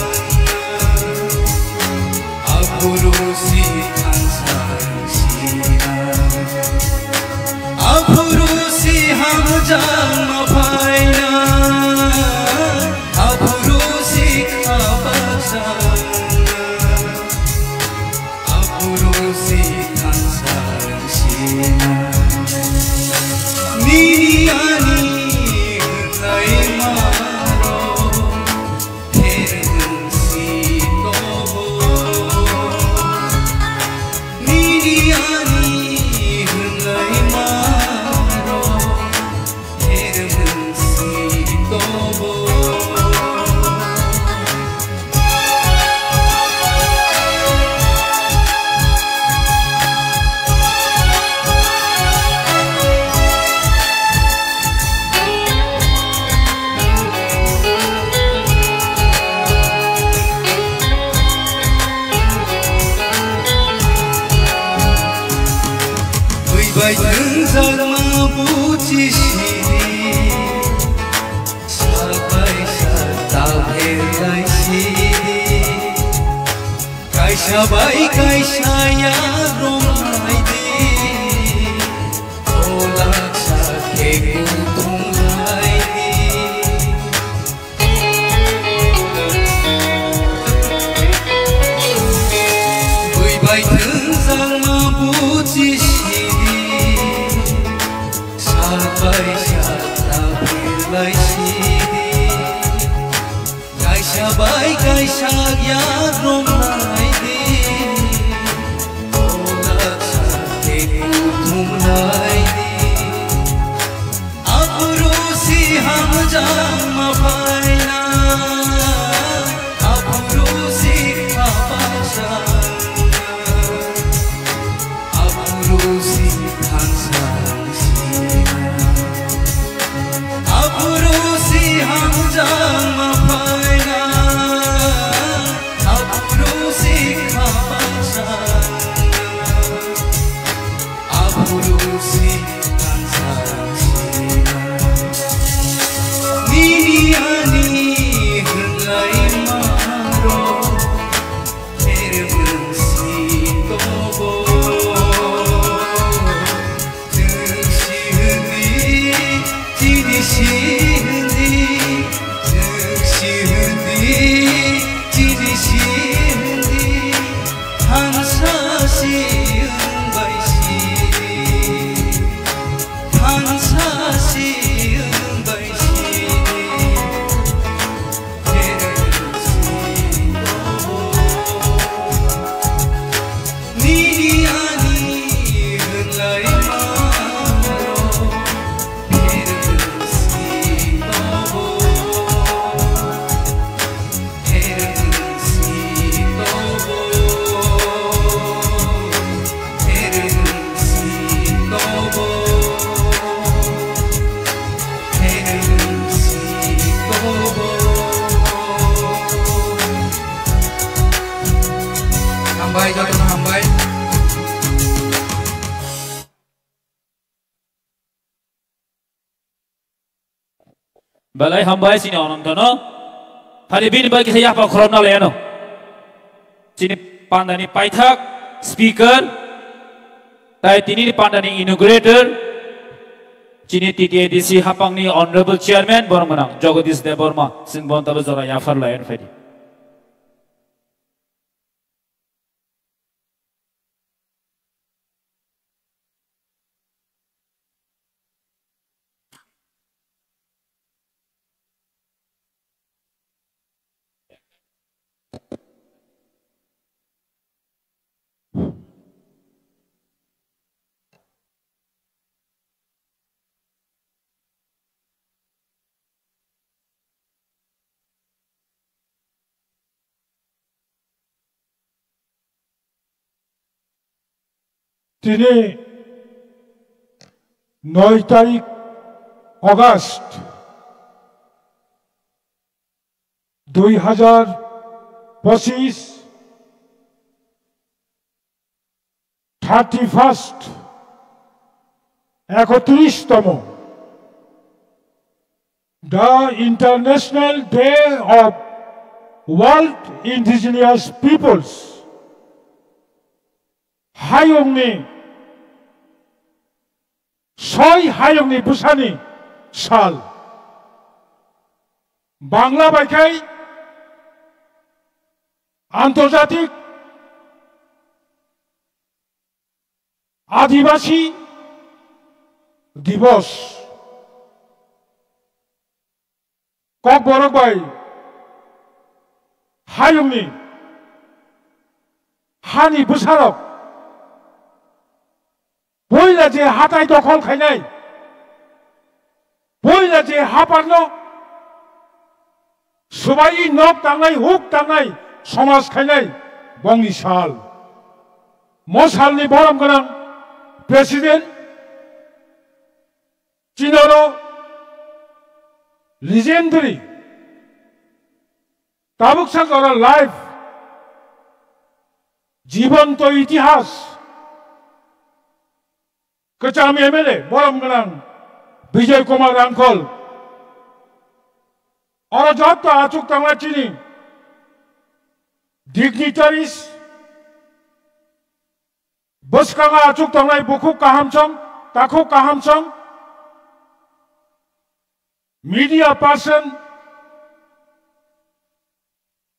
aphuru si thansa sina. Aphuru si hamjakma phaina, aphuru si khabakjakna, aphuru si thansa sina. Nini ani hwnlaima rok. Bui bai thwngjakma buchi sidi, sa bai sa ta pherlai sidi. Kaisa bai kaisa yakrok naidi, o laksa khe kuthum laidi. Bui bai thwngjakma buchi sidi, sa bai sa ta pherlai sidi. Kaisa bai kaisa yakrok naidi, o laksa khe kuthum naidi. Aphuru si hamjakma phaina, aphuru si habakjakna. Aphuru si thansa sina, aphuru si hamjakma phaina, aphuru si khabakjakna, aphuru si thansa sina. Nini ani hwnlaima rok. Hambai, jotono hambai. Belai hambai chini Anantono. Phari bini bai kisa yapha khorokna laiano. Chini pandani paithak speaker, tai tini pandani inaugurator, chini T T A D C hapangni Honorable Chairman borok gwnang Jagadish Debbarma, chwng bono tabuk jora yaphar laiano phaidi. Tini noi tarik August Dui hazar pochis, thirty first, ekotris tomo, the International Day of World Indigenous Peoples. Hayungni, soi hayungni bwsani sal. Bangla bai khai Antarjatik Adibasi Dibos. Kokborok bai hayungni hani bwsarok puila je hatai dokhol khainai, puila je haparno swbai nok tangnai, huk tangnai, somaj khainai, bongni sal. Mo salni borom gwnang president Chinoro legendary, tabuk sak oro live, jibanto itihas, kwcham M L A, borom gwnang Bijoy Kumar Rangkhol. Oro jotto achuk tongnai chini dignitaries, bwskango achuk tongnai bukhuk kahamsong, takhuk kahamsong, media person,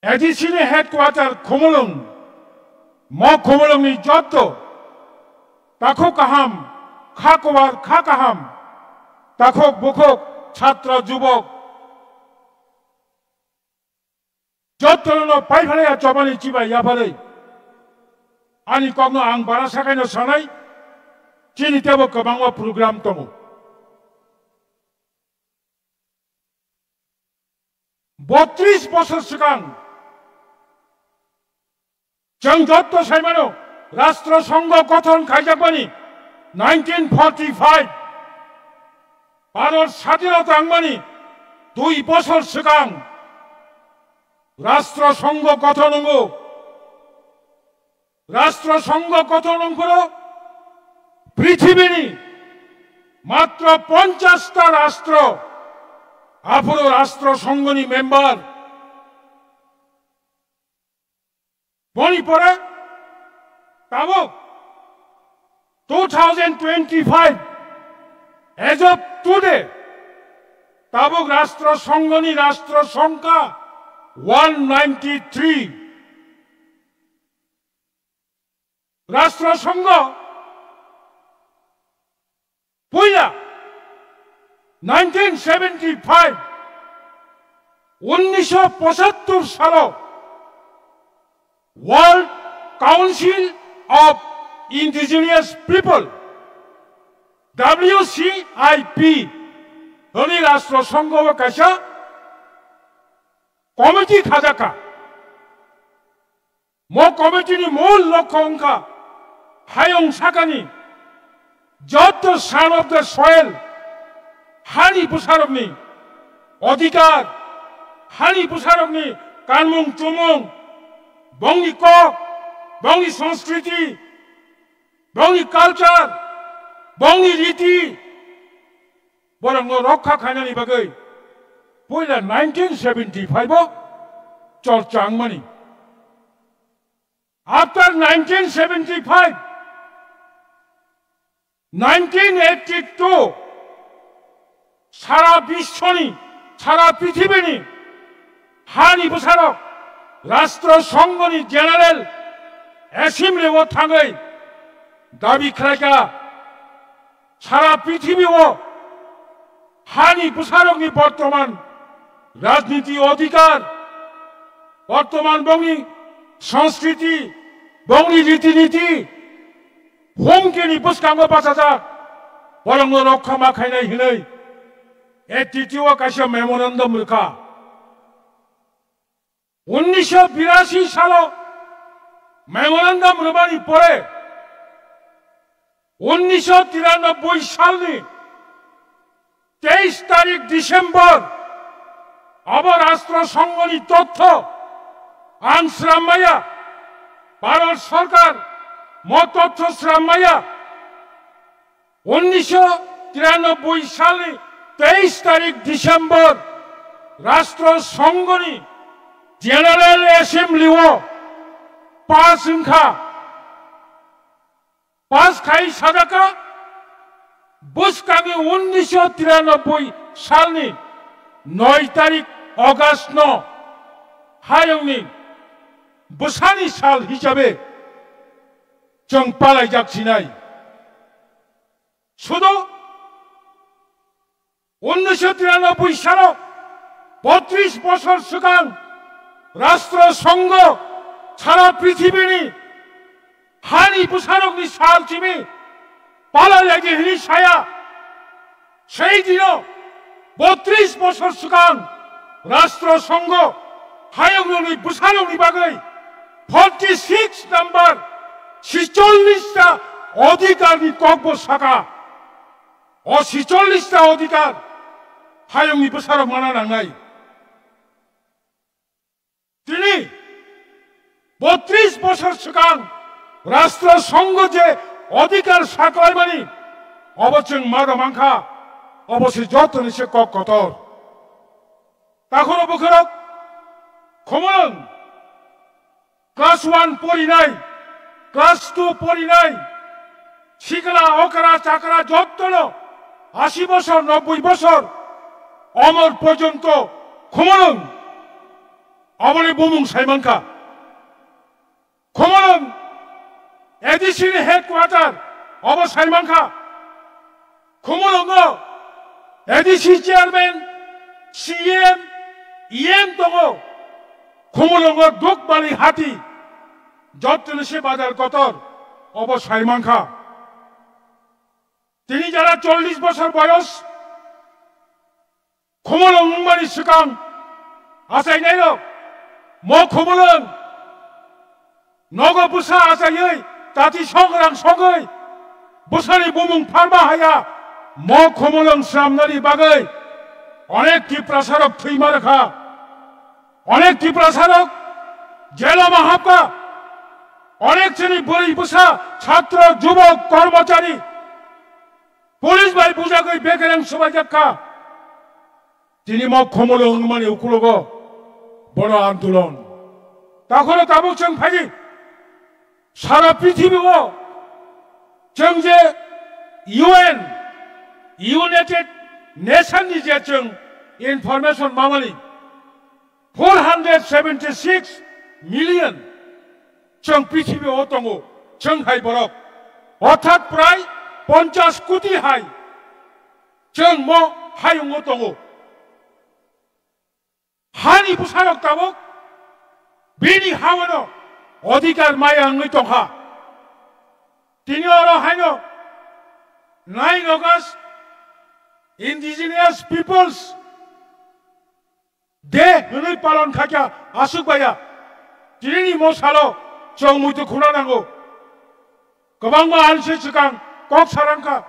A D C ni headquarter Khumulwng, mo Khumulwngni jotto takhuk kaham, kha kuwar, kha kaham, takhuk bukhuk, chhatra jubok, jottono paiphalaya chobani chibai yapharwi ani kokno ang bara sakaino sanai, chini tebo kwbangma program tongo. Botris bosor swkang chwng jotto saimano Rashtra Sangha gothon khaijakmani nineteen forty five, Bharat Sadhinota wngmani dui bosor swkang Rashtra Sangha gothon wngo. Rashtra Sangha gothon wngphuru prithibini matro ponchas ta rashtra, aphuru Rashtra Sanghani member. Boni pore tabuk two thousand twenty-five, as of today, tabuk Rashtra Sanghani Rashtra Sangha one ninety-three. Rashtra Sangha puila nineteen seventy-five, unnisho pochattor salo World Council of Indigenous People, W C I P, hwnwi Rashtra Sangha o kaisa committee khajakha. Mo committee ni mul lokho wngkha hayung sakani jotto son of the soil, hani bwsarokni odhikar, hani bwsarokni kanmung chumung, bongni kok, bongni sanskriti, bongni culture, bongni riti, borokno rokha khainani bagwi puila nineteen seventy-five o chorcha wngmani. After nineteen seventy-five, nineteen eighty-two, sara biswoni, sara prithibini hani bwsarok Rashtra Sanghani General Assembly o thangwi dabi khlaikha, sara prithibi o hani bwsarokni bortoman rajniti odhikar, bortoman bongni sanskriti, bongni riti niti, humkini bwskango bachajak, borokno rokha ma khainai hinwi A T T O kaisa memorandum rwkha. Unnisho birasi salo memorandum rwmani pore, unnisho tiranoboi salni teis tarik December, Abo Rastro Songhoni totho ang srammaya, Bharat Sarkar mo totho srammaya. Unnisho tiranobboi salni teis tarik December Rastro Songhoni General Assembly o pass wngkha. Pass khai sajaka, bwskango unnisho tiranobboi salni noi tarik August no hayungni bwsani sal hisabe chwng palaijak sinai. Sudu unnisho tiranobboi salo botris bosor swkang Rastro Songho sara prithibini hani bwsarokni sal simi palai lagi hini saya. Sei dino botris bosor swkang Rastro Songho hayungrokni bwsarokni bagwi forty six number sicholish ta odhikarni kokbo saka. O sicholish ta odhikar hayungni bwsarok mana nangnai. Tini botris bosor swkang Rastro Songho je odhikar saklaimani obo chwng mado mankha, obo se jotoni se kok kotor. Takhoro bwkhorok Khumulwng class one porinai, class two porinai, sikla, okra, chakra jottono asi bosor, nobboi bosor omor porjonto Khumulwng, oboni bumung saimankha. Khumulwng A D C ni headquarter obo saimankha. Khumulwngo A D C chairman, C M, E M tongo. Khumulwngo Dukbali hati, jotoni se bazar kotor, obo saimankha. Tini jara chollish bosor boyos, Khumulwng wngmani swkang achainairok, mo Khumulwng nogo bwsa achaiwi tati songrang songwi bwsani bumung pharma haya, mo Khumulwng swnamnani bagwi onek Tiprasarok thwima rwkha, onek Tiprasarok jelo ma hapkha, onek chini bwrwi bwsa, chhatro, jubok, kormochari, police bai bujagwi bekereng swbaijak kha. Tini mo Khumulwng wngmani ukulogo bono andolon. Takhoro tabuk chwng phaidi sara prithibio chwng je U N, United Nation ni je chwng information mamani four hundred seventy six million chwng prithibi o tongo, chwng hai borok, orthat prai ponchash koti hai chwng mo hayungo tongo. Hani bwsarok tabuk bini hawano odhikar maya wngwi tongkha. Tini oro haino nine August Indigenous Peoples Day hwnwi palon khaikha aswk baya. Tinini mo salo chwng muitu khuna nango. Kwbangma ani se swkang kok sarangkha.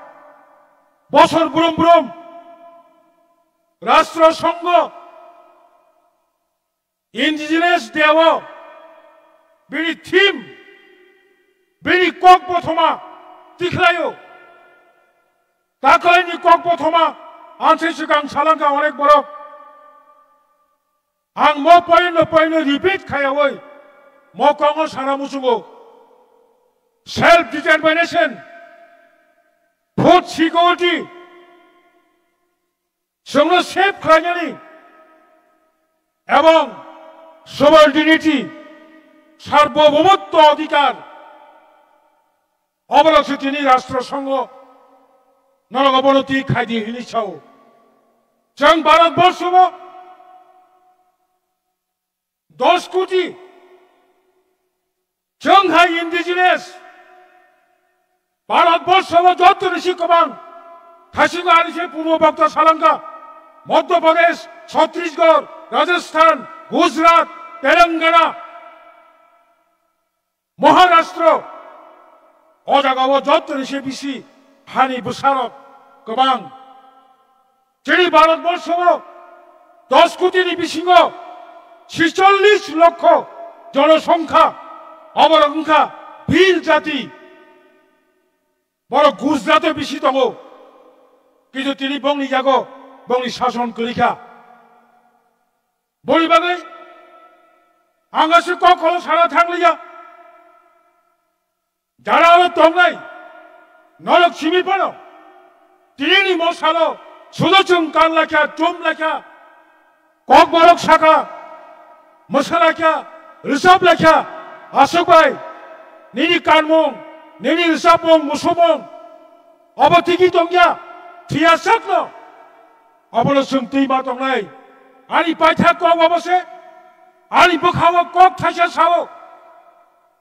Bosor brum brum Rastro Songho Indigenous Day o bini theme, bini kok bothoma tikhlaio. Taklaini kok bothoma ang se swkang salangkha onek borok. Ang mo point no point no repeat khayawi mo kongo sana muchungo. Self determination, food security, chwngno save khlainani ebong sovereignty, sarbobhumotto odhikar, oborok se tini Rastro Songho norok obono twi khaidi hwnwi sao. Chwng Bharat Borsobo dos koti chwng hai indigenous Bharat Borsobo jotoni si kwbang. Thaisingo ani se purbo bokta salangkha Madhya Pradesh, Chhattisgarh, Rajasthan, Gujarat, Telangana, Maharashtra, o jagao jotoni se bisi hani bwsarok kwbang. Chini Bharat Borsobo dos koti ni bisingo sicholish lokho jonosongkha, oborok wngkha bir jati. Borok Gujarat o bisi tongo, kintu tini bongni yago bongni sason kwrwi kha. Boni bagwi ang aswk kok kholo sana thangliya. Jara aro tongnai norok simi phano tinini mosalo sudo chwng kan laikha, chum laikha, kok borok saka, mwsa laikha, rwchap laikha, aswk bai nini kanmung, nini rwchapmung, musumung obo tigi tongya, phiya sakno obono chwng twi ma tongnai. Ani paithak kok obo se, ani bwkhao kok thaisa sao.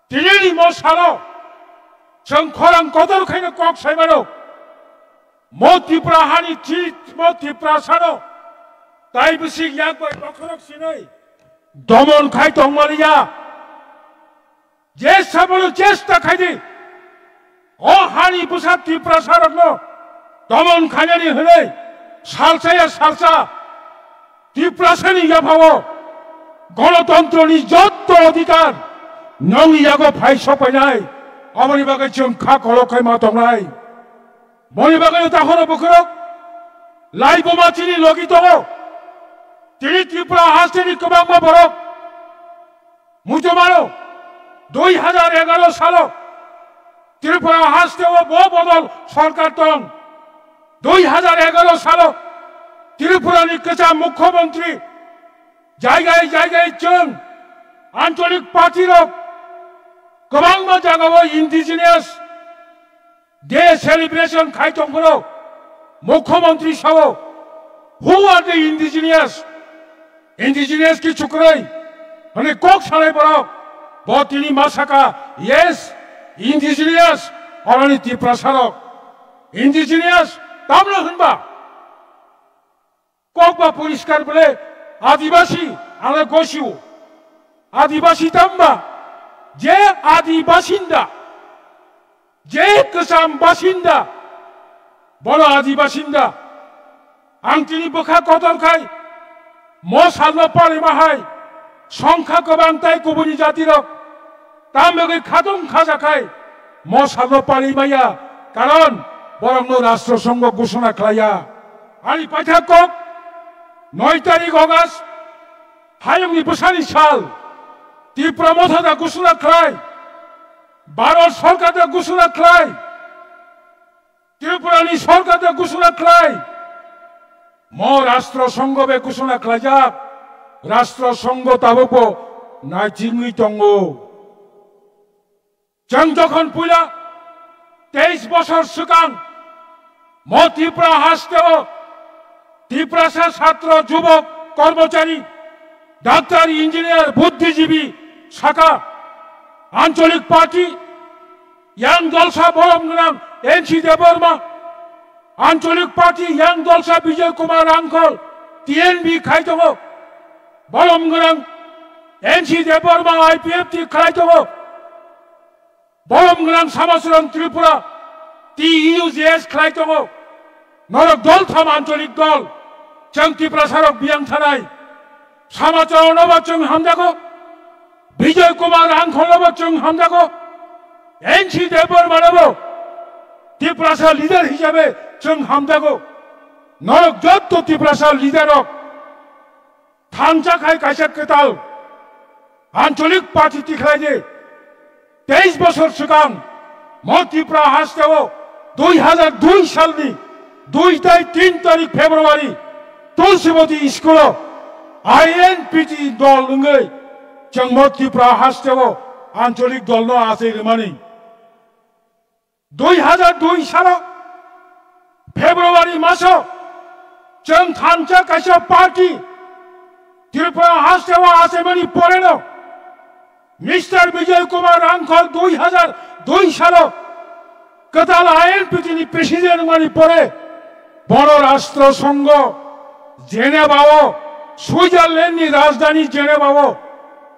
Tinini mo salo chwng khorang kotor khaino kok sai mano. Mo Tripura hani chi mo Tripura sano tai bisik yak bai bokhorok sinai domon khai tongmaliya. Je sabono chesta khai di. O hani bwsa Tripura sarokno domon khainani hwnwi salsa ya salsa Tiprasani yaphao gonotontroni jotto odhikar nongni yago phai sokpainai, aboni bagwi chwng kha kolok khai ma tongnai. Boni bagwi tahoro bukhurok laibuma chini logi tongo. Tini Tripura hasteni kwbangma borok muitu mano, dui hajar egaro salo Tripura hasteo bo bodol sorkar tong. Dui hajar egaro salo Tripurani kwcham mukhyamantri jaigai jaigai chwng ancholik party rok kwbangma jagao indigenous day celebration khai tongphuru mukhyamantri sao, "Who are the indigenous? Indigenous ki chukroi?" Hwnwi kok sanai borok. Bo tini ma saka, "Yes, indigenous, oroni Tiprasa rok." Indigenous tamno hwnba? Kok ba poriskar bole Adibasi, ano gosio. Adibasi tamba? Je Adi basinda, je kwcham basinda, bono Adi basinda. Ang tini bwkha kotor khai mo salno pari ma hai songkha kwbang tai kubuni jati rok. Tam bagwi khatung khaja khai mo salno pari maya, karon borokno Rashtra Songho ghosona khlaiya. Ani paithak kok, noi tarik August, hayungni bwsani sal, Tipra Motha da ghosona khlai, Bharat Sorkar da ghosona khlai, Tripurani Sorkar da ghosona khlai, mo Rashtra Songho be ghosona khlaijak, Rashtra Songho tabukbo naichingwi tongo. Chwng jokhon puila teis bosor swkang mo Tripura hasteo Tiprasa chhatro, jubok, kormochari, doctor, engineer, buddhijibi saka, ancholik party yang dolsa borom gwnang N C Debbarma, ancholik party yang dolsa Bijoy Kumar Rangkhol, T N B khai tongo, borom gwnang N C Debbarma, I P F T khlai tongo. Borom gwnang Samacharan Tripura, T U J S khlai tongo. Norok dol tham ancholik dol, chwng Tiprasa rok biyang thanai. Samacharan no bo chwng hamjago, Bijoy Kumar Rangkhol no bo chwng hamjago, N C Debbarma no bo Tiprasa leader hisabe chwng hamjago. Norok jotto Tiprasa leader rok thansa khai kaisa kwtal ancholik party tikhlai di. Teis bosor swkang mo Tripura hasteo dui hajar dui salni dui tai tin tarik February Tulsimoti school-o I N P T dol wngwi chwng mo Tripura hasteo ancholik dolno achai rwmani. Dui hajar dui salo February maso chwng thansa kaisa party Tripura hasteo achaimani poreno Mister Bijoy Kumar Rangkhol dui hajar dui salo kwtal I N P T ni president wngmani pore bono Rashtra Songho Geneva-o, Switzerland ni rajdhani Geneva-o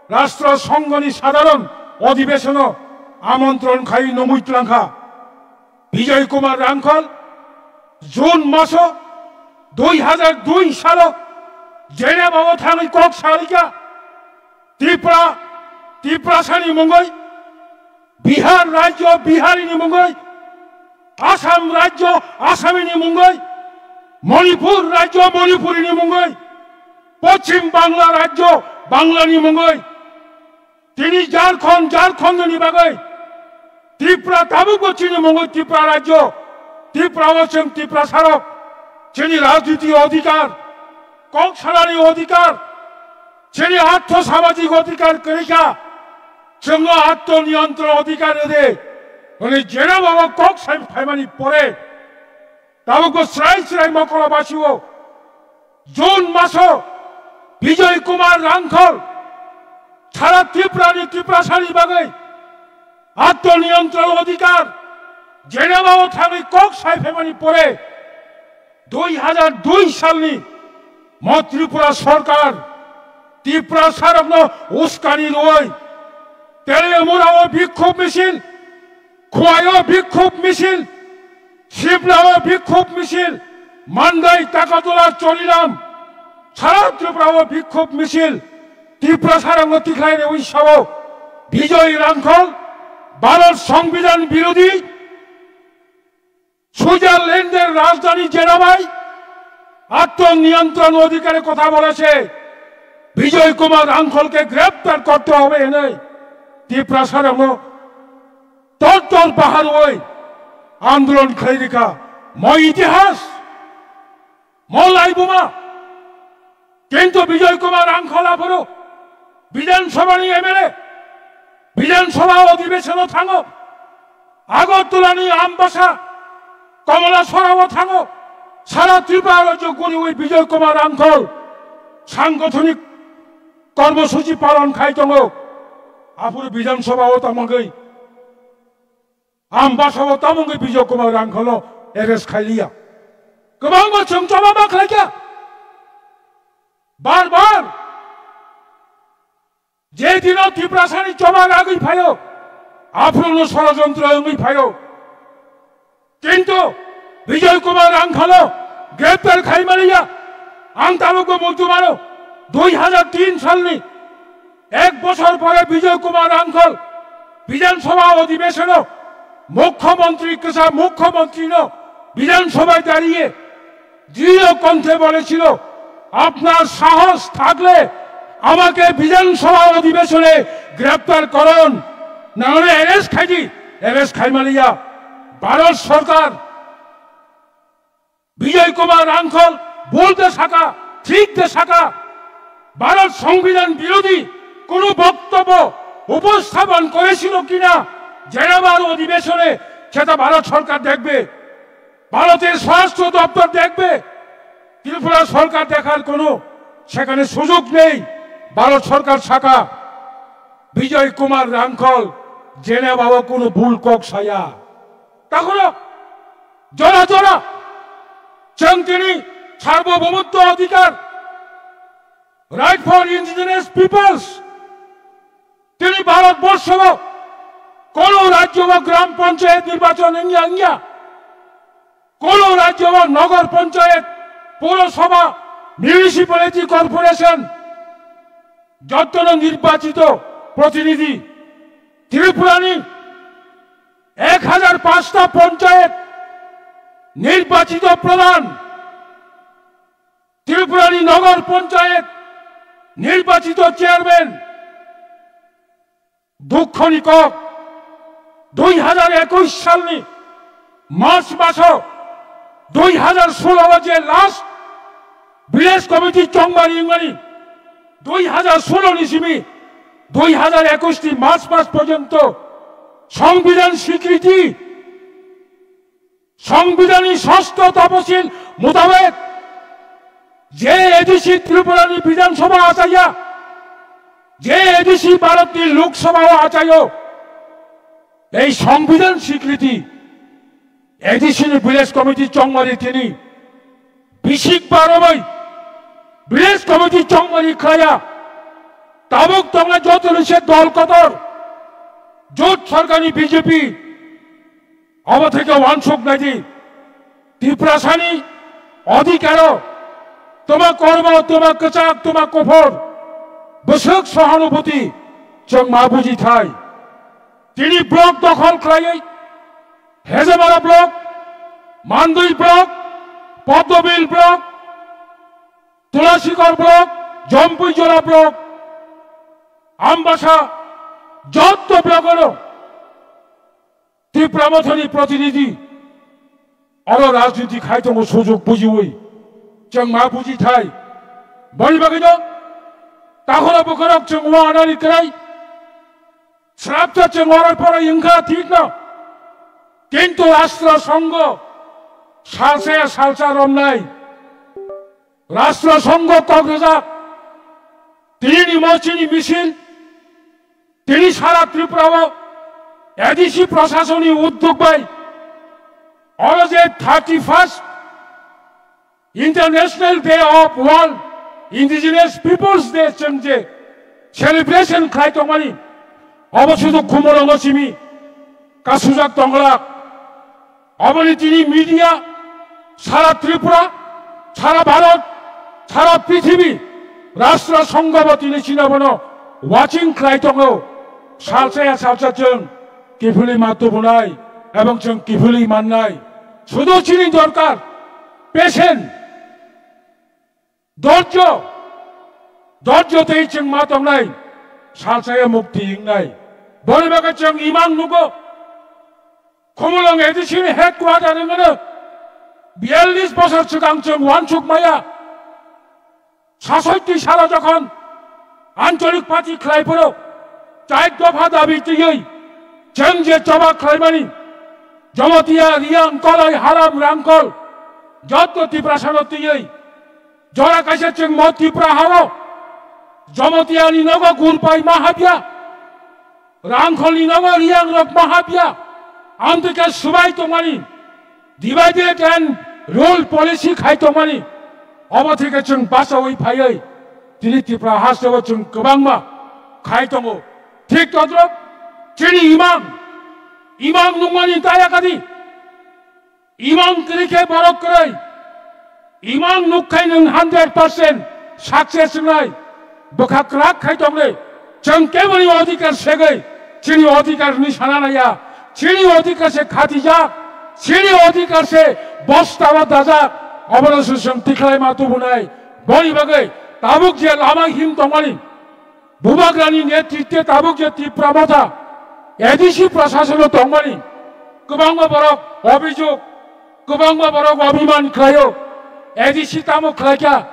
Rashtra Songho ni sadharon odhibesono amontron khai nungwi twlangkha. Bijoy Kumar Rangkhol June maso dui hajar dui salo Jene babo thangwi kok salikha. Tripura, Tiprasani mungwi. Bihar rajyo Biharini mungwi. Assam rajyo Asamini mungwi. Manipur rajyo Manipurini mungwi. Poschim Bangla rajyo Banglani mungwi. Tini Jharkhand, Jharkhandni bagwi Tripura tabukbo chini mungwi Tripura rajyo, Tripura o chwng Tiprasarok chini rajniti odhikar, kok salani odhikar, chini artho samajik odhikar kwrwikha, chwngno atmo niyantron odhikar rwdi hwnwi jene babo kok sai phaimani pore tabukbo srai srai Mokola basio June maso Bijoy Kumar Rangkhol sara Tripurani Tiprasani bagwi atmo niyantron odhikar jene babo thangwi kok sai phaimani pore dui hajar dui salni mo Tripura sorkar Tiprasarokno uskani rwui Teliamurao bikhub misil, Khowai o bikhub misil, Simla o bikhub misil, Mandai, Takarjala, Choriram, sara Tripura o bikhub misil, Tiprasarokno tikhlai rwui sao Bijoy Rangkhol, Bharat Songbidan birodhi, সুইজারল্যান্ডের রাজধানী জেনেভায় আত্মনিয়ন্ত্রণ অধিকারের কথা বলেছে। বিজয় কুমার রাংখলকে গ্রেপ্তার করতে হবে এনে তিপ্রাসারাংনো তর তর পাহাড় ওই আন্দোলন খাইরিকা। মই ইতিহাস, মই লাইবুমা। কিন্তু বিজয় কুমার রাংখল আফুরু বিধানসভানি এমএলএ, বিধানসভা অধিবেশনও থাঙো, আগরতলানি আমবাসা, কমলাছড়াও থাঙো, সারা ত্রিপুরা রাজ্য ঘুরি ওই বিজয় কুমার রাংখল সাংগঠনিক কর্মসূচি পালন খাই দঙো। আফুরু বিধানসভাও তামাগৈ, আমবাসাও tamungwi Bijoy Kumar Rangkholno arrest khailiya. Kwbangma chwng choba ma khlaikha. Bar bar je dino Tiprasani choba ragwi phaio, aphurno sorojontro wngwi phaio. Kintu Bijoy Kumar Rangkholo greptar khaimaliya. Ang tabukbo muitu mano, dui hajar tin salni এক বছর পরে বিজয় কুমার রাংখল বিধানসভা অধিবেশনো মুখ্যমন্ত্রী, কিসা মুখ্যমন্ত্রী ন বিধানসভায় দাঁড়িয়ে দৃঢ় কণ্ঠে বলেছিল, "আপনার সাহস থাকলে আমাকে বিধানসভা অধিবেশনে গ্রেপ্তার করুন, না হলে অ্যারেস্ট খাইদি, অ্যারেস্ট খাইমালিয়া।" ভারত সরকার বিজয় কুমার রাংখল বলতে থাকা, ঠিক থাকা, ভারত সংবিধান বিরোধী কোনো বক্তব্য উপস্থাপন করেছিল কিনা জেনেভার অধিবেশনে, সেটা ভারত সরকার দেখবে, ভারতের স্বরাষ্ট্র দপ্তর দেখবে। ত্রিপুরা সরকার দেখার কোনো সেখানে সুযোগ নেই। ভারত সরকার থাকা বিজয় কুমার রাংখল জেনেভাও কোনো ভুল কক্সায়া। তখনও জোড়া জোড়া চৈতন্য সার্বভৌমত্ব অধিকার, right for indigenous peoples, তিনি ভারতবর্ষ কোনো রাজ্য বা গ্রাম পঞ্চায়েত নির্বাচন ইঙ্গিয়া ইঙ্গিয়া, কোনো রাজ্য বা নগর পঞ্চায়েত, পৌরসভা, মিউনিসিপ্যালিটি কর্পোরেশন, যত নির্বাচিত প্রতিনিধি, ত্রিপুরানি এক হাজার পাঁচটা পঞ্চায়েত নির্বাচিত প্রধান, ত্রিপুরানি নগর পঞ্চায়েত নির্বাচিত চেয়ারম্যান, দুঃখনি কক, দুই হাজার একুশ সালনি মার্চ মাসো দুই হাজার ষোলো যে লাস্ট ভিলেজ কমিটি চংমারি ইংমারি দুই হাজার ষোলো নি সিমি দুই হাজার একুশ নি মার্চ মাস পর্যন্ত সংবিধান স্বীকৃতি, সংবিধাননি ষষ্ঠ তপশিল মোতাবেক যে এডিসি ত্রিপুরানি বিধানসভা আচাইয়া, যে এডিসি ভারতনি লোকসভাও আচাইও, এই সংবিধান স্বীকৃতি এডিসিনি ভিলেজ কমিটি চংমারি তিনি বিশিক বারোই ভিলেজ কমিটি চংমারি খায়া tabuk tongna joto ni se dol kotor jot sorkarni BJP obo theke wansuk naidi Tiprasani odhikaro Toma kormo, toma kwchak, toma kophor, bwswk sohanubhuti chwng ma buji thai. Tini block dokhol khlaiwi Hejamara block, Mandwi block, Poddobil block, Tulasikor block, Jompuijora block, Ambasa, jotto block-ono Tipra Mothani protinidhi oro rajniti khai tongo, sujok bujiwi chwng ma buji thai. Boni bagwino takhoro bwkhorok chwng uanani kwrai srapta chwng oro poro wngkha thikno, kintu Rashtra Sangho salsa salsa romnai. Rashtra Sangho kok rwjak, tini mochini misil, tini sara Tripura o A D C prasasoni uddog bai oro je thirty first International Day of World Indigenous Peoples Day chwng je celebration khlai tongmani, obo sudu Khumulwngo simi kasujak tonglak. Oboni tini media sara Tripura, sara Bharat, sara prithibi Rashtra Sangho bo tini chini abono watching khlai tongo. Salsa ya salsa chwng kiphilwi ma tubunai ebong chwng kiphilwi mannai. Sudu chini dorkar patient, dorjo, dorjo tei chwng ma tongnai, salsa ya mukti wngnai. Boni bagwi chwng imang nugo. Khumulwng A D C ni headquarter wngkhe biyallis bosor swkang chwng uansuk maya. Sasoitti salo jokhon ancholik party khlai phuru char dopha dabi twiwi chwng je choba khlaimani, Jamatia, Riyang, Koloi, Haram, Rangkol, jotto Tiprasano twiwi jora kaisa chwng mo Tipra hao Jamatia ni nogo gurpai ma habya. Rangkholni nogo Riyang rok ma habya, amtwi khe swbai tongmani, divided and rule policy khai tongmani, obo thike chwng bachaui phaiwi tini Tripura hasteo chwng kwbangma khai tongo. Thik todrop chini imang, imang nungmani taya kadi. Imang kwrwi khe borok kwrwi. Imang nuk khai nwng hundred percent success wngnai. Bwkha kwrak khai tongdi. Chwng keboni odhikar segwi chini odhikar hwnwi sana naiya. Chini odhikar se khatijak. Chini odhikar se bostao dajak. Obono se chwng tikhlai ma tubunai. Boni bagwi tabuk je lama him tongmani, Bubagrani netritwe tabuk je Tipra Motha A D C prasasano tongmani kwbangma borok obijog, kwbangma borok obhiman khlaio. A D C tamo khlaikha?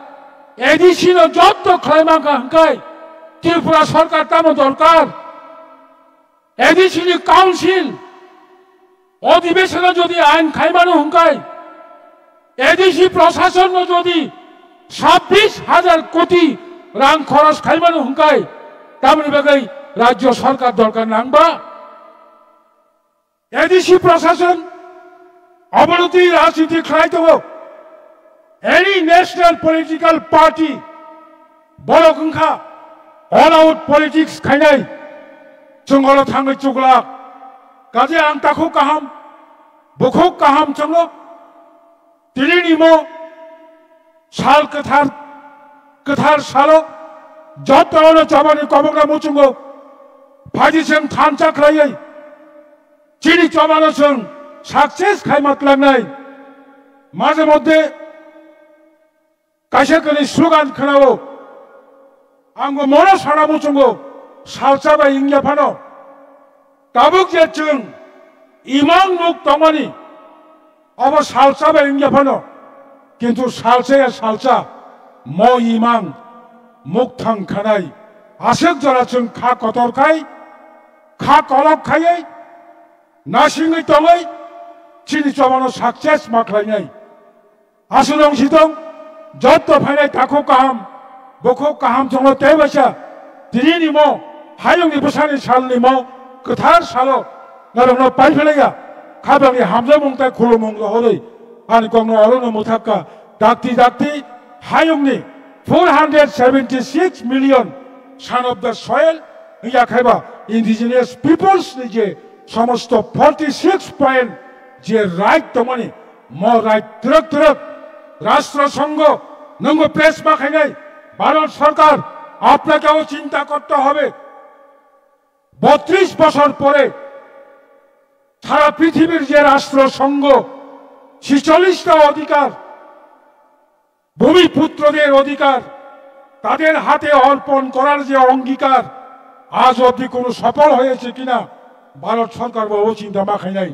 A D C no jotto khlai mankha hwnkhe Tripura sorkar tamo dorkar? A D C ni council odhibeshon jodi ain khaimano hwnkhe, A D C prasasonno jodi sabbish hajar koti rang khoros khaimano hwnkhe, tamoni bagwi rajyo sorkar dorkar nangba? A D C prasason obolotwi rajniti khlai tongo. Any national political party borok wngkha all out politics khainai, chwng oro thangwi chuklak. Kaje ang takhuk kaham, bukhuk kaham chwngno. Tini nimo sal kwthar, kwthar salo jotono chobani kobokna muchungo phaidi chwng thansa khlaiwi chini chobano chwng success khaima tlangnai. Maje moddhe kaisa kani slogan khwnao, angbo mono sana muchungo, salsa bai wngya phano. Tabuk je chwng imang nuk tongmani, obo salsa bai wngya phano, kintu salsa ya salsa, mo imang mukthang khanai, aswk jora chwng kha kotor khai, kha kolok khaiwi, nasingwi tongwi, chini chobano success ma khlainai. Aswk rong si tong, jotto phainai takhuk kaham, bukhuk kaham chwngno tei baisa. Tini ni mo, hayungni bwsani salni mo, kwthar salo, norokno paiphlaiya, khabangni hamjamung tei khulumung rohorwi, ani kokno orono mwthakka, dakti dakti, hayungni four hundred seventy six million son of the soil, wngya khaiba indigenous peoples ni je somosto forty six point je right tongmani, mo right twrwk twrwk Rashtra Sangho Nungo press ma khainai, Bharat Sarkar, apnakeo chinta korte hobe. Botris bosor pore sara prithibir je rashtrosongho ছেচল্লিশটা অধিকার, ভূমিপুত্রদের অধিকার, তাদের হাতে অর্পণ করার যে অঙ্গীকার, আজ অবধি কোনো সফল হয়েছে কিনা ভারত সরকার bo o chinta ma khainai.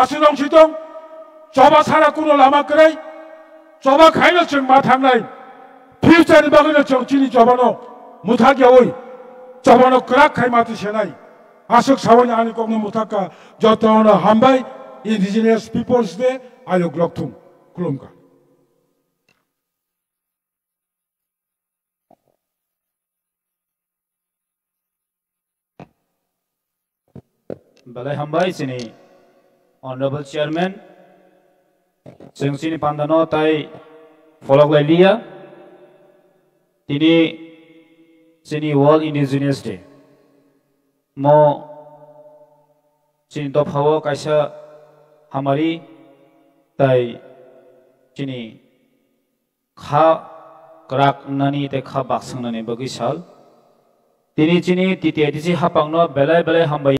Aswk wng si tong, choba sara kuno lama kwrwi, choba khaino chwng ma thangnai. Future ni bagwino chwng chini chobano mwthak yaui, chobano kwrak khai ma twi senai. Aswk saui ani kokno mwthak kha, jotono hambai, Indigenous Peoples Day, ayuk lokthung, khulumkha. Belai hambai chini Honorable Chairman, chwng chini pandano tai pholok lai liya. Tini chini World Indigenous Day. Mo chini dophao kaisa hamari tai chini kha kwrak wngnani tei kha baksa wngnani bagwi sal. Tini chini T T I D C haphangno belai belai hambai.